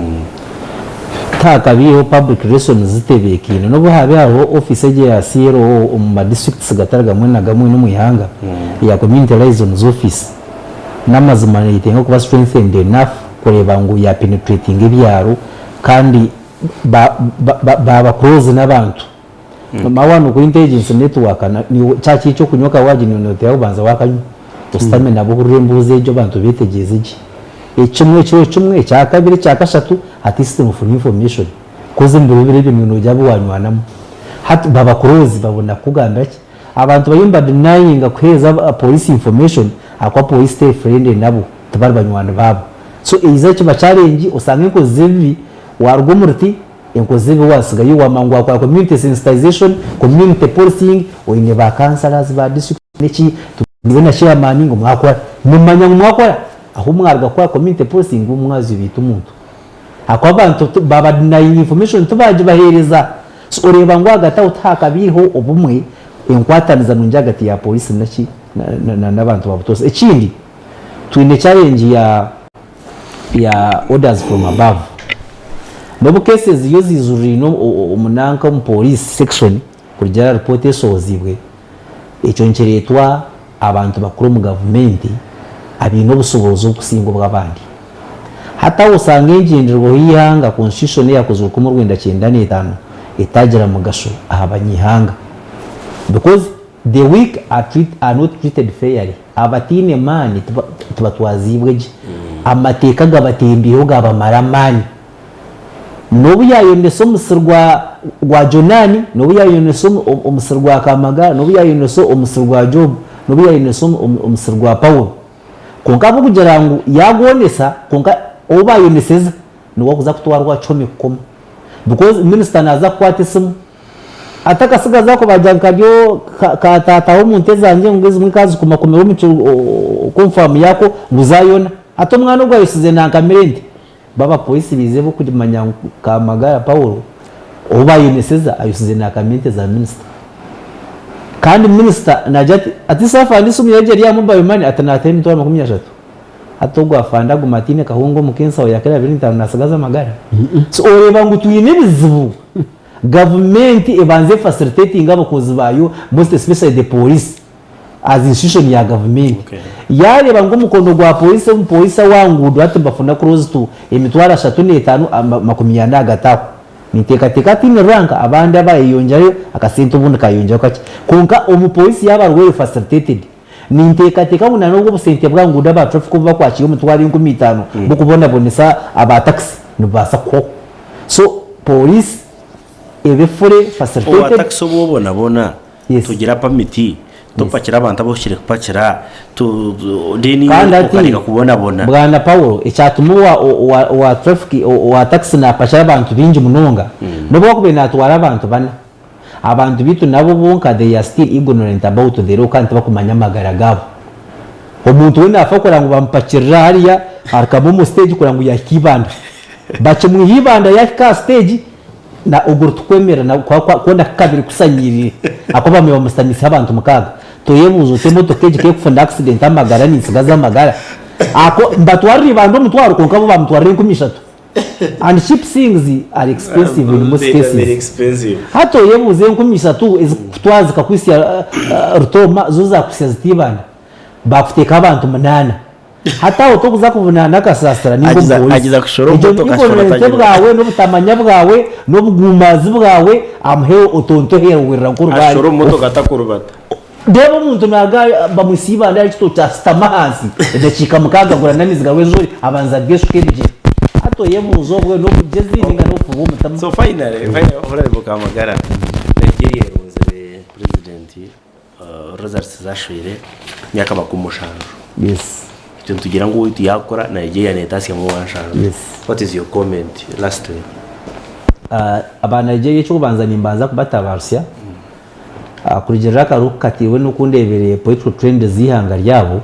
Tihakabaireho public relations zitebeekaine n'obu haabe hariho ofiisi egi eya CLO omu ma districts gatari gamwe na gamwe n'omu ihanga eya community liaisons office n'amazima neyetenga kuba strengthened enough kureeba ngu ya penetratinga ebyaro kandi baaba close n'abantu. Mama waaba nokora intelligence network kya kiri ekyokunywa akawagi noteera kubanza wakanywa ositame nabo ohurire embuuzo egyo abantu obetegyereze gye. Ekimwe ekiro kimwe, ekyakabiri, ekyakashatu at least nofuna information coz omu biro bibiri ebyo niiwe nogira abu wanywanamu. Hati baba close babona kukugambira ki? Abantu bariyo niba denyinga kuheereza police information ahakuba police teri friendly nabo, tibari banywani baabo. So eiza kiba challenge osanga enkozi z'ebibi waruga omu ruti enkozi z'ebibi wazitsigayo wamanya ngu wakora community sensitization, community policing, oine ba councillors ba district neki, tubuuze na chairman ngu mwakora, mumanya ngu mwakora? Ahu mwaruga kukora community policing omumwazyo baita omuntu. Ahakuba abantu baba denying information tibagibahereza. So oreeba ngu ahagati aho tihakabaireho obumwe, enkwataniza nungi ahagati ya police naki n'abantu ba butoosha. Ekindi, twine challenge ya ya orders from above. N'obu cases ziriyo ziijuriraine omu nanka omu police section kurugiirira aha report eshohoziibwe, ekyo nikireetwa abantu bakuru omu gavumenti abaine obushoboorozi obukusinga obw'abandi. Hati aho osanga engyenderwaho y'eihanga, constitution, eyakozirwe omu 1995 etagira mugasho aha banyaihanga because the weak are treat are not treated fairly, abataine maani tibatwaziibwe gye, amateeka gabatembiireho gabamara amaani. N'obu yaayonesa omusiri gwa gwa Jonani, n'obu yaayonesa omusiri gwa Kamagara, n'obu yaayonesa omusiri gwa Jobu, n'obu yaayonesa omusiri gwa Paulo. Kwonka ahabw'okugira ngu yaagwonesa, kwonka ou baayoneseza niwe arikuza kutwarwa aha kihome kukoma. Because minisita naaza kukwata esimu. Ati akasigazi ako baagira ngu kari ka taata w'omu nte zangye ngu ezimwe nkazikumakumira omu konfaamu yaako ngu zaayona. Ati omwana ogu ayosize nankamira ente. Bo abapoliisi baizire b'okumanya ngu Kamagara Paul ou baayoneseza ayosize naakamira ente za minisita. Kandi minisita naagira ati, ati ise afande esimu ye eri aha mobile money ati naataho emitwaro 30. Hati ogwo afande aguma ataine kahunga omu k'ensaho ya kiro 25 naatsigaza amagara? So oreeba ngu twine ebizibu. Gavumenti ebanze efacilitatinge abakozi baayo most especially the police as institution ya gavumenti. Yaareeba ngu omukono gwa police omupoliisi owa nguudo hati nibafuna close to emitwaro 35 40 ahagati aho. Ninteekateeka ataine rank abandi abayeyongyerayo akasente obundi kayeyongyeraho kakye. Kwonka omupoliisi yaaba ari well facilitated Ninteekateeka ngu na n'obu obusente bwa nguudo aba traffic obu bakwakiire omitwaro 5000 bw'okubonabonesa aba taxi nibubaasa kuhwaho. So police ebe fully Owa facilitated. taxi obu obonabona, tugira pamiti, topakira abantu abu ohikire kupakira, tu then Kandi hati okareka kubonabona. Bwana Paul, ekyatuma owa owa owa traffic owa taxi napakira abantu baingi munonga, n'obu akubaire natwara abantu bana, Abantu beitu nabo bonka they are still ignorant about the law kandi tibakumanya amagara gabo. Omuntu we nafa kureba ngu bamupakirira hariya arikaba omu stage kureba ngu yahika ibanda. Bakimwiha ibanda yahika aha stage na ogwo tikwemera na kwona kukabire kusanyirire ahakuba bamwe bamusitamiseho abantu mukaaga. Toyebuuza oti emotoka egi kekufuna accident amagara nintsigaza amagara? Ako nibatwarira ibanda omutwaro kwonka bo bamutwarira 3000. And cheap things are expensive in most cases. Hati oyebuuze 3000 ezikukutwara zikakuhitsya Rutooma zo zakuhitsya zita Ibanda? Bakuteekaho abantu munaana. Hati aho tokuza kuvunaana Kasasira ninga Agiza- omupoliisi. agiza kushora Egyo omumotoka, ashora ignorance atagirwa. bwawe n'obutamanya bwawe n'obuguumaazi bwawe amuhe otontohererera nk'orubaare. Ashora omumotoka atakurubata. Reeba omuntu naaga bamwitsya Ibanda aha kituuro kyashutama ahansi edakiika mukaaga agura n'amaizi ga Rwenzori abanza ageeshuka ebigyere. Hati oyebuuza obwe n'obugyezi ninga n'obufu bw'omutima. So finally, finally Honorable Kamagara, Nigeria eronzire president uh, results zashwire myaka 70. Yes. Itwe nitugira ngu owaitu yakora Nigeria netasyamu owanshanju. Yes. What is your comment lastly? Uh, aba Nigeria eky'okubanza nimbanza kubatabarutsya Kurugiirira akaruuru ku kateirwe n'oku ndeebire political trend z'eihanga ryabo,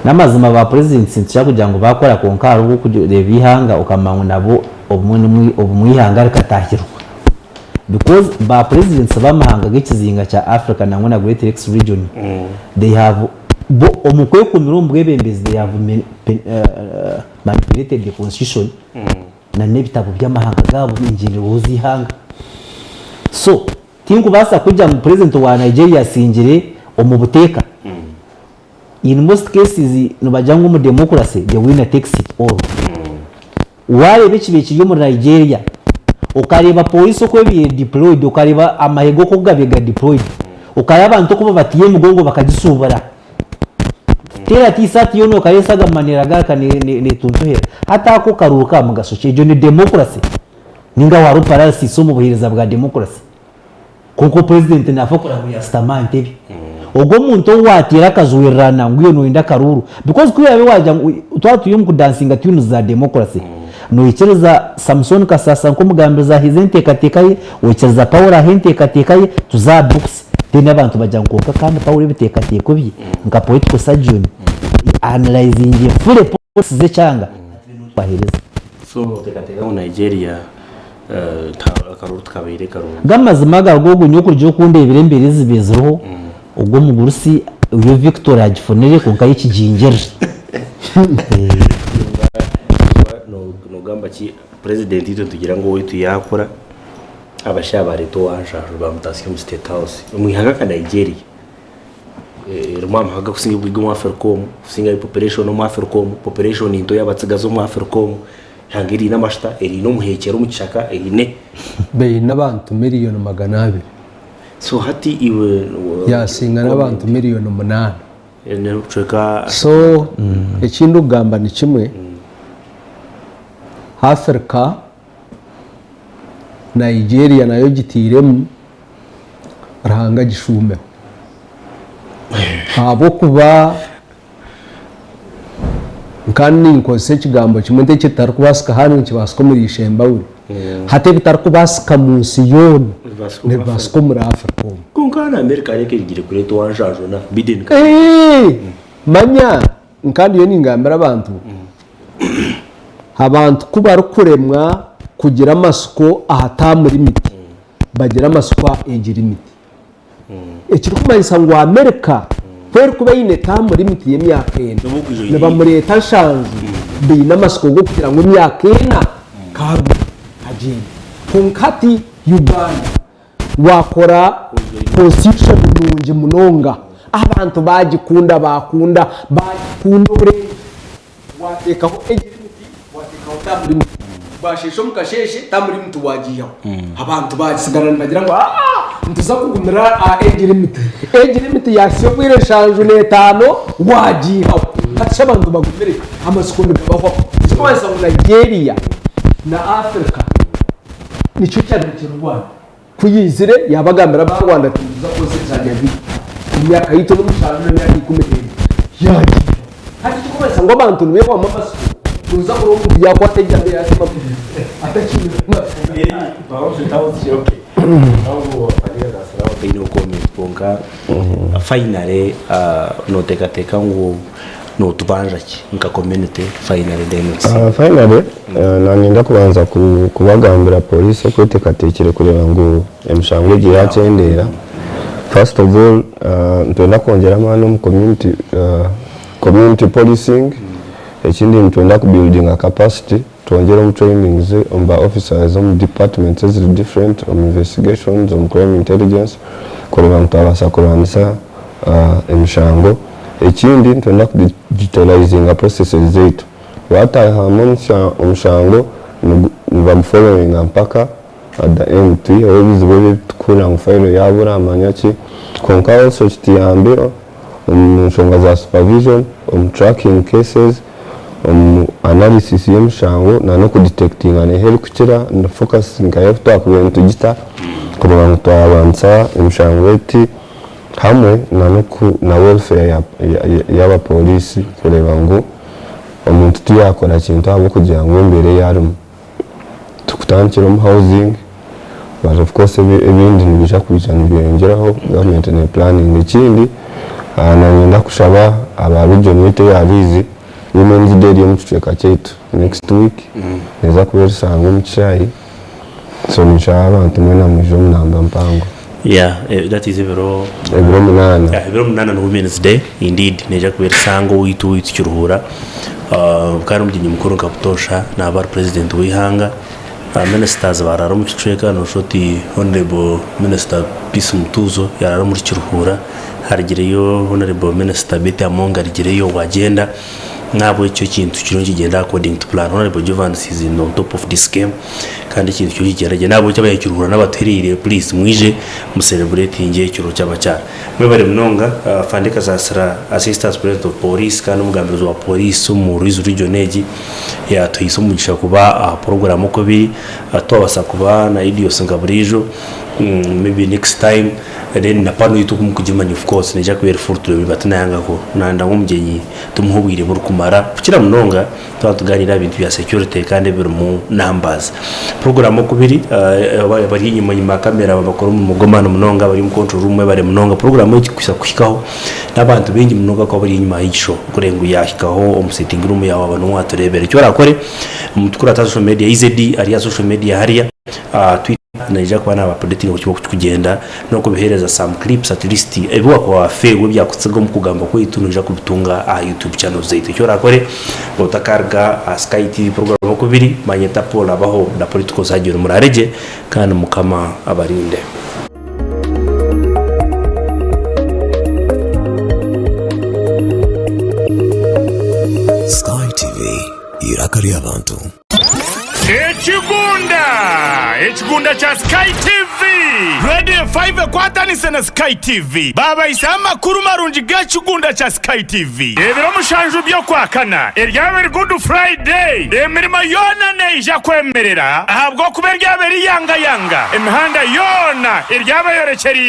n'amazima ba purezidenti nitukira kugira ngu baakora kwonka hariho obw'okureeba eihanga okamanya ngu nabo obumwe obumwe eihanga rikataahirwa because ba purezidenti b'amahanga g'ekizinga kya Africa nangwa na Great Lakes region they have bo omu kwekumira omu bwebembezi they have manipulated the constitution na n'ebitabo by'amahanga gaabo engyenderwaho z'eihanga. So, tinkubaasa kugira ngu purezidenti wa Nigeria asingire omu buteeka. In most cases nibagira ngu omu democracy the winner takes it all. Waareeba ekibaire kiri omuri Nigeria, okareeba pooriisi oku ebaire deployed, okareeba amahe ge oku gabaire gari deployed, okareeba abantu oku babatiire emigongo bakagisuubura, Teera tisaati yoona okareesa agama neeragaruka neetuntuhera. Hati ako karuuru ka mugasho ki? Egyo ni democracy? Ninga hariho paralysis omu buheereza bwa democracy? Kwonka purezidenti naafa kureba ngu yaashutama aha ntebe. Ogwo omuntu ou waateera akajwererana ngu iwe nooyenda akaruuru because ku oraabe waagira ngu twaba turi omu kudansinga tunes za democracy, noikiriza Samson Kasasa nk'omugambirizi ahize enteekateeka ye, oikiriza Paul aha enteekateeka ye, tuze aha books. Then abantu bagira ngu kwonka kandi Paulo ebiteekateeko bye nka political surgeon analyzingire fully policies z'ekyanga twaheereza. So noteekateeka ngu Nigeria akaruru tikabaire karungi? G'amazima agaruga ogu nyowe kurugiirira oku ndeebire embeera ezibaire ziriho, ogwo omugurusi yo victory agifunire kwonka yo ekigingirire. Nogamba ki president itwe nitugira ngu owaitu yaakura. Abashaija baareeta owanshanju baamutasya omu State House omu ihanga nka Nigeria erimu amahanga agakusinga obwingi omu Africa omu, kusinga population omu Africa omu, population nto y'abatsigazi omu Africa omu, ihanga eriine amashuta, eriine omuheekyera omu kishaka, eriine. Baine abantu miriyoni 200. So hati iwe. Yaasinga n'abantu miriyoni 8. N'ebicweka. So eki ndikugamba ni kimwe, Africa. Nigeria nayo ogiteiremu Ruhanga agishuumeho ahabw'okuba kandi ninkozesa ekigambo kimwe nti ekitarikubaasika hanu nikibaasika omuri Ishembabure. Hati ebitarikubaasika mu nsi yoona. Nibibaasika omuri Africa omu. Kwonka na America hariho erigire kureeta owa nshanju na Biden. Manya nka ndiyo ningambira abantu, abantu ku barikuremwa kugira amatsiko aha term limit, bagira amatsiko aha age limit. Ekirikumanyisa ngu America ku erikuba eine term limit y'emyaka ena, nibamureeta nshanju baine amatsiko g'okugira ngu emyaka ena karuge agyende. Kwonka hati Uganda waakora constitution nungi munonga, abantu baagikunda baakunda, baagikunda oburengi, Wateekaho age limit, wateekaho term limit. Bwasheesha omu kasheeshe term limit waagiihaho. Abantu baatsigara nibagira ngu aah nituza kugumira aha age limit. Age limit yaahitsya obwire 75 waagiihaho. Hati shi abantu bagumire? Amatsiko nigabahwaho. Ekirikumanyisa ngu Nigeria na Africa nikyo kyabaire kiri Rwanda. Ku yaizire yaabagambira aba Rwanda ati nituza kukozesa ebyanya biitu emyaka yaitu n'omushanju n'emyaka 11 yaagiihaho. Hati ekirikumanyisa ngu abantu nibeehwamu amatsiko nooza kureeba omuntu yaakwata ejjambiya yaatema atakiine matsiko Kwonka finally noteekateeka ngu Notubanja ki nka community finally then otusiime. Finally nanyenda kubanza kubagambira police oku etekatekire kureba ngu emishango egi yakyendeera. First of all nitwenda kwongyera amaani omu community community policing, ekindi nitwenda ku buildinga capacity twongyere omu trainings omu ba officers omu departments eziri different omu investigations, omu crime intelligence kureba ngu twabaasa kurwanisa emishango. Ekindi nitwenda ku digitalizinga processes zaitu. Waataahamu omushango nibagufollowinga mpaka at the end twiheho ebizibu ebi ebitukuhurira ngu fayiro yaabura manya ki. Kwonka also kituyambe omu nshonga za supervision, omu tracking cases, omu analysis y'emishango na n'okudetectinga neeha erikukira na focus nkahi ahu twakubaire nitugita kureeba ngu twabanza emishango eti. Hamwe na welfare y'abapooriisi kureeba ngu omuntu tiyaakora kintu ahabw'okugira ngu embeera ei arimu. Tukutandikire omu housing but of course ebindi nibiija kwija nibyeyongyeraho gavumenti nepulaninga. Ekindi nanyenda kushaba aba region yaitu eya Rwizi, Women's Day eri omu kicweka kyaitu next week neeza kuba erishangwa omu kishaayi. So ninshaba abantu mwena mwije omu namba mpango. Yeah, eh, that is ebiro Ebiro munaana. Yeah, ebiro munaana ni Women's Day indeed neija kuba erisanga owaitu owaitu Kiruhura. Ah, kandi omugyenyi mukuru nka butoosha naaba ari president w'eihanga. Ba ministers baraara omu kicweka noshusha oti Honourable Minister Peace Mutuuzo yaraara omuri Kiruhura, harigireyo Honourable Minister Betty Amongi arigireyo wagyenda. Nahabwekyo ekintu kiriyo nikigyenda according to plan. Honourable Jovans is in on top of this game kandi ekintu kiriyo nikigyenda gye. Nahabwekyo abanyakiruhura n'abatuhereire please mwije mu celebratingye ekiro ky'abakyara. Mwebare munonga Afande Kasasira Assistant Superintendent of Police kandi omugambirizi wa Police omu Rwizi region egi yatuhaisa omugisha kuba aha program oku ebiri twabasa kuba na Edios nka buriijo maybe next time. Then na pano yitu oku mukugimanya of course neija kuba eri full turebe but nayangako nayenda ngu omugyenyi tumuhe obwire burikumara kukira munonga twaba nituganira aha bintu bya security kandi ebirimu numbers. Program oku biri abari enyima enyima ya camera bakora omurimo gw'amaani munonga abari omu control room mwebare munonga. Program egi kuhisa kuhikaho n'abantu baingi munonga ahakuba bari enyima y'ekisho kureba ngu yahikaho omu sitting room yaawe waaba niwe watureebera. Eki orakore mutukurate aha social media EZD ari aha social media hariya aha twitter. Naija kuba naba updatinga buri kimwe oku kirikugyenda n'okubiheereza some clips at least ebi wakuba wafeerwa ebyakutsiga omu kugamba kwaitu noija kubitunga aha YouTube channel zaitu. Eki orakore otakaruga aha Sky TV program oku biri manya Tapo orabaho na Political Surgeon muraare gye kandi Mukama abarinde. Sky TV, eiraka ry'abantu. Ekigunda! Ekigunda kya Sky TV! Radio Five ekwatanise na Sky TV baabahisaho amakuru marungi g'ekigunda kya Sky TV. Ebiro mushanju by'Okwakana eryaba eri Good Friday, emirimo yoona neija kwemerera ahabw'okuba eryaba eri yangayanga, emihanda yoona eryaba eyorekyereire.